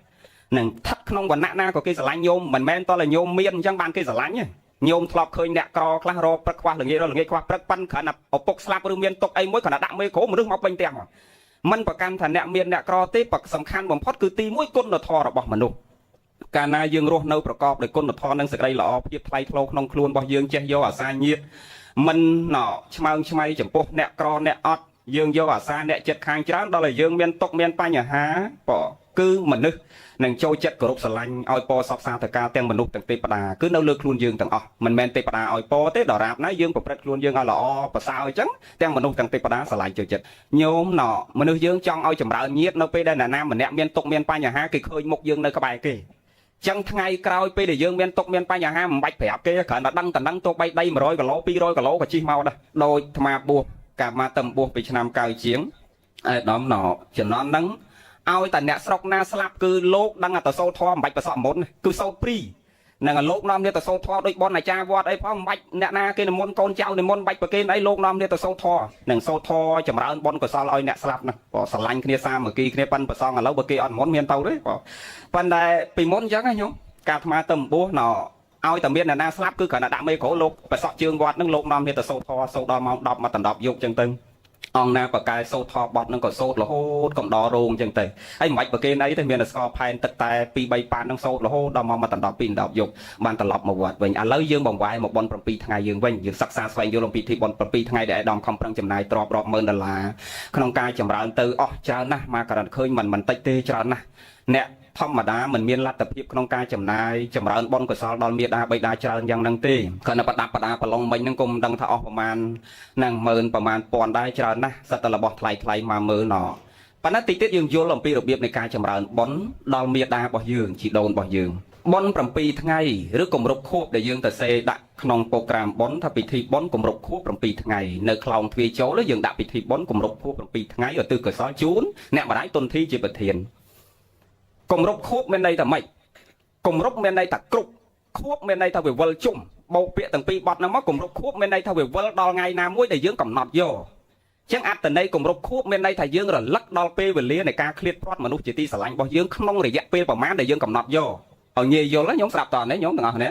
នឹងស្ថិតក្នុងវណ្ណៈណាក៏គេស្រឡាញ់ញោមមិនមែនតើញោមមានអញ្ចឹងបានគេស្រឡាញ់ទេញោមធ្លាប់ឃើញអ្នកក្រខ្លះរកព្រឹកខ្វះល្ងាចរកល្ងាចខ្វះព្រឹកប៉ិនគ្រាន់តែឪពុកស្លាប់ឬមានទុកអីមួយគ្រាន់តែដាក់មេក្រូមនុស្សមកពេញផ្ទះមកមិនប្រកាន់ថាអ្នកមានអ្នកក្រទេសំខាន់បំផុតគឺទី1គុណធម៌របស់មនុស្សកាលណាយើងរស់នៅប្រកបដោយគុណធម៌និងសេចក្តីល្អភាពថ្លៃថ្នូរក្នុងខ្លួនរបស់យើងចេះយកអាសាញាតមិនណឆ្មើងឆ្មៃចំពោះអ្នកក្រអ្នកអត់យើងយកអាសាអ្នកចិត្តខាងច្រើនដល់ឲ្យយើងមានទុកមានបញ្ហាបងគឺមនុស្សនឹងចូលចិត្តគោរពស្រឡាញ់ឲ្យពរសពសាធការទាំងមនុស្សទាំងទេពតាគឺនៅលើខ្លួនយើងទាំងអស់មិនមែនទេពតាឲ្យពរទេដរាបណាយើងប្រព្រឹត្តខ្លួនយើងឲ្យល្អប្រសើរអញ្ចឹងទាំងមនុស្សទាំងទេពតាស្រឡាញ់ចូលចិត្តញោមណមនុស្សយើងចង់ឲ្យចម្រើនញាតនៅពេលដែលអ្នកណាម្នាក់មានទុកមានបញ្ហាគេឃើញមុខយើងនៅក្បែរគេចឹងថ្ងៃក្រោយពេលដែលយើងមានទុកមានបញ្ហាមិនបាច់ប្រាប់គេគ្រាន់តែដឹងតណ្ដឹងទោះបីដី100គីឡូ200គីឡូក៏ជិះមកដែរដោយអាត្មាបួសកាលមកទៅបួសពីឆ្នាំ9ជាងអេដាមណចំណន់ហ្នឹងឲ្យតែអ្នកស្រុកណាស្លាប់គឺលោកដឹងតែសូត្រធម៌មិនបាច់ប្រសក់មុនគឺសូត្រព្រីនឹងលោកនាំគ្នាទៅសូត្រធម៌ដូចបនអាចារ្យវត្តអីផងមិនបាច់អ្នកណាគេនិមន្តកូនចៅនិមន្តបាច់ប្រគេនអីលោកនាំគ្នាទៅសូត្រធម៌នឹងសូត្រធម៌ចម្រើនបុណ្យកុសលឲ្យអ្នកស្លាប់ណាបើស្រឡាញ់គ្នាសាមគ្គីគ្នាប៉ិនប្រសងឥឡូវបើគេអត់និមន្តមានទៅទេបើប៉ុន្តែពីមុនអញ្ចឹងណាញោមកាលអាត្មាទៅបួសណឲ្យតែមានអ្នកណាស្លាប់គឺគ្រាន់តែដាក់មេក្រូលោកប្រសក់ជើងវត្តនឹងលោកនាំគ្នាទៅសូត្រធម៌សូត្រដល់ម៉ោង10មកដណ្ដប់យប់អញ្ចឹងទៅអង្គណាបកែសូត្រធម៌បត់នឹងក៏សូត្ររហូតកំដររោងអញ្ចឹងទៅហើយមិនបាច់ប្រគេនអីទេមានតែស្ករផែនទឹកតែ2 3ប៉ាននឹងសូត្ររហូតដល់ម៉ោង1ដណ្ដប់2ដណ្ដប់យប់បានត្រឡប់មកវត្តវិញឥឡូវយើងបង្វែរមកបុណ្យ7ថ្ងៃយើងវិញយើងសិក្សាស្វែងយល់អំពីពិធីបុណ្យ7ថ្ងៃដែលអាដាមខំប្រឹងចំណាយទ្រព្យរាប់ម៉ឺនដុល្លារក្នុងការចម្រើនទៅអស់ច្រើនណាស់មកករណីឃើញមិនតិចទេច្រើនណាស់អ្នកធម្មតាមិនមានលទ្ធភាពក្នុងការចំណាយចម្រើនបុណ្យកុសលដល់មេដាបៃតាច្រើនយ៉ាងហ្នឹងទេគ្រាន់តែប្រដាប់ប្រដាប្រឡងមិញហ្នឹងគុំដឹងថាអស់ប្រមាណហ្នឹងម៉ឺនប្រមាណពាន់ដែរច្រើនណាស់សិតតែរបស់ថ្លៃថ្លៃមកមើលណប៉ុន្តែតិចទៀតយើងយល់អំពីរបៀបនៃការចម្រើនបុណ្យដល់មេដារបស់យើងជីដូនរបស់យើងបុណ្យ7ថ្ងៃឬគម្រប់ខួបដែលយើងទៅសេដាក់ក្នុងប្រូក្រាមបុណ្យថាពិធីបុណ្យគម្រប់ខួប7ថ្ងៃនៅខ្លោងទ្វារចូលយើងដាក់ពិធីបុណ្យគម្រប់ខួប7ថ្ងៃឧទ្ទិសកុសលជូនអ្នកម្ដាយទុនធីជាប្រធានគម្រប់ខួបមានន័យថាម៉េចគម្រប់មានន័យថាគ្រប់ខួបមានន័យថាវាវិលជុំបោកពាក្យទាំងពីរបត់ហ្នឹងមកគម្រប់ខួបមានន័យថាវាវិលដល់ថ្ងៃណាមួយដែលយើងកំណត់យកចឹងអត្តន័យគម្រប់ខួបមានន័យថាយើងរលឹកដល់ពេលវេលានៃការឃ្លាតព្រាត់មនុស្សជាទីស្រឡាញ់របស់យើងក្នុងរយៈពេលប្រមាណដែលយើងកំណត់យកឲ្យងាយយល់ណាញោមស្រាប់តនេះញោមទាំងអស់គ្នា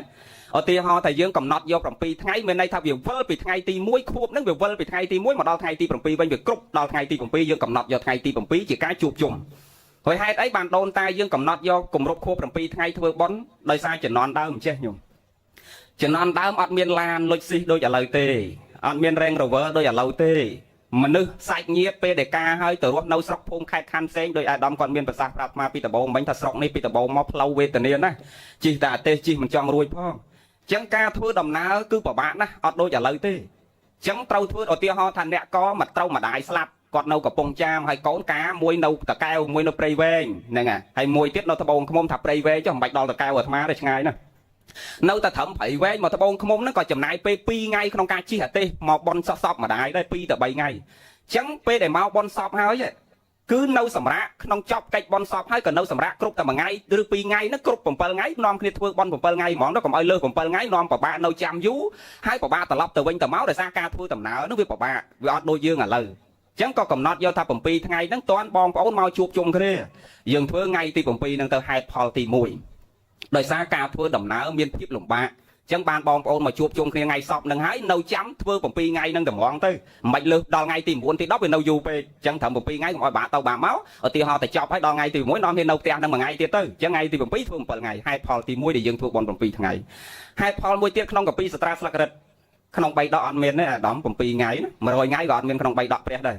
ឧទាហរណ៍ថាយើងកំណត់យក7ថ្ងៃមានន័យថាវាវិលពីថ្ងៃទី1ខួបហ្នឹងវាវិលពីថ្ងៃទី1មកដល់ថ្ងៃទី7វិញវាគ្រប់ដល់ថ្ងៃទី7យើងកំណត់យកថ្ងៃទី7ជាការជួបជុំហើយហេតុអីបានដូនតាយើងកំណត់យកគម្រប់ខួប7ថ្ងៃធ្វើបុណ្យដោយសារជំនាន់ដើមចេះញោមជំនាន់ដើមអត់មានឡានលុចស៊ីសដូចឥឡូវទេអត់មាន Range Rover ដូចឥឡូវទេមនុស្សសាច់ញាតិពេលដែលការហើយទៅរស់នៅស្រុកភូមិខេត្តខណ្ឌផ្សេងដោយអាដាមគាត់មានប្រសាសន៍ប្រាប់មកពីដំបូងមិញថាស្រុកនេះពីដំបូងមកផ្លូវវេទនាណាជិះតែអាទេសជិះមិនចង់រួចផងចឹងការធ្វើដំណើរគឺពិបាកណាស់អត់ដូចឥឡូវទេចឹងត្រូវធ្វើឧទាហរណ៍ថាអ្នកកមកត្រូវម្ដាយស្លាប់គាត់នៅកំពង់ចាមហើយកូនកាមួយនៅតកែវមួយនៅព្រៃវែងហ្នឹងហើយមួយទៀតនៅត្បូងឃ្មុំថាព្រៃវែងចុះមិនបាច់ដល់តកែវអាត្មាទេឆ្ងាយណាស់ នៅតែត្រឹមព្រៃវែងមកត្បូងឃ្មុំហ្នឹងក៏ចំណាយពេល2ថ្ងៃក្នុងការជិះអាទេសមកបនសពម្ដាយដែរ2ទៅ3ថ្ងៃអញ្ចឹងពេលដែលមកបនសពហើយគឺនៅសម្រាប់ក្នុងចប់កិច្ចបនសពហើយក៏នៅសម្រាប់គ្រប់តែមួយថ្ងៃឬ2ថ្ងៃហ្នឹងគ្រប់7ថ្ងៃនាំគ្នាធ្វើបន7ថ្ងៃហ្មងទៅកុំឲ្យលើស7ថ្ងៃនាំពិបាកនៅចាំយូរហើយពិបាកត្រឡប់ទៅវិញទៅមកដោយសារការធ្វើដំណើរហ្នឹងវាពិបាកវាអត់ដូចយើងឥឡូវចឹងក៏កំណត់យកថា7ថ្ងៃហ្នឹងតាន់បងប្អូនមកជួបជុំគ្នាយើងធ្វើថ្ងៃទី7ហ្នឹងទៅហេតុផលទី1ដោយសារការធ្វើដំណើរមានភាពលំបាកចឹងបានបងប្អូនមកជួបជុំគ្នាថ្ងៃសពហ្នឹងហើយនៅចាំធ្វើ7ថ្ងៃហ្នឹងតម្រង់ទៅមិនបាច់លើសដល់ថ្ងៃទី9ទី10វានៅយូរពេកចឹងត្រឹម7ថ្ងៃកុំឲ្យបាក់ទៅបាក់មកឧទាហរណ៍តែចប់ហើយដល់ថ្ងៃទី6នាំគ្នានៅផ្ទះហ្នឹងមួយថ្ងៃទៀតទៅចឹងថ្ងៃទី7ធ្វើ7ថ្ងៃហេតុផលទី1ដែលយើងធ្វើបុណ្យ7ថ្ងៃហេតុផលមួយទៀតក្នុងកាពីសត្រាស្លឹករឹតក្នុង3ដកអត់មានទេអាដាម7ថ្ងៃណា100ថ្ងៃក៏អត់មានក្នុង3ដកព្រះដែរ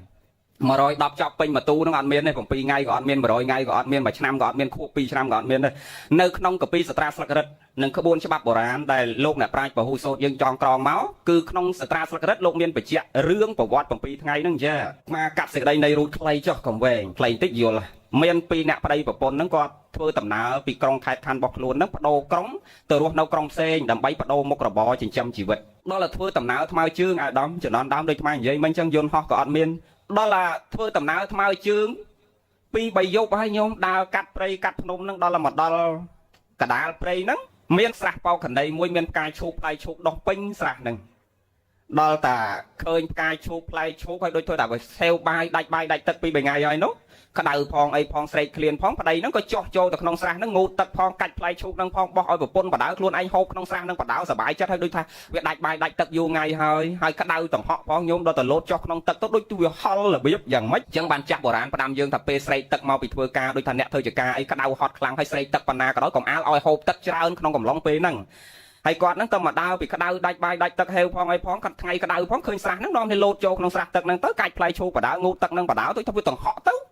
110ចប់ពេញមួយទូនឹងអត់មានទេ7ថ្ងៃក៏អត់មាន100ថ្ងៃក៏អត់មាន1ឆ្នាំក៏អត់មានខួប2ឆ្នាំក៏អត់មានដែរនៅក្នុងកាពីសត្រាស្លឹករឹតនិងក្បួនច្បាប់បុរាណដែលលោកអ្នកប្រាជ្ញពហុសោតយើងចងក្រងមកគឺក្នុងសត្រាស្លឹករឹតលោកមានបញ្ជាក់រឿងប្រវត្តិ7ថ្ងៃហ្នឹងចាមកកាត់សេចក្តីនៃរូតខ្លីចុះកំវែងខ្លីតិចយល់មានពីរអ្នកប្តីប្រពន្ធហ្នឹងគាត់ធ្វើដំណើរពីក្រុងខេត្តខណ្ឌរបស់ខ្លួនហ្នឹងបដូរក្រុងទៅរស់នៅក្រុងផ្សេងដើម្បីបដូរមុខរបរចិញ្ចឹមជីវិតដល់តែធ្វើដំណើរថ្មើរជើងអាដាមចំណន់ដើមដូចថ្មនិយាយមិញចឹងយន្តហោះក៏អត់មានដល់តែធ្វើដំណើរថ្មើរជើងពីរបីយប់ហើយញោមដើរកាត់ព្រៃកាត់ភ្នំហ្នឹងដល់តែមកដល់កដាលព្រៃហ្នឹងមានស្រះបោកណីមួយមានផ្កាឈូកផ្លែឈូកដុះពេញស្រះហ្នឹងដល់តាឃើញផ្កាឈូកផ្លែឈូកហើយដូចធ្វើតែសេវបាយដាច់បាយដាច់ទឹកពីរបីថ្ងៃហើយនោះក្តៅផងអីផងស្រេកឃ្លានផងប្តីហ្នឹងក៏ចោះចូលទៅក្នុងស្រះហ្នឹងងូតទឹកផងកាច់ផ្លែឈូកហ្នឹងផងបោះឲ្យប្រពន្ធបដៅខ្លួនឯងហូបក្នុងស្រះហ្នឹងបដៅសบายចិត្តហើយដូចថាវាដាច់បាយដាច់ទឹកយូរថ្ងៃហើយហើយក្តៅតង្ហក់ផងញោមដល់ទៅលោតចុះក្នុងទឹកទៅដូចវាហល់របៀបយ៉ាងម៉េចអញ្ចឹងបានចាស់បុរាណផ្ដាំយើងថាពេលស្រេកទឹកមកពីធ្វើការដូចថាអ្នកធ្វើចការអីក្តៅហត់ខ្លាំងហើយស្រេកទឹកប៉ុណ្ណាក៏ដោយកុំអាលឲ្យហូបទឹកច្រើនក្នុងកំឡុងពេលហ្នឹងហើយគាត់ហ្នឹងទៅមកដើរពីក្តៅដាច់បាយដាច់ទឹកហេវផងអីផងគាត់ថ្ងៃក្តៅផងឃើញស្រះហ្នឹងនាំឲ្យលោតចូលក្នុងស្រះទឹកហ្នឹងទៅកាច់ផ្លែឈូកបដៅងូតទឹកហ្នឹងបដៅទៅថាវាតង្ហក់ទៅ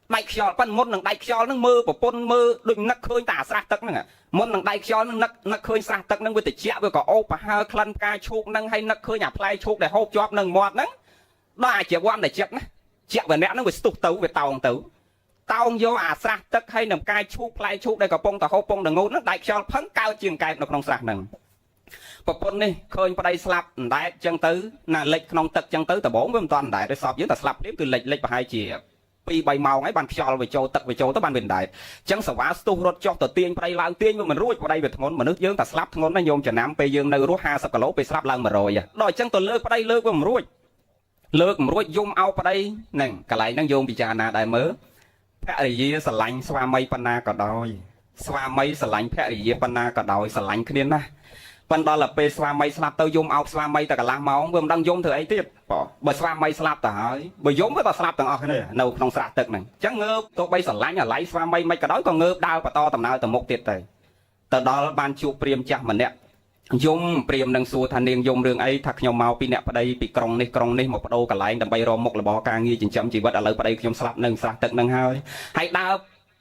ដៃខ្យល់ប៉ិនមុននឹងដៃខ្យល់ហ្នឹងមើលប្រពន្ធមើលដូចនឹកឃើញតែអាស្រះទឹកហ្នឹងមុននឹងដៃខ្យល់ហ្នឹងនឹកនឹកឃើញស្រះទឹកហ្នឹងវាតិចវាក៏អូបប្រហើក្លិនផ្កាឈូកហ្នឹងហើយនឹកឃើញអាផ្លែឈូកដែលហូបជាប់នឹងមាត់ហ្នឹងដល់អាជីវ័នដែលចិត្តណាជាវណៈហ្នឹងវាស្ទុះទៅវាតោងទៅតោងយកអាស្រះទឹកហើយនឹងផ្កាឈូកផ្លែឈូកដែលកំពុងតែហូបពងដងូតហ្នឹងដៃខ្យល់ផឹងកើតជាងកែបនៅក្នុងស្រះហ្នឹងប្រពន្ធនេះឃើញប្តីស្លាប់អណ្ដែតចឹងទៅណាលិចក្នុងទឹកចឹងទៅដំបងវាមិនតាន់អណ្ដែតទេសពយើងតែស្លាប់ភ្លាមគឺលិចលិចប្រហែលជា2 3ម៉ោងហើយបានខ្យល់វាចូលទឹកវាចូលទៅបានវាអណ្ដែតអញ្ចឹងសវ៉ាស្ទុះរត់ចុះទៅទាញប្តីឡើងទាញវាមិនរួចប្តីវាធ្ងន់មនុស្សយើងតែស្លាប់ធ្ងន់ណាញោមចំណាំពេលយើងនៅរស់50គីឡូពេលស្លាប់ឡើង100ដល់អញ្ចឹងទៅលើកប្តីលើកវាមិនរួចលើកមិនរួចយំអោប្តីហ្នឹងកន្លែងហ្នឹងយោមពិចារណាដែរមើលភរិយាស្រឡាញ់ស្វាមីប៉ុណ្ណាក៏ដោយស្វាមីស្រឡាញ់ភរិយាប៉ុណ្ណាក៏ដោយស្រឡាញ់គ្នាណាស់ប៉ុន្តែដល់ពេលស្វាមីស្លាប់ទៅយំអោបស្វាមីតែកន្លះម៉ោងវាមិនដឹងយំធ្វើអីទៀតបើស្វាមីស្លាប់ទៅហើយបើយំវាក៏ស្លាប់ទាំងអស់គ្នានៅក្នុងស្រះទឹកហ្នឹងអញ្ចឹងងើបទោះបីស្រឡាញ់អាឡ័យស្វាមីមិនក៏ដោយក៏ងើបដើរបន្តដំណើរទៅមុខទៀតទៅទៅដល់បានជួបព្រាមចាស់ម្នាក់យំព្រាមនឹងសួរថានាងយំរឿងអីថាខ្ញុំមកពីអ្នកប្តីពីក្រុងនេះក្រុងនេះមកបដូរកន្លែងដើម្បីរកមុខរបរការងារចិញ្ចឹមជីវិតឥឡូវប្តីខ្ញុំស្លាប់នៅស្រះទឹកហ្នឹងហើយហើយដើរ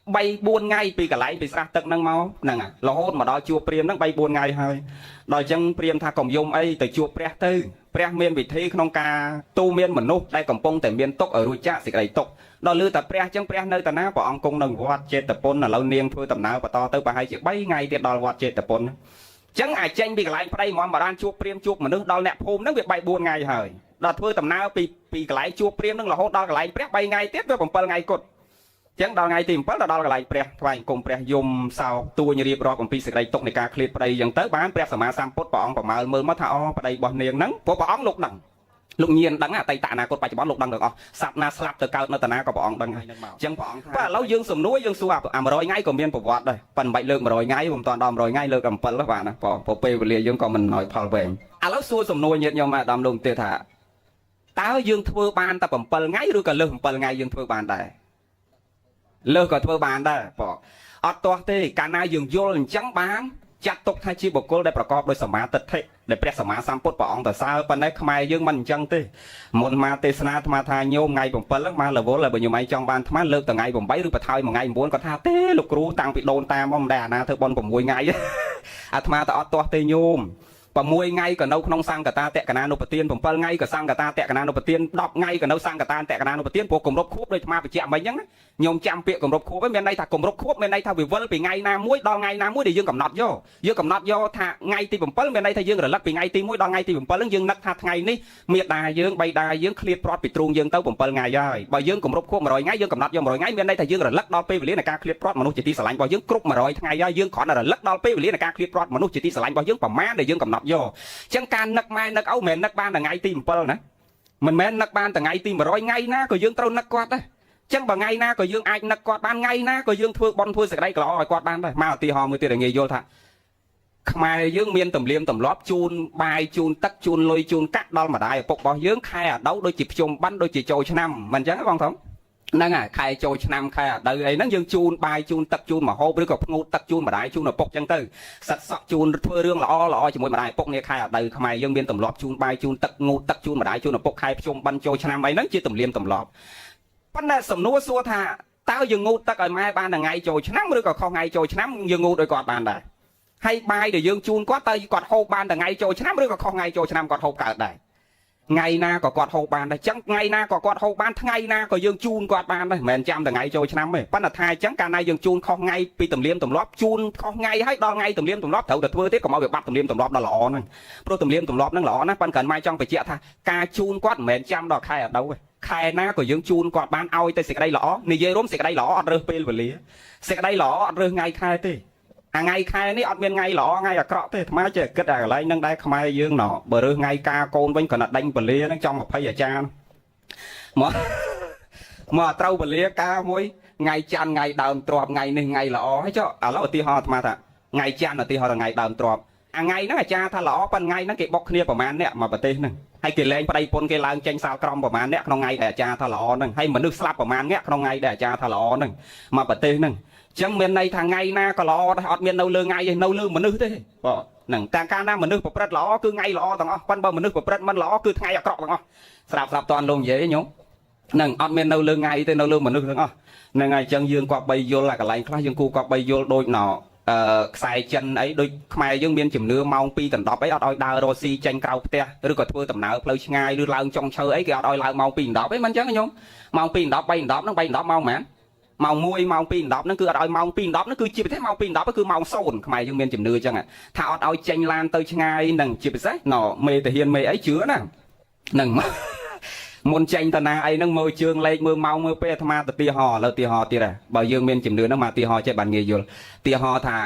3 4ថ្ងៃពីកន្លែងពីស្រះទឹកហ្នឹងមកហ្នឹងរហូតមកដល់ជួបព្រាមហ្នឹង3 4ថ្ងៃហើយដល់អញ្ចឹងព្រាមថាកុំយំអីទៅជួបព្រះទៅព្រះមានវិធីក្នុងការទូមានមនុស្សដែលកំពុងតែមានទុក្ខឲ្យរួចចាកសេចក្តីទុក្ខដល់ឮតែព្រះអញ្ចឹងព្រះនៅតាណាព្រះអង្គគង់នៅវត្តចេតពុនឥឡូវនាងធ្វើដំណើរបន្តទៅប្រហែលជា3ថ្ងៃទៀតដល់វត្តចេតពុនអញ្ចឹងអាចចេញពីកន្លែងប្តីមកមកបានជួបព្រាមជួបមនុស្សដល់អ្នកភូមិហ្នឹងវា3 4ថ្ងៃហើយដល់ធ្វើដំណើរពីពីកន្លែងជួបព្រាមហ្នឹងរហូតដល់កន្លែងព្រះ3ថ្ងៃទៀតវា7ថ្ងៃគត់ចឹងដល់ថ្ងៃទី7ដល់ដល់កន្លែងព្រះថ្វាយអង្គមព្រះយំសោកទួញរៀបរាប់អំពីសេចក្តីទុក្ខនៃការឃ្លាតប្តីចឹងទៅបានព្រះសម្មាសម្ពុទ្ធព្រះអង្គប្រមើលមើលមកថាអូប្តីរបស់នាងហ្នឹងព្រោះព្រះអង្គលោកដឹងលោកញៀនដឹងអតីតអនាគតបច្ចុប្បន្នលោកដឹងទាំងអស់សត្វណាស្លាប់ទៅកើតនៅតាណាក៏ព្រះអង្គដឹងហើយអញ្ចឹងព្រះអង្គថាបាទឥឡូវយើងសំណួរយើងសួរអា100ថ្ងៃក៏មានប្រវត្តិដែរប៉ុន្តែមិនបាច់លើក100ថ្ងៃមិនតាន់ដល់100ថ្ងៃលើកតែ7បាទណាព្រោះពេលវេលាយើងក៏មិនណយផលវែងឥឡូវសួរសំណួរញាតិញោមអាដាមលោកទៀតថាតើយើងធ្វើបានតែ7ថ្ងៃឬក៏លើស7ថ្ងៃយើងធ្វើបានដែរលើសក៏ធ្វើបានដែរបងអត់ទាស់ទេកាលណាយើងយល់អញ្ចឹងបានចាត់ទុកថាជាបុគ្គលដែលប្រកបដោយសមាទិដ្ឋិដែលព្រះសម្មាសម្ពុទ្ធព្រះអង្គតសើប៉ុន្តែខ្មែរយើងមិនអញ្ចឹងទេមុនមកទេសនាអាត្មាថាញោមថ្ងៃ7ហ្នឹងមករវល់ហើយបើញោមឯងចង់បានអាត្មាលើកថ្ងៃ8ឬបន្ថយមួយថ្ងៃ9គាត់ថាទេលោកគ្រូតាំងពីដូនតាមមកមិនដែលអាណាធ្វើបុណ្យ6ថ្ងៃអាត្មាទៅអត់ទាស់ទេញោម 6ថ្ងៃក៏នៅក្នុងសង្កតាតកណានុបទាន7ថ្ងៃក៏សង្កតាតកណានុបទាន10ថ្ងៃក៏នៅសង្កតាតកណានុបទានព្រោះគម្រប់ខួបដូចអាត្មាបញ្ជាក់មិញហ្នឹងណាញោមចាំពាក្យគម្រប់ខួបហ្នឹងមានន័យថាគម្រប់ខួបមានន័យថាវាវិលពីថ្ងៃណាមួយដល់ថ្ងៃណាមួយដែលយើងកំណត់យកយើងកំណត់យកថាថ្ងៃទី7មានន័យថាយើងរលឹកពីថ្ងៃទី1ដល់ថ្ងៃទី7ហ្នឹងយើងនឹកថាថ្ងៃនេះមេដាយើងបៃតាយើងឃ្លាតព្រាត់ពីទ្រូងយើងទៅ7ថ្ងៃហើយបើយើងគម្រប់ខួប100ថ្ងៃយើងកំណត់យក100ថ្ងៃមានន័យថាយើងរលឹកដល់ពេលវេលានៃការឃ្លាតព្រាត់មនុស្សជាទីស្រឡាញ់របស់យើងគ្រប់100ថ្ងៃហើយយើងគ្រាន់តែរលឹកដល់ពេលវេលានៃការឃ្លាតព្រាត់មនុស្សជាទីស្រឡាញ់របស់យើងប្រមាណដែលយើងកំណត់យកអញ្ចឹងការនឹកម៉ែនឹកឪមិនមែននឹកបានតែថ្ងៃទី7ណាមិនមែននឹកបានតែថ្ងៃទី100ថ្ងៃណាក៏យើងត្រូវនឹកគាត់ដែរចឹងបើថ្ងៃណាក៏យើងអាចនឹកគាត់បានថ្ងៃណាក៏យើងធ្វើបន់ធ្វើសេចក្តីល្អឲ្យគាត់បានដែរមកឧទាហរណ៍មួយទៀតឲ្យងាយយល់ថាខ្មែរយើងមានទំនៀមទម្លាប់ជូនបាយជូនទឹកជូនលុយជូនកាក់ដល់ម្ដាយឪពុករបស់យើងខែអាដៅដូចជាភ្ជុំបិណ្ឌដូចជាចូលឆ្នាំមិនអញ្ចឹងទេបងធំហ្នឹងហើយខែចូលឆ្នាំខែអាដៅអីហ្នឹងយើងជូនបាយជូនទឹកជូនម្ហូបឬក៏ផ្ងូតទឹកជូនម្ដាយជូនឪពុកអញ្ចឹងទៅសិតសក់ជូនធ្វើរឿងល្អល្អជាមួយម្ដាយឪពុកនេះខែអាដៅខ្មែរយើងមានទម្លាប់ជូនបាយជូនទឹកងូតទឹកជូនម្ដាយជូនឪពុកខែភ្ជុំបិណ្ឌចូលឆ្នាំអីហ្នឹងជាទំនៀមទម្លាប់ប៉ុន្តែសំណួរសួរថាតើយើងងូតទឹកឲ្យម៉ែបានថ្ងៃចូលឆ្នាំឬក៏ខុសថ្ងៃចូលឆ្នាំយើងងូតឲ្យគាត់បានដែរហើយបាយដែលយើងជូនគាត់តើគាត់ហូបបានថ្ងៃចូលឆ្នាំឬក៏ខុសថ្ងៃចូលឆ្នាំគាត់ហូបកើតដែរថ្ងៃណាក៏គាត់ហូបបានដែរចឹងថ្ងៃណាក៏គាត់ហូបបានថ្ងៃណាក៏យើងជូនគាត់បានដែរមិនមែនចាំថ្ងៃចូលឆ្នាំទេប៉ុន្តែថាអញ្ចឹងកាលណាយើងជូនខុសថ្ងៃពីទំនៀមទម្លាប់ជូនខុសថ្ងៃហើយដល់ថ្ងៃទំនៀមទម្លាប់ត្រូវតែធ្វើទៀតកុំឲ្យវាបាត់ទំនៀមទម្លាប់ដល់ល្អហ្នឹងព្រោះទំនៀមទម្លាប់ហ្នឹងល្អណាស់ប៉ុន្តែគ្រាន់ម៉ែចង់បញ្ជាក់ថាការជូនគាត់មិនមែនចាំដល់ខែអត់ទៅទេខែណាក៏យើងជូនគាត់បានឲ្យតែសេចក្តីល្អនិយាយរួមសេចក្តីល្អអត់រើសពេលវេលាសេចក្តីល្អអត់រើសថ្ងៃខែទេអាថ្ងៃខែនេះអត់មានថ្ងៃល្អថ្ងៃអាក្រក់ទេអាត្មាចេះគិតអាកន្លែងហ្នឹងដែរខ្មែរយើងណោះបើរើសថ្ងៃការកូនវិញគ្រាន់តែដេញពលាហ្នឹងចង់20អាចារ្យមកមកត្រូវពលាការមួយថ្ងៃច័ន្ទថ្ងៃដើមទ្របថ្ងៃនេះថ្ងៃល្អហើយចុះឥឡូវឧទាហរណ៍អាត្មាថាថ្ងៃច័ន្ទឧទាហរណ៍ថ្ងៃដើមទ្របអាថ្ងៃហ្នឹងអាចារ្យថាល្អប៉ុន្តែថ្ងៃហ្នឹងគេបុកគ្នាប្រហែលអ្នកមកប្រទេសហ្នឹងហើយគេលែងប្តីពុនគេឡើងចេញសាលក្រមប្រហែលអ្នកក្នុងថ្ងៃដែលអាចារ្យថាល្អហ្នឹងហើយមនុស្សស្លាប់ប្រហែលអ្នកក្នុងថ្ងៃដែលអាចារ្យថាល្អហ្នឹងមកប្រទេសហ្នឹងចឹងមានន័យថាថ្ងៃណាក៏ល្អដែរអត់មាននៅលើថ្ងៃទេនៅលើមនុស្សទេបងហ្នឹងតែកាលណាមនុស្សប្រព្រឹត្តល្អគឺថ្ងៃល្អទាំងអស់ប៉ុន្តែបើមនុស្សប្រព្រឹត្តមិនល្អគឺថ្ងៃអាក្រក់ទាំងអស់ស្រាប់ស្រាប់តន់លោកនិយាយញោមហ្នឹងអត់មាននៅលើថ្ងៃទេនៅលើមនុស្សទាំងអស់ហ្នឹងហើយចឹងយើងក៏បីយល់អាកន្លែងខ្លះយើងគួរក៏បីយល់ដូចណអឺខ្សែចិនអីដូចខ្មែរយើងមានជំនឿម៉ោង2ដណ្ដប់អីអត់ឲ្យដើររកស៊ីចេញក្រៅផ្ទះឬក៏ធ្វើដំណើរផ្លូវឆ្ងាយឬឡើងចុងឈើអីគេអត់ឲ្យឡើងម៉ោង2ដណ្ដប់អីមិនចឹងញោមម៉ោង2ដណ្ដប់3ដណ្ដប់ហ្នឹង3ដណ្ដប់ម៉ោងប៉ុន្មានម៉ោង1ម៉ោង2 10ហ្នឹងគឺអត់ឲ្យម៉ោង2 10ហ្នឹងគឺជាពិសេសម៉ោង2 10គឺម៉ោង0ខ្មែរយើងមានជំនឿចឹងថាអត់ឲ្យចេញឡានទៅឆ្ងាយនឹងជាពិសេសណមេតាហ៊ានមេអីជឿណានឹងមុនចេញតាណាអីហ្នឹងមើលជើងលេខមើលម៉ោងមើលពេលអាត្មាទៅទីហោឥឡូវទីហោទៀតហ៎បើយើងមានជំនឿហ្នឹងមកទីហោចេះបានងាយយល់ទីហោថា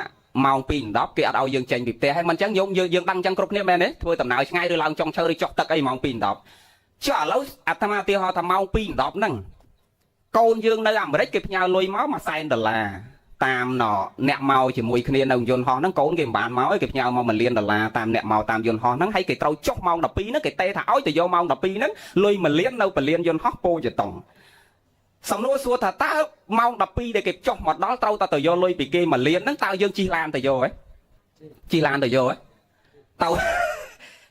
ម៉ោង2 10គេអត់ឲ្យយើងចេញពីផ្ទះហើយមិនចឹងយើងយើងដឹងចឹងគ្រប់គ្នាមែនទេធ្វើដំណើរឆ្ងាយឬឡើងចុងឈើឬចុះទឹកអីម៉ោង2 10ចុះឥឡូវអាត្មាទីហោថាម៉ោង2 10ហ្នឹងកូនយើងនៅអាមេរិកគេផ្ញើលុយមក1សែនដុល្លារតាមណអ្នកមកជាមួយគ្នានៅយន្តហោះហ្នឹងកូនគេមិនបានមកឯងគេផ្ញើមក1លានដុល្លារតាមអ្នកមកតាមយន្តហោះហ្នឹងហើយគេត្រូវចុះម៉ោង12ហ្នឹងគេទេថាឲ្យទៅយកម៉ោង12ហ្នឹងលុយ1លាននៅពលានយន្តហោះពោជតុងសំណួរសួរថាតើម៉ោង12ដែលគេចុះមកដល់ត្រូវតែទៅយកលុយពីគេ1លានហ្នឹងតើយើងជិះឡានទៅយកហ៎ជិះឡានទៅយកហ៎តើ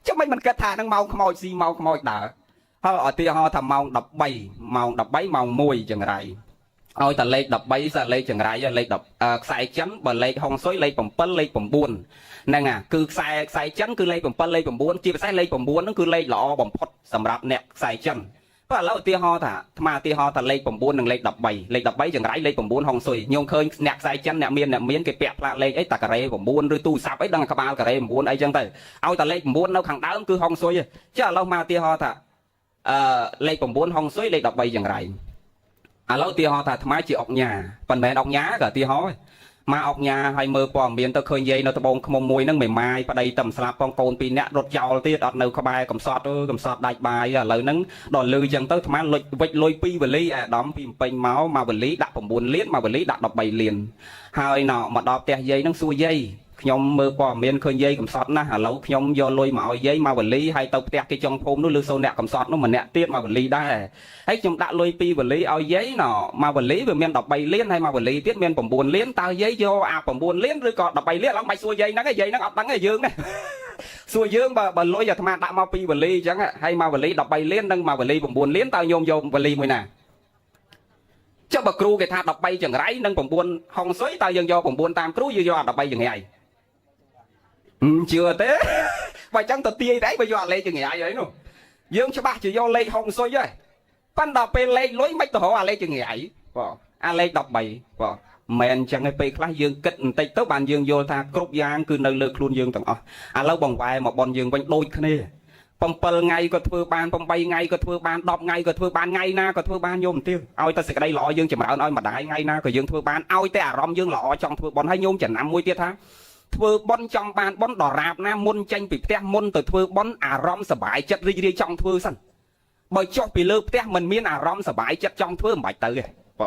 ចុះមិនមិនគិតថាហ្នឹងម៉ោងខ្មោចស៊ីម៉ោងខ្មោចដើរហើយឧទាហរណ៍ថាម៉ោង13ម៉ោង13ម៉ោង1ចង្រៃឲ្យតែលេខ13សាលេខចង្រៃលេខ10ខ្សែចិនបើលេខហុងស៊ុយលេខ7លេខ9ហ្នឹងអាគឺខ្សែខ្សែចិនគឺលេខ7លេខ9ជាពិសេសលេខ9ហ្នឹងគឺលេខល្អបំផុតសម្រាប់អ្នកខ្សែចិនបើឥឡូវឧទាហរណ៍ថាអាត្មាឧទាហរណ៍ថាលេខ9និងលេខ13លេខ13ចង្រៃលេខ9ហុងស៊ុយញោមឃើញអ្នកខ្សែចិនអ្នកមានអ្នកមានគេពាក់ផ្លាកលេខអីតាការ៉េ9ឬទូរស័ព្ទអីដឹងក្បាលការ៉េ9អីចឹងទៅឲ្យតែលេខ9នៅខាងដើមគឺហុងស៊ុយចុះឥឡូវមកឧទាហរណ៍ថាអឺលេខ9ហុងស៊ុយលេខ13ចង្រៃឥឡូវឧទាហរណ៍ថាអាត្មាជាអុកញ៉ាប៉ុន្មានអុកញ៉ាក៏ឧទាហរណ៍មកអុកញ៉ាឲ្យមើលព័ត៌មានទៅឃើញយាយនៅត្បូងឃ្មុំមួយហ្នឹងមេម៉ាយប្តីតំស្លាប់ផងកូនពីរនាក់រត់ចោលទៀតអត់នៅក្បែរកំសត់អើកំសត់ដាច់បាយឥឡូវហ្នឹងដល់លឺចឹងទៅអាត្មាលុចវិចលុយ2វលីអាដាមពីពេញមកមកវលីដាក់9លានមកវលីដាក់13លានហើយណមកដល់ផ្ទះយាយហ្នឹងសួរយាយខ្ញុំមើលព័ត៌មានឃើញយាយកំសត់ណាស់ឥឡូវខ្ញុំយកលុយមកឲ្យយាយមកវលីហើយទៅផ្ទះគេចុងភូមិនោះលើសូនអ្នកកំសត់នោះម្នាក់ទៀតមកវលីដែរហើយខ្ញុំដាក់លុយ2វលីឲ្យយាយណមកវលីវាមាន13លានហើយមកវលីទៀតមាន9លានតើយាយយកអា9លានឬក៏13លានឡើងបាច់សួរយាយហ្នឹងឯងយាយហ្នឹងអត់ដឹងទេយើងណាសួរយើងបើបើលុយអាត្មាដាក់មក2វលីអញ្ចឹងហើយមកវលី13លាននិងមកវលី9លានតើញោមយកវលីមួយណាចុះបើគ្រូគេថា13ចង្រៃនិង9ហុងស៊ុយតើយើងយក9តាមគ្រូយើងយកអា13ចង្រៃ ជឿទេបើចឹងទៅទាយតែបើយកអាលេខចង្រៃអីនោះយើងច្បាស់ជាយកលេខហុងស៊ុយហើយប៉ិនដល់ពេលលេខលុយមិនទៅរកអាលេខចង្រៃបងអាលេខ13បងមិនអញ្ចឹងឯពេលខ្លះយើងគិតបន្តិចទៅបានយើងយល់ថាគ្រប់យ៉ាងគឺនៅលើខ្លួនយើងទាំងអស់ឥឡូវបងវ៉ែមកបនយើងវិញដូចគ្នា7ថ្ងៃក៏ធ្វើបាន8ថ្ងៃក៏ធ្វើបាន10ថ្ងៃក៏ធ្វើបានថ្ងៃណាក៏ធ្វើបានញោមទៀតឲ្យតែសេចក្តីល្អយើងចម្រើនឲ្យម្ដាយថ្ងៃណាក៏យើងធ្វើបានឲ្យតែអារម្មណ៍យើងល្អចង់ធ្វើបន់ហើយញោមចំណាំមួយទៀតថាធ្វើបន់ចង់បានបន់ដរាបណាមុនចេញពីផ្ទះមុនទៅធ្វើបន់អារម្មណ៍សប្បាយចិត្តរីករាយចង់ធ្វើសិនបើចុះពីលើផ្ទះមិនមានអារម្មណ៍សប្បាយចិត្តចង់ធ្វើមិនបាច់ទៅទេប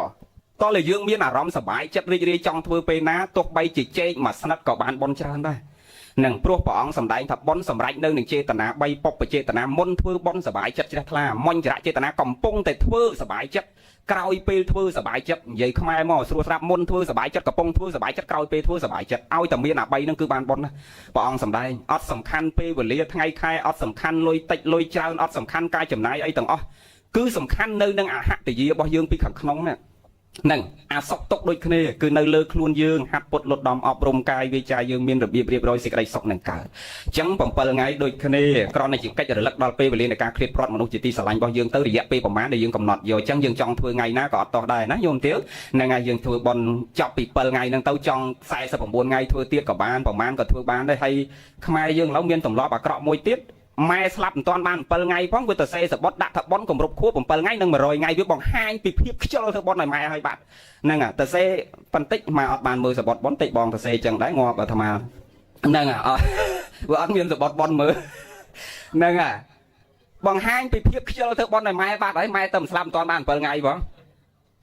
ងតោះតែយើងមានអារម្មណ៍សប្បាយចិត្តរីករាយចង់ធ្វើពេលណាទោះបីជាជែកមួយស្និតក៏បានបន់ច្រើនដែរនឹងព្រោះព្រះអង្គសម្ដែងថាបុណ្យសម្រេចនៅនឹងចេតនា3ពុបចេតនាមុនធ្វើបុណ្យសប្បាយចិត្តជ្រះថ្លាមញ្ញរចេតនាកំពុងតែធ្វើសប្បាយចិត្តក្រោយពេលធ្វើសប្បាយចិត្តនិយាយខ្មែរមកស្រួលស្រាប់មុនធ្វើសប្បាយចិត្តកំពុងធ្វើសប្បាយចិត្តក្រោយពេលធ្វើសប្បាយចិត្តឲ្យតែមានអា3ហ្នឹងគឺបានបុណ្យណាព្រះអង្គសម្ដែងអត់សំខាន់ពេលវេលាថ្ងៃខែអត់សំខាន់លុយតិចលុយច្រើនអត់សំខាន់ការចំណាយអីទាំងអស់គឺសំខាន់នៅនឹងអហតិយារបស់យើងពីខាងក្នុងណានឹងអាសុកទុកដូចគ្នាគឺនៅលើខ្លួនយើងហាត់ពុតលត់ដំអប់រំកាយវាចាយើងមានរបៀបរៀបរយសេចក្តីសុខនឹងកើតអញ្ចឹង7ថ្ងៃដូចគ្នាគ្រាន់តែជាកិច្ចរលឹកដល់ពេលវេលានៃការឃ្លាតព្រាត់មនុស្សជាទីស្រឡាញ់របស់យើងទៅរយៈពេលប្រហែលដែលយើងកំណត់យកអញ្ចឹងយើងចង់ធ្វើថ្ងៃណាក៏អត់តោះដែរណាញោមទៀវហ្នឹងហើយយើងធ្វើបុណ្យចប់ពី7ថ្ងៃហ្នឹងទៅចង់49ថ្ងៃធ្វើទៀតក៏បានប្រហែលក៏ធ្វើបានដែរហើយខ្មែរយើងឥឡូវមានទម្លាប់អាក្រក់មួយទៀតម៉ែស្លាប់មិនទាន់បាន7ថ្ងៃផងវាទៅសេសបុតដាក់ថាប៉ុនគម្រប់ខួប7ថ្ងៃនិង100ថ្ងៃវាបង្ហាញពីភាពខ្ជិលធ្វើប៉ុនឲ្យម៉ែឲ្យបាត់ហ្នឹងទៅសេបន្តិចម៉ែអត់បានមើលសបុតប៉ុនតិចបងទៅសេចឹងដែរងាប់អាត្មាហ្នឹងអត់វាអត់មានសបុតប៉ុនមើលហ្នឹងបង្ហាញពីភាពខ្ជិលធ្វើប៉ុនឲ្យម៉ែបាត់ហើយម៉ែទៅស្លាប់មិនទាន់បាន7ថ្ងៃបង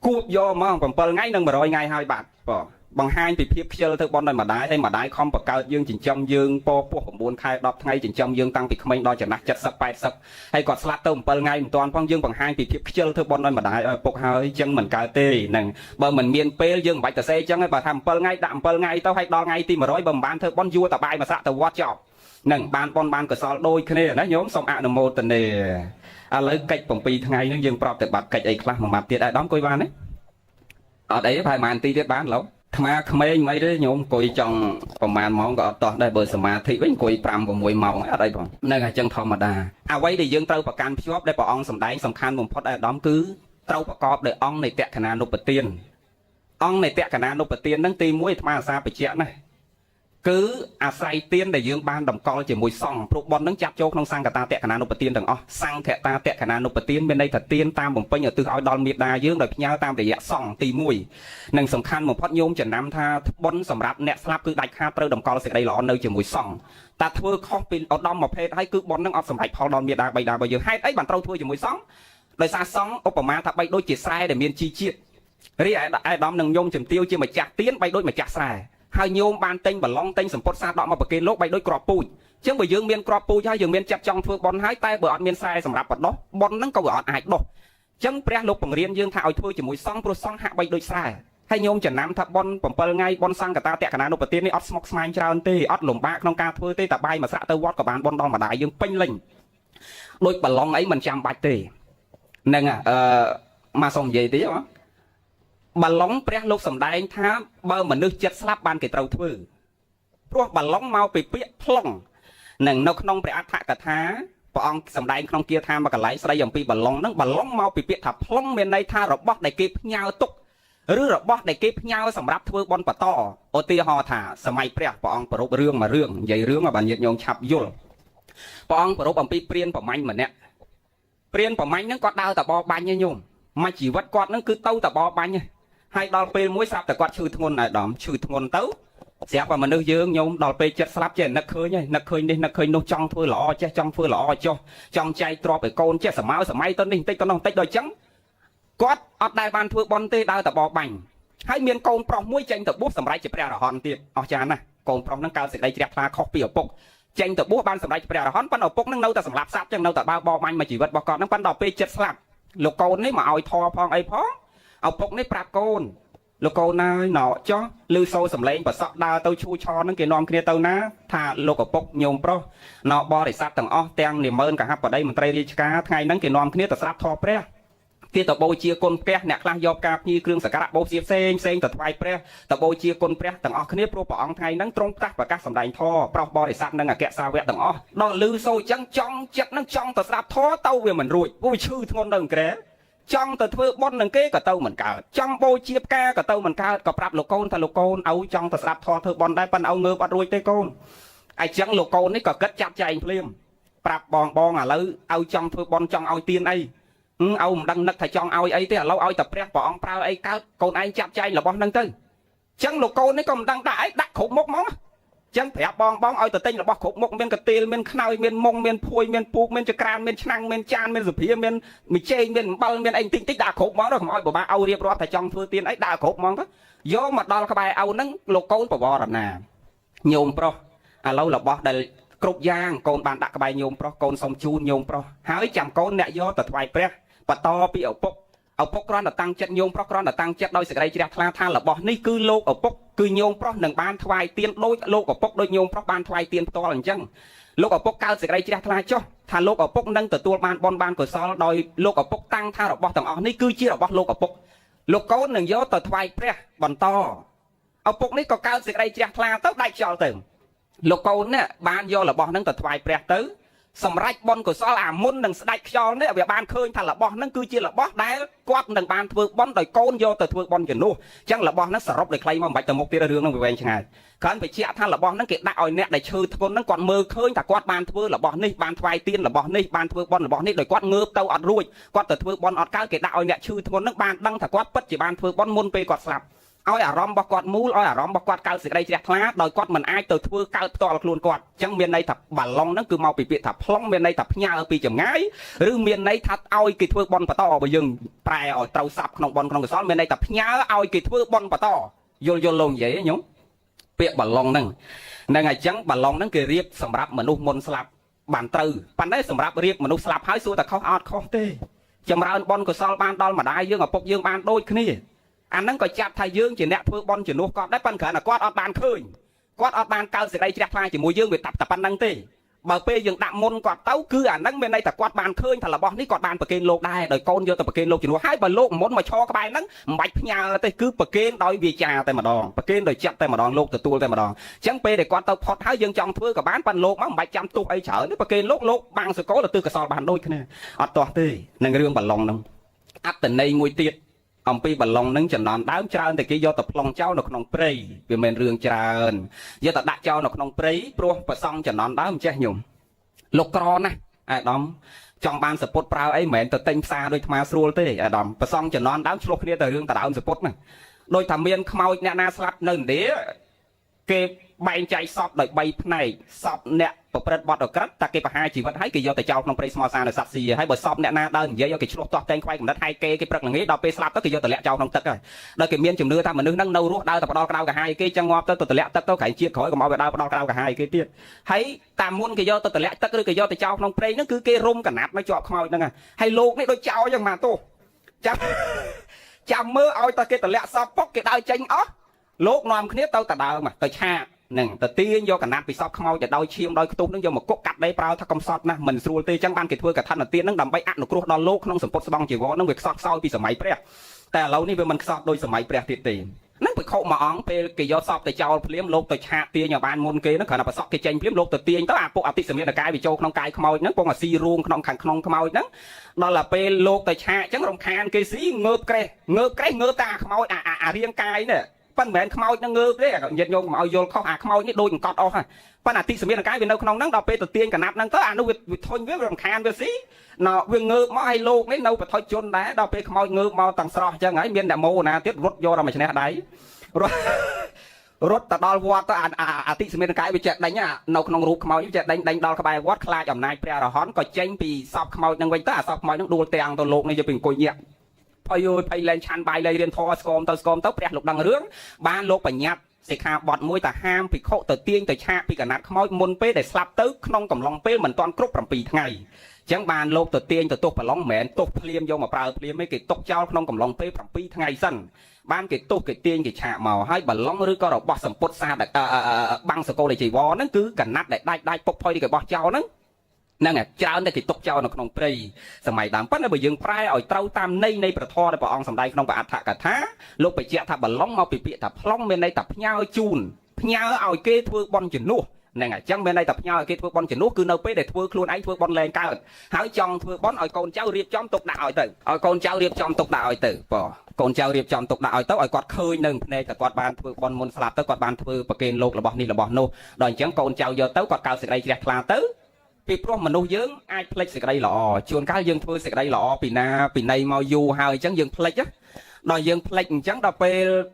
គួបយកហ្មង7ថ្ងៃនិង100ថ្ងៃហើយបាត់បងបង្ហាញពីភាពខ្ជិលធ្វើបន់ដោយម្ដាយហើយម្ដាយខំបង្កើតយើងចិញ្ចឹមយើងពពោះ9ខែ10ថ្ងៃចិញ្ចឹមយើងតាំងពីក្មេងដល់ចំណាស់70 80ហើយគាត់ស្លាប់ទៅ7ថ្ងៃមិនទាន់ផងយើងបង្ហាញពីភាពខ្ជិលធ្វើបន់ដោយម្ដាយឲ្យពុកហើយអញ្ចឹងមិនកើតទេហ្នឹងបើមិនមានពេលយើងមិនបាច់ទៅសេអញ្ចឹងទេបើថា7ថ្ងៃដាក់7ថ្ងៃទៅហើយដល់ថ្ងៃទី100បើមិនបានធ្វើបន់យួរតបាយមួយសាក់ទៅវត្តចប់នឹងបានបន់បានកសលដូចគ្នាណាញោមសូមអនុមោទនាឥឡូវកិច្ច7ថ្ងៃហ្នឹងយើងប្រាប់តែបាត់កិច្ចអីខ្លះមួយម៉ាត់ទៀតអាដាមអង្គុយបានទេអត់អីប្រហែលប៉ុន្មានទីទៀតបានឡូវអាត្មាក្មេងមិនអីទេញោមអង្គុយចង់ប្រហែលម៉ោងក៏អត់តោះដែរបើសមាធិវិញអង្គុយ5 6ម៉ោងអត់អីផងហ្នឹងអញ្ចឹងធម្មតាអ្វីដែលយើងត្រូវប្រកាន់ភ្ជាប់ដែលព្រះអង្គសម្ដែងសំខាន់បំផុតអាដាមគឺត្រូវប្រកបដោយអង្គនៃតក្កណានុបទានអង្គនៃតក្កណានុបទានហ្នឹងទី1អាត្មាអាសាបញ្ជាក់ណាគឺអាស្រ័យទានដែលយើងបានតម្កល់ជាមួយសង្ឃព្រោះបុណ្យហ្នឹងចាប់ចូលក្នុងសង្កតាតក្កណានុបទានទាំងអស់សង្ឃតាតក្កណានុបទានមានន័យថាទានតាមបំពេញឧទ្ទិសឲ្យដល់មេដាយើងដោយផ្ញើតាមរយៈសង្ឃទី1និងសំខាន់បំផុតញោមចំណាំថាបុណ្យសម្រាប់អ្នកស្លាប់គឺដាច់ខាតត្រូវតម្កល់សេចក្តីល្អនៅជាមួយសង្ឃតែធ្វើខុសពីឧត្តមប្រភេទហើយគឺបុណ្យហ្នឹងអត់សម្រេចផលដល់មេដាបៃតារបស់យើងហេតុអីបានត្រូវធ្វើជាមួយសង្ឃដោយសារសង្ឃឧបមាថាបីដូចជាស្រែដែលមានជីជាតិរីឯអាដាមនិងញោមជំទាវជាម្ចាស់ទានបីដូចម្ចាស់ស្រែហើយញោមបានទិញបឡុងទិញសម្ពុតសាដកមកប្រគេនលោកបីដូចក្របពូជចឹងបើយើងមានក្របពូជហើយយើងមានចិត្តចង់ធ្វើបុណ្យហើយតែបើអត់មានស្រែសម្រាប់បដោះបុណ្យហ្នឹងក៏វាអត់អាចដោះចឹងព្រះលោកបង្រៀនយើងថាឲ្យធ្វើជាមួយសង្ឃព្រោះសង្ឃហាក់បីដូចស្រែហើយញោមចំណាំថាបុណ្យ7ថ្ងៃបុណ្យសង្កតាតក្កណានុបទាននេះអត់ស្មុគស្មាញច្រើនទេអត់លំបាកក្នុងការធ្វើទេតែបាយមួយស្រាក់ទៅវត្តក៏បានបុណ្យដល់ម្ដាយយើងពេញលេញដូចបឡុងអីមិនចាំបាច់ទេហ្នឹងអឺមកសុំនិយាយតិចបាទបឡុងព្រះលោកសម្ដែងថាបើមនុស្សចិត្តស្លាប់បានគេត្រូវធ្វើព្រោះបឡុងមកពីពាក្យប្លង់នឹងនៅក្នុងព្រះអដ្ឋកថាព្រះអង្គសម្ដែងក្នុងគាថាមួយកន្លែងស្ដីអំពីបឡុងហ្នឹងបឡុងមកពីពាក្យថាប្លង់មានន័យថារបស់ដែលគេផ្ញើទុកឬរបស់ដែលគេផ្ញើសម្រាប់ធ្វើបុណ្យបន្តឧទាហរណ៍ថាសម័យព្រះព្រះអង្គប្រពរឿងមួយរឿងនិយាយរឿងឲ្យបានញាតិញោមឆាប់យល់ព្រះអង្គប្រពអំពីព្រានប្រមាញ់ម្នាក់ព្រានប្រមាញ់ហ្នឹងគាត់ដើរតបបាញ់ឯងញោមមួយជីវិតគាត់ហ្នឹងគឺទៅតបបាញ់ហើយដល់ពេលមួយស្រាប់តែគាត់ឈឺធ្ងន់អាដាមឈឺធ្ងន់ទៅស្រាប់តែមនុស្សយើងញោមដល់ពេលចិត្តស្លាប់ចេះនឹកឃើញហើយនឹកឃើញនេះនឹកឃើញនោះចង់ធ្វើល្អចេះចង់ធ្វើល្អចុះចង់ចែកទ្រព្យឲ្យកូនចេះសម័យសម័យទៅនេះបន្តិចទៅនោះបន្តិចដល់អញ្ចឹងគាត់អត់ដែលបានធ្វើបុណ្យទេដើរតបបាញ់ហើយមានកូនប្រុសមួយចេញទៅបួសសម្រាប់ជាព្រះអរហន្តទៀតអស្ចារ្យណាស់កូនប្រុសហ្នឹងកើតសេចក្តីជ្រះថ្លាខុសពីឪពុកចេញទៅបួសបានសម្រេចព្រះអរហន្តប៉ុន្តែឪពុកហ្នឹងនៅតែសម្លាប់សត្វចឹងនៅតែបើបបាញ់មកជីវិតរបស់គាត់ហ្នឹងប៉ុន្តែដល់ពេលចិត្តស្លាប់លោកកូននេះមកឲ្យធរផងអីផងឪពុកនេះប្រាប់កូនលោកកូនណាយណោចោះឮសូរសំឡេងប្រសក់ដើរទៅឈូឆហ្នឹងគេនាំគ្នាទៅណាថាលោកឪពុកញោមប្រុសណោបរិស័ទទាំងអស់ទាំងនាម៉ឺនកហបតីមន្ត្រីរាជការថ្ងៃហ្នឹងគេនាំគ្នាទៅស្រាប់ធរព្រះ គេទៅបូជាគុណព្រះអ្នកខ្លះយកការភ្ញីគ្រឿងសក្ការៈបូជាផ្សេងផ្សេងទៅថ្វាយព្រះទៅបូជាគុណព្រះទាំងអស់គ្នាព្រោះព្រះអង្គថ្ងៃហ្នឹងទ្រង់ត្រាស់ប្រកាសសម្ដែងធម៌ប្រោសបរិស័ទនិងអគ្គសាវកទាំងអស់ដល់លឺសូរអញ្ចឹងចង់ចិត្តហ្នឹងចង់ទៅស្ដាប់ធម៌ទៅវាមិនរួចព្រោះវាឈឺធ្ងន់នៅក្រែចង់ទៅធ្វើបុណ្យនឹងគេក៏ទៅមិនកើតចង់បូជាផ្កាក៏ទៅមិនកើតក៏ប្រាប់លោកកូនថាលោកកូនឲ្យចង់ទៅស្ដាប់ធម៌ធ្វើបុណ្យដែរប៉ុន្តែឲ្យងើបអត់រួចទេកូនអញ្ចឹងលោកកូននេះក៏គិតចាត់ចែងភ្លាមប្រាប់បងបងឥឡូវឲ្យចង់ធ្វើបុណ្យចង់ឲ្យទៀនអីឲ្យមិនដឹងនឹកថាចង់ឲ្យអីទេឥឡូវឲ្យតែព្រះព្រះអង្គប្រើអីកើតកូនឯងចាត់ចែងរបស់ហ្នឹងទៅអញ្ចឹងលោកកូននេះក៏មិនដឹងដាក់អីដាក់គ្រប់មុខហ្មងចឹងប្រាប់បងបងឲ្យទៅទិញរបស់គ្រប់មុខមានកទៀលមានខ្នើយមានមុងមានភួយមានពូកមានចក្រានមានឆ្នាំងមានចានមានសុភាមានមីចេងមានអំបិលមានអីតិចតិចដាក់គ្រប់ហ្មងទៅកុំឲ្យពិបាកឲ្យរៀបរាប់ថាចង់ធ្វើទៀនអីដាក់គ្រប់ហ្មងទៅយកមកដល់ក្បែរឪហ្នឹងលោកកូនបវរណាញោមប្រុសឥឡូវរបស់ដែលគ្រប់យ៉ាងកូនបានដាក់ក្បែរញោមប្រុសកូនសុំជូនញោមប្រុសហើយចាំកូនអ្នកយកទៅថ្វាយព្រះបន្តពីឪពុកឪពុកគ្រាន់តែតាំងចិត្តញោមប្រុសគ្រាន់តែតាំងចិត្តដោយសេចក្តីជ្រះថ្លាថារបស់នេះគឺលោកឪពុកគឺញោមប្រុសនឹងបានថ្វាយទៀនដូចលោកឪពុកដូចញោមប្រុសបានថ្វាយទៀនផ្ទាល់អញ្ចឹងលោកឪពុកកើតសេចក្តីជ្រះថ្លាចុះថាលោកឪពុកនឹងទទួលបានបុណ្យបានកុសលដោយលោកឪពុកតាំងថារបស់ទាំងអស់នេះគឺជារបស់លោកឪពុកលោកកូននឹងយកទៅថ្វាយព្រះបន្តឪពុកនេះក៏កើតសេចក្តីជ្រះថ្លាទៅដាច់ខ្យល់ទៅលោកកូននេះបានយករបស់នឹងទៅថ្វាយព្រះទៅសម្រាប់បុណ្យកុសលអាមុននឹងស្ដាច់ខ្យល់នេះវាបានឃើញថារបស់នឹងគឺជារបស់ដែលគាត់នឹងបានធ្វើបុណ្យដោយកូនយកទៅធ្វើបុណ្យជំនួសអញ្ចឹងរបស់ហ្នឹងសរុបដោយខ្លីមកមិនបាច់ទៅមុខទៀតរឿងហ្នឹងវាវែងឆ្ងាយគ្រាន់បញ្ជាក់ថារបស់ហ្នឹងគេដាក់ឲ្យអ្នកដែលឈឺធ្ងន់ហ្នឹងគាត់មើលឃើញថាគាត់បានធ្វើរបស់នេះបានថ្វាយទៀនរបស់នេះបានធ្វើបុណ្យរបស់នេះដោយគាត់ងើបទៅអត់រួចគាត់ទៅធ្វើបុណ្យអត់កើតគេដាក់ឲ្យអ្នកឈឺធ្ងន់ហ្នឹងបានដឹងថាគាត់ពិតជាបានធ្វើបុណ្យមុនពេលគាត់ស្លាប់ឲ្យអារម្មណ៍របស់គាត់មូលឲ្យអារម្មណ៍របស់គាត់កើតសេចក្តីជ្រះថ្លាដោយគាត់មិនអាចទៅធ្វើកើតផ្ទាល់ខ្លួនគាត់អញ្ចឹងមានន័យថាបាឡុងហ្នឹងគឺមកពីពាក្យថាប្លង់មានន័យថាផ្ញើពីចម្ងាយឬមានន័យថាឲ្យគេធ្វើបុណ្យបន្តបើយើងប្រែឲ្យត្រូវស័ព្ទក្នុងបុណ្យក្នុងកុសលមានន័យថាផ្ញើឲ្យគេធ្វើបុណ្យបន្តយល់យល់លោកនិយាយញោមពាក្យបាឡុងហ្នឹងហ្នឹងអញ្ចឹងបាឡុងហ្នឹងគេរៀបសម្រាប់មនុស្សមុនស្លាប់បានត្រូវប៉ុន្តែសម្រាប់រៀបមនុស្សស្លាប់ហើយសួរតែខុសអត់ខុសទេចម្រើនបុណ្យកុសលបានដល់ម្ដាយយើងឪពុកយើងបានដូចគ្នាអាហ្នឹងក៏ចាប់ថាយើងជាអ្នកធ្វើបុណ្យជំនួសគាត់ដែរប៉ុន្តែគ្រាន់តែគាត់អត់បានឃើញគាត់អត់បានកើតសេចក្តីជ្រះថ្លាជាមួយយើងវាតាប់តែប៉ុណ្្នឹងទេបើពេលយើងដាក់មុនគាត់ទៅគឺអាហ្នឹងមានន័យថាគាត់បានឃើញថារបស់នេះគាត់បានប្រគេនលោកដែរដោយកូនយកទៅប្រគេនលោកជំនួសហើយបើលោកមុនមកឈរក្បែរហ្នឹងមិនបាច់ផ្ញើទេគឺប្រគេនដោយវាចាតែម្ដងប្រគេនដោយចិត្តតែម្ដងលោកទទួលតែម្ដងអញ្ចឹងពេលដែលគាត់ទៅផុតហើយយើងចង់ធ្វើក៏បានប៉ុន្តែលោកមកមិនបាច់ចាំទោះអីច្រើនទេប្រគេនលោកលោកបាំងសកលទៅទិសកសលបានដូចគ្នាអត់ទាស់ទេនឹងរឿងបាឡុងហ្នឹងអត្តន័យមួយទៀតអំពីបាឡុងនឹងចំណន់ដើមច្រើនតែគេយកទៅប្លង់ចោលនៅក្នុងព្រៃវាមិនរឿងច្រើនយកទៅដាក់ចោលនៅក្នុងព្រៃព្រោះប្រសង់ចំណន់ដើមចេះញោមលោកក្រណាស់អាដាមចង់បានសពុតប្រើអីមិនមែនទៅទិញផ្សារដូចថ្មស្រួលទេអាដាមប្រសង់ចំណន់ដើមឆ្លោះគ្នាទៅរឿងតដើមសពុតហ្នឹងដោយថាមានខ្មោចអ្នកណាស្លាប់នៅឥណ្ឌាគេបែងចែកសពដោយ3ផ្នែកសពអ្នកប្រព្រឹត្តបទអក្រិតតែគេប្រហារជីវិតហើយគេយកទៅចោលក្នុងព្រៃស្មោះសារនៅសត្វស៊ីហើយបើសពអ្នកណាដើរនិយាយឲ្យគេឆ្លោះទាស់តែងខ្វាយកំណត់ហើយគេគេព្រឹកល្ងាចដល់ពេលស្លាប់ទៅគេយកទៅលាក់ចោលក្នុងទឹកហើយដល់គេមានជំនឿថាមនុស្សហ្នឹងនៅរស់ដើរតែផ្ដល់ក្តៅកាហាយគេចឹងងាប់ទៅទៅតម្លាក់ទឹកទៅក្រែងជាតិក្រោយកុំឲ្យវាដើរផ្ដល់ក្តៅកាហាយគេទៀតហើយតាមមុនគេយកទៅតម្លាក់ទឹកឬគេយកទៅចោលក្នុងព្រៃហ្នឹងគឺគេរុំកណាត់មកជាប់ខ្មោចហ្នឹងហើយលោកនេះដូចចោលចឹងមកទោះចាំចាំមើលឲ្យតែគេតម្លាក់សពពុកគេដើរចេញអស់លោកនាំគ្នាទៅតដើមទៅឆាកនឹងទៅទាញយកកណាត់ពីសពខ្មោចទៅដោយឈាមដោយខ្ទុះនឹងយកមកគុកកាត់ដីប្រើថាកំសត់ណាស់មិនស្រួលទេចឹងបានគេធ្វើកថានទាននឹងដើម្បីអនុគ្រោះដល់លោកក្នុងសម្ពុតស្បង់ជីវរនឹងវាខ្សត់ខ្សោយពីសម័យព្រះតែឥឡូវនេះវាមិនខ្សត់ដូចសម័យព្រះទៀតទេហ្នឹងភិក្ខុមួយអង្គពេលគេយកសពទៅចោលភ្លាមលោកទៅឆាកទាញឲ្យបានមុនគេហ្នឹងគ្រាន់តែប្រសក់គេចេញភ្លាមលោកទៅទាញទៅអាពួកអតិសមានកាយវាចូលក្នុងកាយខ្មោចហ្នឹងពងអាស៊ីរូងក្នុងខាងក្នុងខ្មោចហ្នឹងដល់តែពេលលោកទៅឆាកចឹងរំខានគេស៊ីងើបក្រេះងើបក្រេះងើបតែអាខ្មោចអាអារាងកាយនេះប៉ុន្តែមិនមែនខ្មោចនឹងងើបទេញាតិញោមកុំឲ្យយល់ខុសអាខ្មោចនេះដូចអង្កត់អស់ហើយប៉ុន្តែអតិសមានកាយវានៅក្នុងហ្នឹងដល់ពេលទៅទាញកណាត់ហ្នឹងទៅអានោះវាធុញវារំខានវាស៊ីណវាងើបមកឲ្យលោកនេះនៅបថុជនដែរដល់ពេលខ្មោចងើបមកទាំងស្រស់អញ្ចឹងហើយមានអ្នកម៉ូណាទៀតរត់យកដល់មួយឈ្នះដៃរត់រត់ទៅដល់វត្តទៅអតិសមានកាយវាចេះដេញនៅក្នុងរូបខ្មោចវាចេះដេញដេញដល់ក្បែរវត្តខ្លាចអំណាចព្រះអរហន្តក៏ចេញពីសពខ្មោចហ្នឹងវិញទៅអាសពខ្មោចហ្នឹងដួលទាំងទៅលោកនេះយកពីអង្គុយញាក់ភ័យអើយភ័យលែងឆាន់បាយលែងរៀនធម៌ស្គមទៅស្គមទៅព្រះលោកដឹងរឿងបានលោកបញ្ញត្តិសិក្ខាបទមួយតាហាមភិក្ខុទៅទាញទៅឆាកពីកណាត់ខ្មោចមុនពេលដែលស្លាប់ទៅក្នុងកំឡុងពេលមិនទាន់គ្រប់7ថ្ងៃចឹងបានលោកទៅទាញទៅទោះប្រឡងមិនមែនទោះភ្លាមយកមកប្រើភ្លាមទេគេទុកចោលក្នុងកំឡុងពេល7ថ្ងៃសិនបានគេទោះគេទាញគេឆាកមកហើយបឡុងឬក៏របស់សម្ពុតសាបាំងសកលជីវរហ្នឹងគឺកណាត់ដែលដាច់ដាច់ពុកផុយគេបោះចោលហ្នឹង ហ្នឹងហើយច្រើនតែគេទុកចោលនៅក្នុងព្រៃសម័យដើមប៉ុន្តែបើយើងប្រែឲ្យត្រូវតាមន័យនៃព្រះធម៌ដែលព្រះអង្គសម្ដែងក្នុងព្រះអដ្ឋកថាលោកបញ្ជាក់ថាបឡុងមកពីពាក្យថាប្លង់មានន័យថាផ្ញើជូនផ្ញើឲ្យគេធ្វើបន់ជំនួសហ្នឹងហើយអញ្ចឹងមានន័យថាផ្ញើឲ្យគេធ្វើបន់ជំនួសគឺនៅពេលដែលធ្វើខ្លួនឯងធ្វើបន់លែងកើតហើយចង់ធ្វើបន់ឲ្យកូនចៅរៀបចំទុកដាក់ឲ្យទៅឲ្យកូនចៅរៀបចំទុកដាក់ឲ្យទៅបងកូនចៅរៀបចំទុកដាក់ឲ្យទៅឲ្យគាត់ឃើញនៅភ្នែកតែគាត់បានធ្វើបន់មុនស្លាប់ទៅគាត់បានធ្វើប្រគេនលោករបស់នេះរបស់នោះដល់អញ្ចឹងកូនចៅយកទៅគាត់កើតសេចក្តីជ្រះថ្លាទៅពីព្រោះមនុស្សយើងអាចភ្លេចសេចក្តីល្អជួនកាលយើងធ្វើសេចក្តីល្អពីណាពីណីមកយូរហើយអញ្ចឹងយើងភ្លេចណាដល់យើងភ្លេចអញ្ចឹងដល់ពេ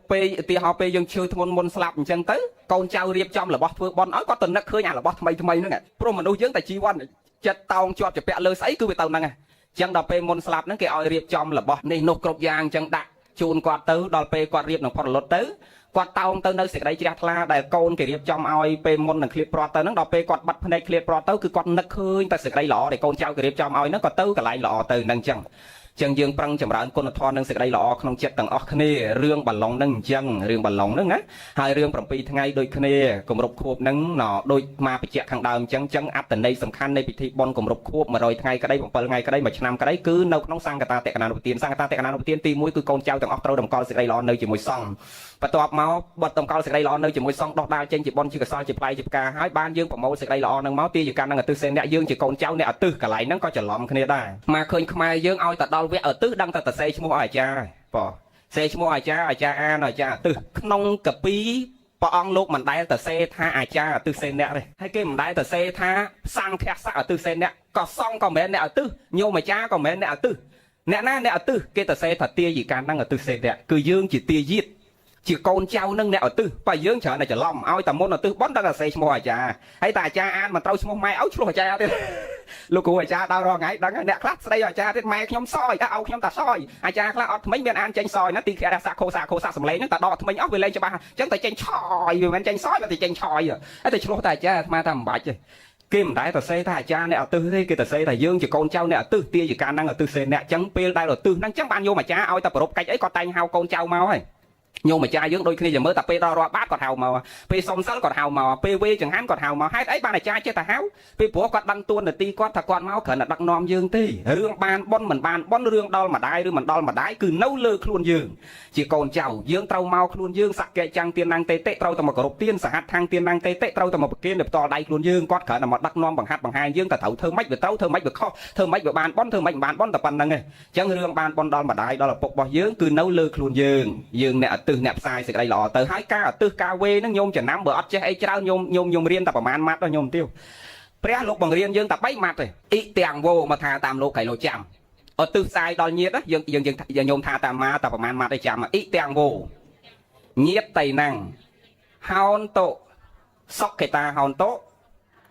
លពេលឧទាហរណ៍ពេលយើងឈឺធ្ងន់មុនស្លាប់អញ្ចឹងទៅកូនចៅរៀបចំរបស់ធ្វើបន់ឲ្យគាត់ទៅនឹកឃើញអារបស់ថ្មីថ្មីហ្នឹងព្រោះមនុស្សយើងតែជីវិតចិត្តតោងជាប់ជាពាក់លើស្អីគឺវាទៅហ្នឹងអញ្ចឹងដល់ពេលមុនស្លាប់ហ្នឹងគេឲ្យរៀបចំរបស់នេះនោះគ្រប់យ៉ាងអញ្ចឹងដាក់ជូនគាត់ទៅដល់ពេលគាត់រៀបនឹងផុតរលត់ទៅគាត់តោងទៅនៅសេចក្តីជ្រះថ្លាដែលកូនគេរៀបចំឲ្យពេលមុននឹងឃ្លាតព្រាត់ទៅហ្នឹងដល់ពេលគាត់បាត់ភ្នែកឃ្លាតព្រាត់ទៅគឺគាត់នឹកឃើញតែសេចក្តីល្អដែលកូនចៅគេរៀបចំឲ្យហ្នឹងក៏ទៅកន្លែងល្អទៅហ្នឹងអញ្ចឹងចឹងយើងប្រឹងចម្រើនគុណធម៌និងសេចក្តីល្អក្នុងចិត្តទាំងអស់គ្នារឿងបាឡុងហ្នឹងអញ្ចឹងរឿងបាឡុងហ្នឹងណាហើយរឿង7ថ្ងៃដូចគ្នាគម្រប់ខួបហ្នឹងណដូចមកបញ្ជាក់ខាងដើមអញ្ចឹងចឹងអត្តន័យសំខាន់នៃពិធីបុណ្យគម្រប់ខួប100ថ្ងៃក្តី7ថ្ងៃក្តី1ឆ្នាំក្តីគឺនៅក្នុងសង្កតាតកណានុទានសង្កតាតកណានុទានទី1គឺកូនចៅទាំងអស់ត្រូវតម្កល់សេចក្តីល្អនៅជាមួយសង្ឃបន្ទាប់មកបတ်តម្កល់សេចក្តីល្អនៅជាមួយសង្ឃដោះដាលចេញជាបុណ្យជាកុសលជាផ្លែជាផ្កាហើយបានយើងប្រមូលសេចក្តីល្អហ្នឹងមកទាយកម្មនឹងអទិសេនអ្នកយើងជាកូនចៅអ្នកអទិសកន្លែងហ្នឹងក៏ច្រឡំគ្នាដែរមកឃើញខ្មែរយើងឲ្យតែដល់វគ្គអទិសដឹងតែតសេឈ្មោះឲ្យអាចារ្យបងសេឈ្មោះអាចារ្យអាចារ្យអានអាចារ្យអទិសក្នុងកពីព្រះអង្គលោកមិនដែលតសេថាអាចារ្យអទិសេនៈទេហើយគេមិនដែលតសេថាសង្ឃស័កអទិសេនៈក៏សង្ឃក៏មិនមែនអ្នកអទិសញោមអាចារ្យក៏មិនមែនអ្នកអទិសអ្នកណាអ្នកអទិសគេតសេថាទាយិកាហ្នឹងអទិសេនៈគឺយើងជាទាយាទជាកូនចៅនឹងអ្នកឧទ្ទិសបើយើងច្រើនតែច្រឡំឲ្យតែមុនឧទ្ទិសប៉ុនដល់តែសេឈ្មោះអាចារ្យហើយតែអាចារ្យអានមិនត្រូវឈ្មោះម៉ែឲ្យឈ្លោះអាចារ្យទៀតលោកគ្រូអាចារ្យដល់រាល់ថ្ងៃដឹងអ្នកខ្លះស្ដីអាចារ្យទៀតម៉ែខ្ញុំសយឲ្យខ្ញុំតាសយអាចារ្យខ្លះអត់ថ្មិញមានអានចេញសយណាទីខៈសាខោសាខោសាសំឡេងហ្នឹងតែដកថ្មិញអស់វាលែងច្បាស់អញ្ចឹងតែចេញឆយវាមិនចេញសយវាតែចេញឆយហើយតែឆ្លោះតែអាចារ្យអាត្មាថាមិនបាច់ទេគេមិនដែលតសេថាអាចារ្យអ្នកឧទ្ទិសទេគេតសេថាយើងជាកូនចៅអ្នកឧទ្ទិសទាយការហ្នឹងឧទ្ទិសសេអ្នកអញ្ចឹងពេលដែលឧទ្ទិសហ្នឹងអញ្ចឹងបានយកអាចារ្យឲ្យតែប្រពកិច្ចអីគាត់តែងហៅកូនចៅមកហើយញោមអាចារ្យយើងដូចគ្នាចាំមើលតែពេលដល់រាប់បាតគាត់ហៅមកពេលសុំសិលគាត់ហៅមកពេលវេចង្ហាន់គាត់ហៅមកហេតុអីបានអាចារ្យចេះតែហៅពីព្រោះគាត់ដឹងទួនាទីគាត់ថាគាត់មកគ្រាន់តែដឹកនាំយើងទេរឿងបានប៉ុនមិនបានប៉ុនរឿងដល់ម្ដាយឬមិនដល់ម្ដាយគឺនៅលើខ្លួនយើងជាកូនចៅយើងត្រូវមកខ្លួនយើងសក្កិចាំងទានណាងតេតិត្រូវតែមកគោរពទានសហដ្ឋាងទានណាងតេតិត្រូវតែមកប្រគេនដោយផ្ទាល់ដៃខ្លួនយើងគាត់គ្រាន់តែមកដឹកនាំបង្ហាត់បង្ហាញយើងតែត្រូវធ្វើម៉េចវាត្រូវធ្វើម៉េចវាខុសធ្វើម៉េចវាបានប៉ុនធ្វើម៉េចមិនបានប៉ុនតែប៉ុណ្្នឹងឯងអញ្ចឹងរឿងបានប៉ុនដល់ម្ដាយដល់ឪពុករបស់យើងគឺនៅលើខ្លួនយើងយើងអ្នកឧទ្ទិសអ្នកផ្សាយសេចក្តីល្អទៅហើយការឧទ្ទិសការវេហ្នឹងញោមចំណាំបើអត់ចេះអីច្រើនញោមញោមញោមរៀនតែប្រហែលម៉ាត់ដល់ញោមទៀវព្រះលោកបង្រៀនយើងតែ3ម៉ាត់ទេអ៊ីទាំងវោមកថាតាមលោកកៃលោកចាំឧទ្ទិសផ្សាយដល់ញាតយើងយើងយើងញោមថាតាមម៉ាតែប្រហែលម៉ាត់ឯចាំអ៊ីទាំងវោញាតតៃណាំងហោនតុសុខេតាហោនតុ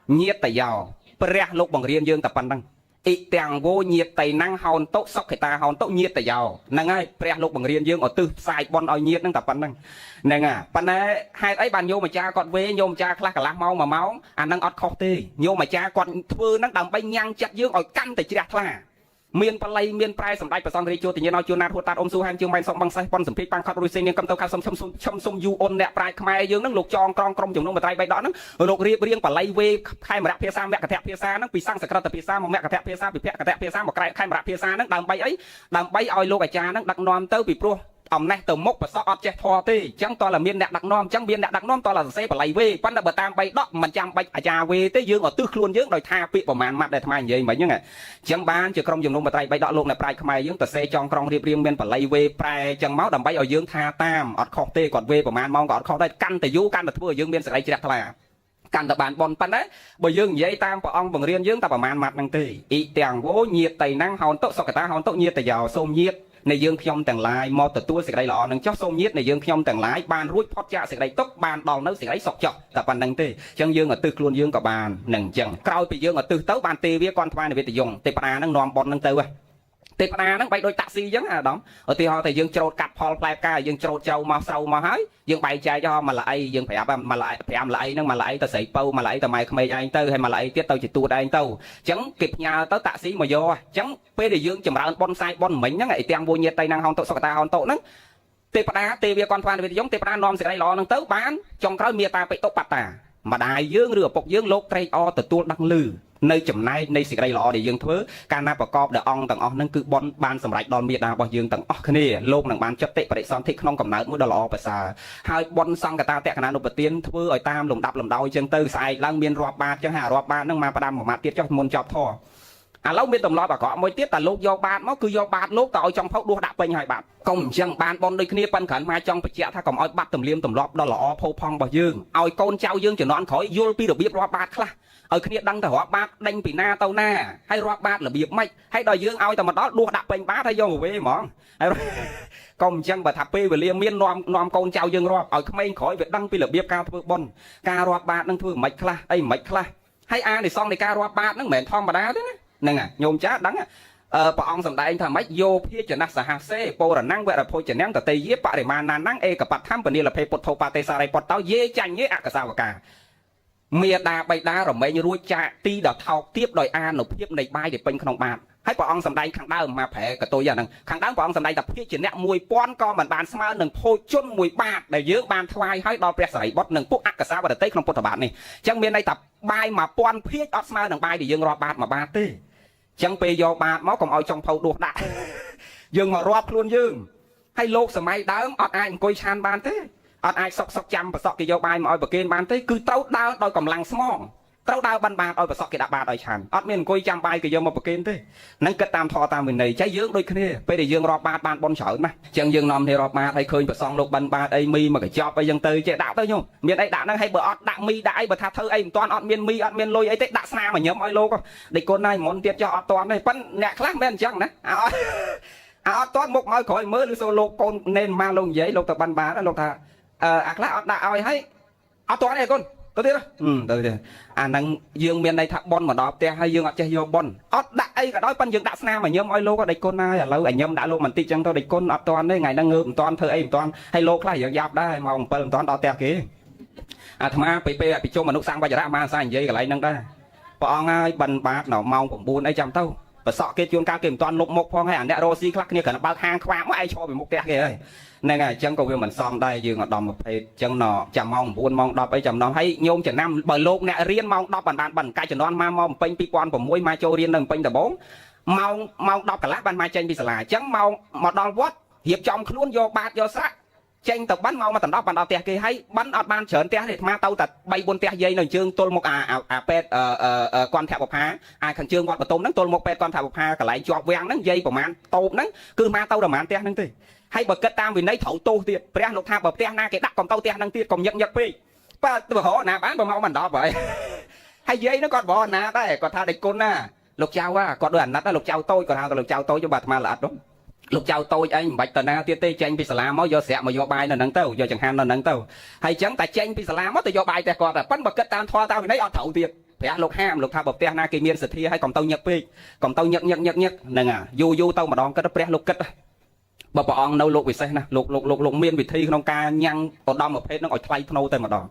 ញាតយោព្រះលោកបង្រៀនយើងតែប៉ុណ្្នឹងអ៊ីទាំងវោញាតតៃណាំងហោនតុសុខេតាហោនតុញាតយោហ្នឹងហើយព្រះលោកបង្រៀនយើងឧទ្ទិសផ្សាយបុណ្យឲ្យញាតហ្នឹងតែប៉ុណ្្នឹងហ្នឹងហើយប៉ុន្តែហេតុអីបានញោមអាចារ្យគាត់វេញោមអាចារ្យខ្លះកន្លះម៉ោងមួយម៉ោងអាហ្នឹងអត់ខុសទេញោមអាចារ្យគាត់ធ្វើហ្នឹងដើម្បីញ៉ាំងចិត្តយើងឲ្យកាន់តែជ្រះថ្លាមានបល័យមានប្រែសម្ដេចព្រះសង្ឃរាជជួតញាណោជួនណាតហួតតាតអ៊ំស៊ូហានជើងម៉ែនសុកបង្សេះប៉ុនសម្ភិកប៉ាំងខត់រុយសេងនាងកំទៅខៅសុំឈឹមសុំឈឹមសុំយូអ៊ុនអ្នកប្រាជ្ញខ្មែរយើងហ្នឹងលោកចងក្រងក្រុមជំនុំបត្រៃបីដកហ្នឹងលោករៀបរៀងបល័យវេខេមរៈភាសាមគ្គភាសាហ្នឹងពីសំស្ក្រឹតភាសាមកមគ្គភាសាពីភគភាសាមកខេមរៈភាសាហ្នឹងដើម្បីអីដើម្បីឲ្យលោកអាចារ្យហ្នឹងដឹកនាំទៅពីព្រោះអំណេះទៅមុខប្រសក់អត់ចេះធေါ်ទេអញ្ចឹងតើមានអ្នកដឹកនាំអញ្ចឹងមានអ្នកដឹកនាំតើសរសេរបល័យវេប៉ុន្តែបើតាមបីដកមិនចាំបាច់អាចារ្យវេទេយើងឧទ្ទិសខ្លួនយើងដោយថាពាក្យប្រមាណម៉ាត់ដែលអាត្មានិយាយមិញហ្នឹងអញ្ចឹងបានជាក្រុមជំនុំបត្រៃបីដកលោកអ្នកប្រាជ្ញខ្មែរយើងទៅសេចងក្រងរៀបរៀងមានបល័យវេប្រែអញ្ចឹងមកដើម្បីឲ្យយើងថាតាមអត់ខុសទេគាត់វេប្រមាណម៉ោងក៏អត់ខុសដែរកាន់តែយូរកាន់តែធ្វើឲ្យយើងមានសេចក្តីជ្រះថ្លាកាន់តែបានបនប៉ុណ្ណាបើយើងនិយាយតាមព្រះអង្គបង្រៀនយើងតែប្រមាណម៉ាត់ហ្នឹងទេអ៊ីទាំងវោញាតតៃណាំងហោនតុសុកតាហោនតុញាតយោសូមញាតនៃយើងខ្ញុំទាំងឡាយមកទទួលសេចក្តីល្អនឹងចុះសូមញាតនៃយើងខ្ញុំទាំងឡាយបានរួចផុតចាកសេចក្តីទុក្ខបានដល់នៅសេចក្តីសុខចុះតែប៉ុណ្្នឹងទេអញ្ចឹងយើងឧទ្ទិសខ្លួនយើងក៏បាននឹងអញ្ចឹងក្រោយពីយើងឧទ្ទិសទៅបានទេវាគាត់ថ្វាយនិវេទយងទេពតានឹងនាំប៉ុននឹងទៅហ៎ទេពតាហ្នឹងបែកដូចតាក់ស៊ីអញ្ចឹងអាដាមឧទាហរណ៍តែយើងច្រូតកាត់ផលផ្លែផ្កាយើងច្រូតជ្រៅមកស្រូវមកហើយយើងបែងចែកហមកល្អីយើងប្រាប់មកល្អី5ល្អីហ្នឹងមកល្អីទៅស្រីពៅមកល្អីទៅម៉ែក្មេកឯងទៅហើយមកល្អីទៀតទៅជាទួតឯងទៅអញ្ចឹងគេផ្ញើទៅតាក់ស៊ីមកយកអញ្ចឹងពេលដែលយើងចម្រើនប៉ុនផ្សាយប៉ុនមិញហ្នឹងឯទាំងវញាតតៃហ្នឹងហោនតុសុកតាហោនតុហ្នឹងទេពតាទេវាគាត់ថ្វាយនិវេទយងទេពតានាំសេចក្តីល្អហ្នឹងទៅបានចុងក្រោយមេតាបិតុបត្តាម្ដាយយើងឬឪពុកយើងលោកត្រេកអរទទួលដឹងឮ នៅចំណែកនៃសេចក្តីល្អដែលយើងធ្វើកាលណាប្រកបដោយអង្គទាំងអស់ហ្នឹងគឺបុណ្យបានសម្រេចដល់មេដារបស់យើងទាំងអស់គ្នាលោកនឹងបានចិត្តតិបរិសន្ធិក្នុងកំណើតមួយដ៏ល្អប្រសើរហើយបុណ្យសង្កតាតក្កណានុបទានធ្វើឲ្យតាមលំដាប់លំដោយចឹងទៅស្អែកឡើងមានរាប់បាតចឹងហើយរាប់បាតហ្នឹងមកផ្ដាំមួយម៉ាត់ទៀតចុះមុនចប់ធរឥឡូវមានទម្លាប់អាក្រក់មួយទៀតតែលោកយកបាតមកគឺយកបាតលោកទៅឲ្យចង់ផៅដួសដាក់ពេញហើយបាតកុំអញ្ចឹងបានបនដូចគ្នាប៉ិនគ្រាន់មកចង់បញ្ជាក់ថាកុំឲ្យបាត់ទំនៀមទម្លាប់ដ៏ល្អផូរផង់របស់យើងឲ្យកូនចៅយើងជំនាន់ក្រោយយល់ពីរបៀបរាប់បាតខ្លះឲ្យគ្នាដឹងទៅរាប់បាតដេញពីណាទៅណាហើយរាប់បាតរបៀបម៉េចហើយដល់យើងឲ្យតែមកដល់ដួសដាក់ពេញបាតហើយយកមកវេហ្មងហើយកុំអញ្ចឹងបើថាពេលវេលាមាននាំនាំកូនចៅយើងរាប់ឲ្យក្មេងក្រោយវាដឹងពីរបៀបការធ្វើបុណ្យការរាប់បាតនឹងធ្វើមិនខ្លះអីមិនខ្លះហើយអានិសង្សនៃការរាប់បាតហ្នឹងមិនមែនធម្មតាទេណាហ្នឹងហើយញោមចាដឹងអឺព្រះអង្គសម្ដែងថាម៉េចយោភាចនៈសហសេបរណੰវរភោចនំតតេយេបរិមាណានੰឯកបដ្ឋំពនិលភេពុទ្ធោបាទេសារិពុតតោយេចាញ់យេអកសាវកាមេដាបៃតារមែងរួចចាកទីដ៏ថោកទាបដោយអានុភាពនៃបាយដែលពេញក្នុងបាតហើយព្រះអង្គសម្ដែងខាងដើមមកប្រែកតុយអាហ្នឹងខាងដើមព្រះអង្គសម្ដែងថាភាជាអ្នក1000ក៏មិនបានស្មើនឹងភោជនមួយបាតដែលយើងបានថ្វាយឲ្យដល់ព្រះសារីបុត្រនិងពួកអកសាវរតីក្នុងពុទ្ធបាតនេះអញ្ចឹងមានន័យថាបាយ1000ភាជអត់ស្មើនឹងបាយដែលយើងរាប់បាតមួយបាតទេចឹងពេលយកបាតមកកុំឲ្យចុងភៅដួសដាក់យើងមករាប់ខ្លួនយើងហើយលោកសម័យដើមអត់អាចអង្គុយឆានបានទេអត់អាចសុកសុកចាំប្រសក់គេយកបាយមកឲ្យប្រគេនបានទេគឺត្រូវដើរដោយកម្លាំងស្មងត្រូវដើរបិណ្ឌបាតឲ្យប្រសក់គេដាក់បាតឲ្យឆានអត់មានអង្គុយចាំបាយគេយកមកប្រគេនទេនឹងគិតតាមធម៌តាមវិន័យចៃយើងដូចគ្នាពេលដែលយើងរាប់បាតបានបុណ្យច្រើនណាស់ចឹងយើងនាំគ្នារាប់បាតឲ្យឃើញប្រសងលោកបិណ្ឌបាតអីមីមកកញ្ចប់អីចឹងទៅចេះដាក់ទៅញោមមានអីដាក់ហ្នឹងហើយបើអត់ដាក់មីដាក់អីបើថាធ្វើអីមិនទាន់អត់មានមីអត់មានលុយអីទេដាក់ស្នាមញឹមឲ្យលោកដេកគុណហើយមុនទៀតចោះអត់ទាន់ទេប៉ិនអ្នកខ្លះមិនអញ្ចឹងណាអត់ទាន់មុខមកក្រោយមើលឬសូលោកកូននេនមកលោកនិយាយលោកទៅបិណ្ឌបាតលោកថាអឺអាខ្លះអត់ដាក់ឲ្យហើយអត់ទាន់ទេគុណទៅទៀតទៅទៀតអាហ្នឹងយើងមានន័យថាប៉ុនមកដល់ផ្ទះហើយយើងអត់ចេះយកប៉ុនអត់ដាក់អីក៏ដោយប៉ុនយើងដាក់ស្នាមឲ្យញឹមឲ្យលោកក៏ដេចគុណហើយឥឡូវឲ្យញឹមដាក់លោកបន្តិចចឹងទៅដេចគុណអត់ទាន់ទេថ្ងៃហ្នឹងងើបមិនទាន់ធ្វើអីមិនទាន់ហើយលោកខ្លះយើងយ៉ាប់ដែរម៉ោង7មិនទាន់ដល់ផ្ទះគេអាត្មាពេលពេលពិជុំអនុសង្ឃវចរៈបានសានិយាយកន្លែងហ្នឹងដែរព្រះអង្គហើយបិណ្ឌបាតនៅម៉ោង9អីចាំទៅប្រសក់គេជួនកាលគេមិនទាន់លុបមុខផងហើយអាអ្នករស់ស៊ីខ្លះគ្នាគ្រាន់តែបើកហាងខ្វាមមកឯងឈរពីមុខផ្ទះគេហើយហ្នឹងហើយអញ្ចឹងក៏វាមិនសមដែរយើងឧត្តមប្រភេទអញ្ចឹងណចាំម៉ោង9ម៉ោង10អីចាំណោះហើយញោមចំណាំបើលោកអ្នករៀនម៉ោង10បានបានបានកាច់ជំនាន់មកមកពេញ2006មកចូលរៀននៅពេញដំបងម៉ោងម៉ោង10កន្លះបានមកចេញពីសាលាអញ្ចឹងម៉ោងមកដល់វត្តរៀបចំខ្លួនយកបាតយកស្រាក់ចេញទៅបានម៉ោងមកដណ្ដប់បានដល់ផ្ទះគេហើយបានអត់បានច្រើនផ្ទះទេអាត្មាទៅតែ3 4ផ្ទះយាយនៅជើងទល់មុខអាអាពេទ្យគន្ធបុផាអាខាងជើងវត្តបតុមហ្នឹងទល់មុខពេទ្យគន្ធបុផាកន្លែងជាប់វាំងហ្នឹងយាយប្រហែលតូបហ្នឹងគឺមកទៅប្រហែលផ្ទះហ្នឹងទេហើយបើគិតតាមវិន័យត្រូវទោសទៀតព្រះលោកថាបើផ្ទះណាគេដាក់កុំទៅផ្ទះហ្នឹងទៀតកុំញឹកញឹកពេកបើទៅរកណាបានបើមកមិនដល់ហើយហើយយាយហ្នឹងគាត់បរណាដែរគាត់ថាដេចគុណណាលោកចៅគាត់ដូចអាណិតលោកចៅតូចគាត់ហៅថាលោកចៅតូចបាទអាត្មាល្អិតនោះលោកចៅតូចអីមិនបាច់ទៅណាទៀតទេចេញពីសាលាមកយកស្រាក់មកយកបាយនៅហ្នឹងទៅយកចង្ហាន់នៅហ្នឹងទៅហើយចឹងតែចេញពីសាលាមកទៅយកបាយផ្ទះគាត់តែប៉ិនបើគិតតាមធម៌តាមវិន័យអត់ត្រូវទៀតព្រះលោកហាមលោកថាបើផ្ទះណាគេមានសទ្ធាហើយកុំទៅញឹកពេកកុំទៅញឹកញឹកញឹកញឹកហ្នឹងអាយូរយូរទៅម្ដងគិតព្រះលោកគិតបើព្រះអង្គនៅលោកវិសេសណាលោកលោកលោកលោកមានវិធីក្នុងការញ៉ាំងឧត្តមប្រភេទហ្នឹងឲ្យថ្លៃថ្នូរតែម្ដង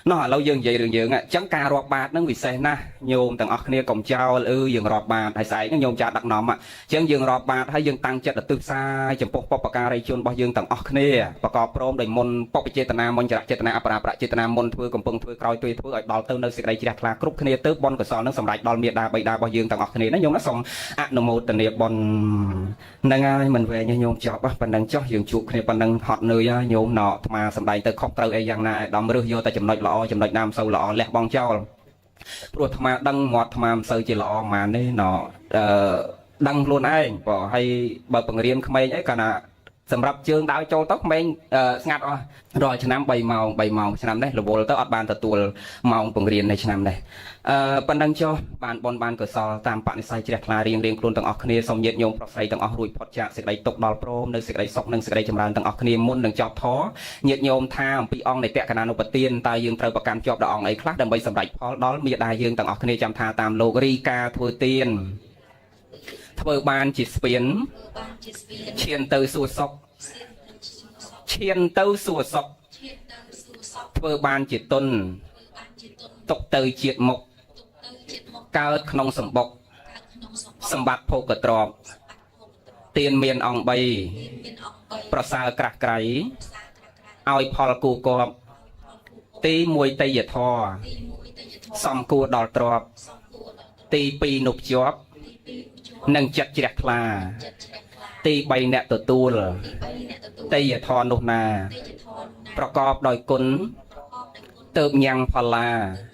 ណោះឥឡូវយើងនិយាយរឿងយើងអញ្ចឹងការរាប់បាតហ្នឹងវិសេសណាស់ញោមទាំងអស់គ្នាកុំចោលអឺយើងរាប់បាតហើយស្អែកហ្នឹងញោមចាដឹកនាំអញ្ចឹងយើងរាប់បាតហើយយើងតាំងចិត្តឧទ្ទិសផ្សាយចំពោះបុព្វការីជនរបស់យើងទាំងអស់គ្នាប្រកបព្រមដោយមុនបុព្វចេតនាមុនចរចេតនាអបរាប្រចេតនាមុនធ្វើកំពុងធ្វើក្រោយធ្វើធ្វើឲ្យដល់ទៅនៅសេចក្តីជ្រះថ្លាគ្រប់គ្នាទៅបុណ្យកុសលហ្នឹងសម្រេចដល់មេដាបៃតារបស់យើងទាំងអស់គ្នាណាញោមណាសូមអនុមោទនាបុណ្យហ្នឹងហើយមិនវែងទេញោមចប់ប៉ុណ្ណឹងចុះយើងជួបគ្នាប៉ុណ្ណឹងហត់នឿយហើយញោមណអាត្មាសំដែងទៅខុសត្រូវអីយ៉ាងណាឲ្យដំរឹសយកតែចំណុចល្អចំណុចណាមិនសូវល្អលះបង់ចោលព្រោះអាត្មាដឹងមាត់អាត្មាមិនសូវជាល្អហ្មងទេណអឺដឹងខ្លួនឯងបើហើយបើបង្រៀនក្មេងអីកាលណាសម្រាប់ជើងដើរចូលទៅក្មេងស្ងាត់អស់រាល់ឆ្នាំ3ម៉ោង3ម៉ោងឆ្នាំនេះរវល់ទៅអត់បានទទួលម៉ោងបង្រៀននៅឆ្នាំនេះអឺប៉ុណ្ណឹងចុះបានបនបានកុសលតាមបនិស័យជ្រះថ្លារៀងរៀងខ្លួនទាំងអស់គ្នាសូមញាតិញោមប្រុសស្រីទាំងអស់រួចផុតចាកសេចក្តីទុក្ខដល់ព្រមនៅសេចក្តីសុខនិងសេចក្តីចម្រើនទាំងអស់គ្នាមុននឹងចប់ធម៌ញាតិញោមថាអំពីអង្គនៃតក្កណានុបទានតើយើងត្រូវប្រកាន់ជាប់ដល់អង្គអីខ្លះដើម្បីសម្រេចផលដល់មេដាយើងទាំងអស់គ្នាចាំថាតាមលោករីការធ្វើទានធ្វើបានជាស្ពានឈានទៅសួរសុខឈានទៅសួរសុខធ្វើបានជាទុនទុកទៅជាតិមុខកើតក្នុងសម្បុកសម្បត្តិភោគទ្រព្យទានមានអង្គ3ប្រសើរក្រាស់ក្រៃឲ្យផលគូគប់ទី1តេយ្យធម៌សំគួរដល់ទ្រព្យ ទី2នោះភ្ជាប់ ទី2ភ្ជាប់ និងចិត្តជ្រះថ្លា ចិត្តជ្រះថ្លា ទី3អ្នកទទួល ទី3អ្នកទទួល ទេយធម៌នោះណា ទេយធម៌នោះណា ប្រកបដោយគុណ ប្រកបដោយគុណ ទៅញ៉ាំងផល្លា ញ៉ាំផល្លា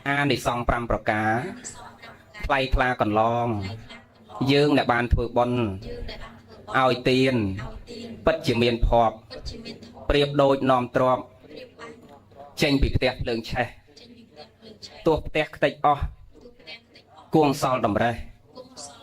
អានិសង្ស5ប្រការ និសង5ប្រការ ថ្លៃថ្លាកន្លង ថ្លៃថ្លាកន្លង យើងអ្នកបានធ្វើបុណ្យ យើងដែលបានធ្វើបុណ្យ ឲ្យទាន ឲ្យទាន ពិតជាមានភ័ព្វ ពិតជាមានធម៌ ប្រៀបដូចនាំទ្រព្យ ប្រៀបបាននាំ ចេញពីផ្ទះភ្លើងឆេះ ចេញពីផ្ទះភ្លើងឆេះ ទោះផ្ទះខ្ទេចអស់ ទូផ្ទះតិចអស់ គួងសល់តម្រេះ គង់សល់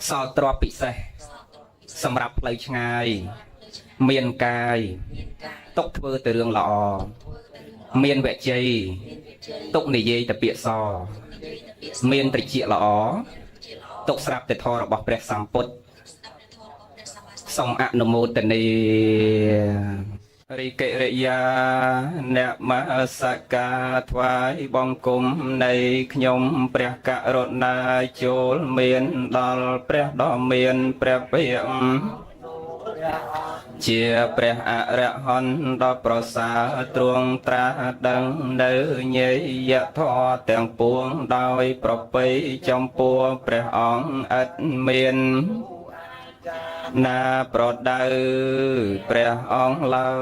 សល់ទ្រព្យពិសេស សល់ទ្រព្យពិសេស សម្រាប់ផ្លូវឆ្ងាយ ផ្លូវឆ្ងាយ មានកាយ មានកាយ ទុកធ្វើតែរឿងល្អ ធ្វើតែរឿងល្អ មានវជ័យ មានវិជ័យ ទុកនិយាយតែពាក្យស និយាយតែពាក្យ មានត្រចៀកល្អ ជាល្អ ទុកស្រាប់តែធម៌របស់ព្រះសម្ពុទ្ធ ស្ដាប់តែធម៌របស់ព្រះសម្មាសម្ពុទ្ធ សូមអនុមោទនារិកិរិយាអ្នកមសការថ្វាយបង្គំនៃខ្ញុំព្រះករុណាចូលមានដល់ព្រះដ៏មានព្រះភិក្ខជាព្រះអរហន្តដ៏ប្រសើរទ្រង់ត្រាស់ដឹងនៅញយធម៌ទាំងពួងដោយប្រពៃចំពោះព្រះអង្គឥតមានណាប្រដៅព្រះអង្គឡើយ។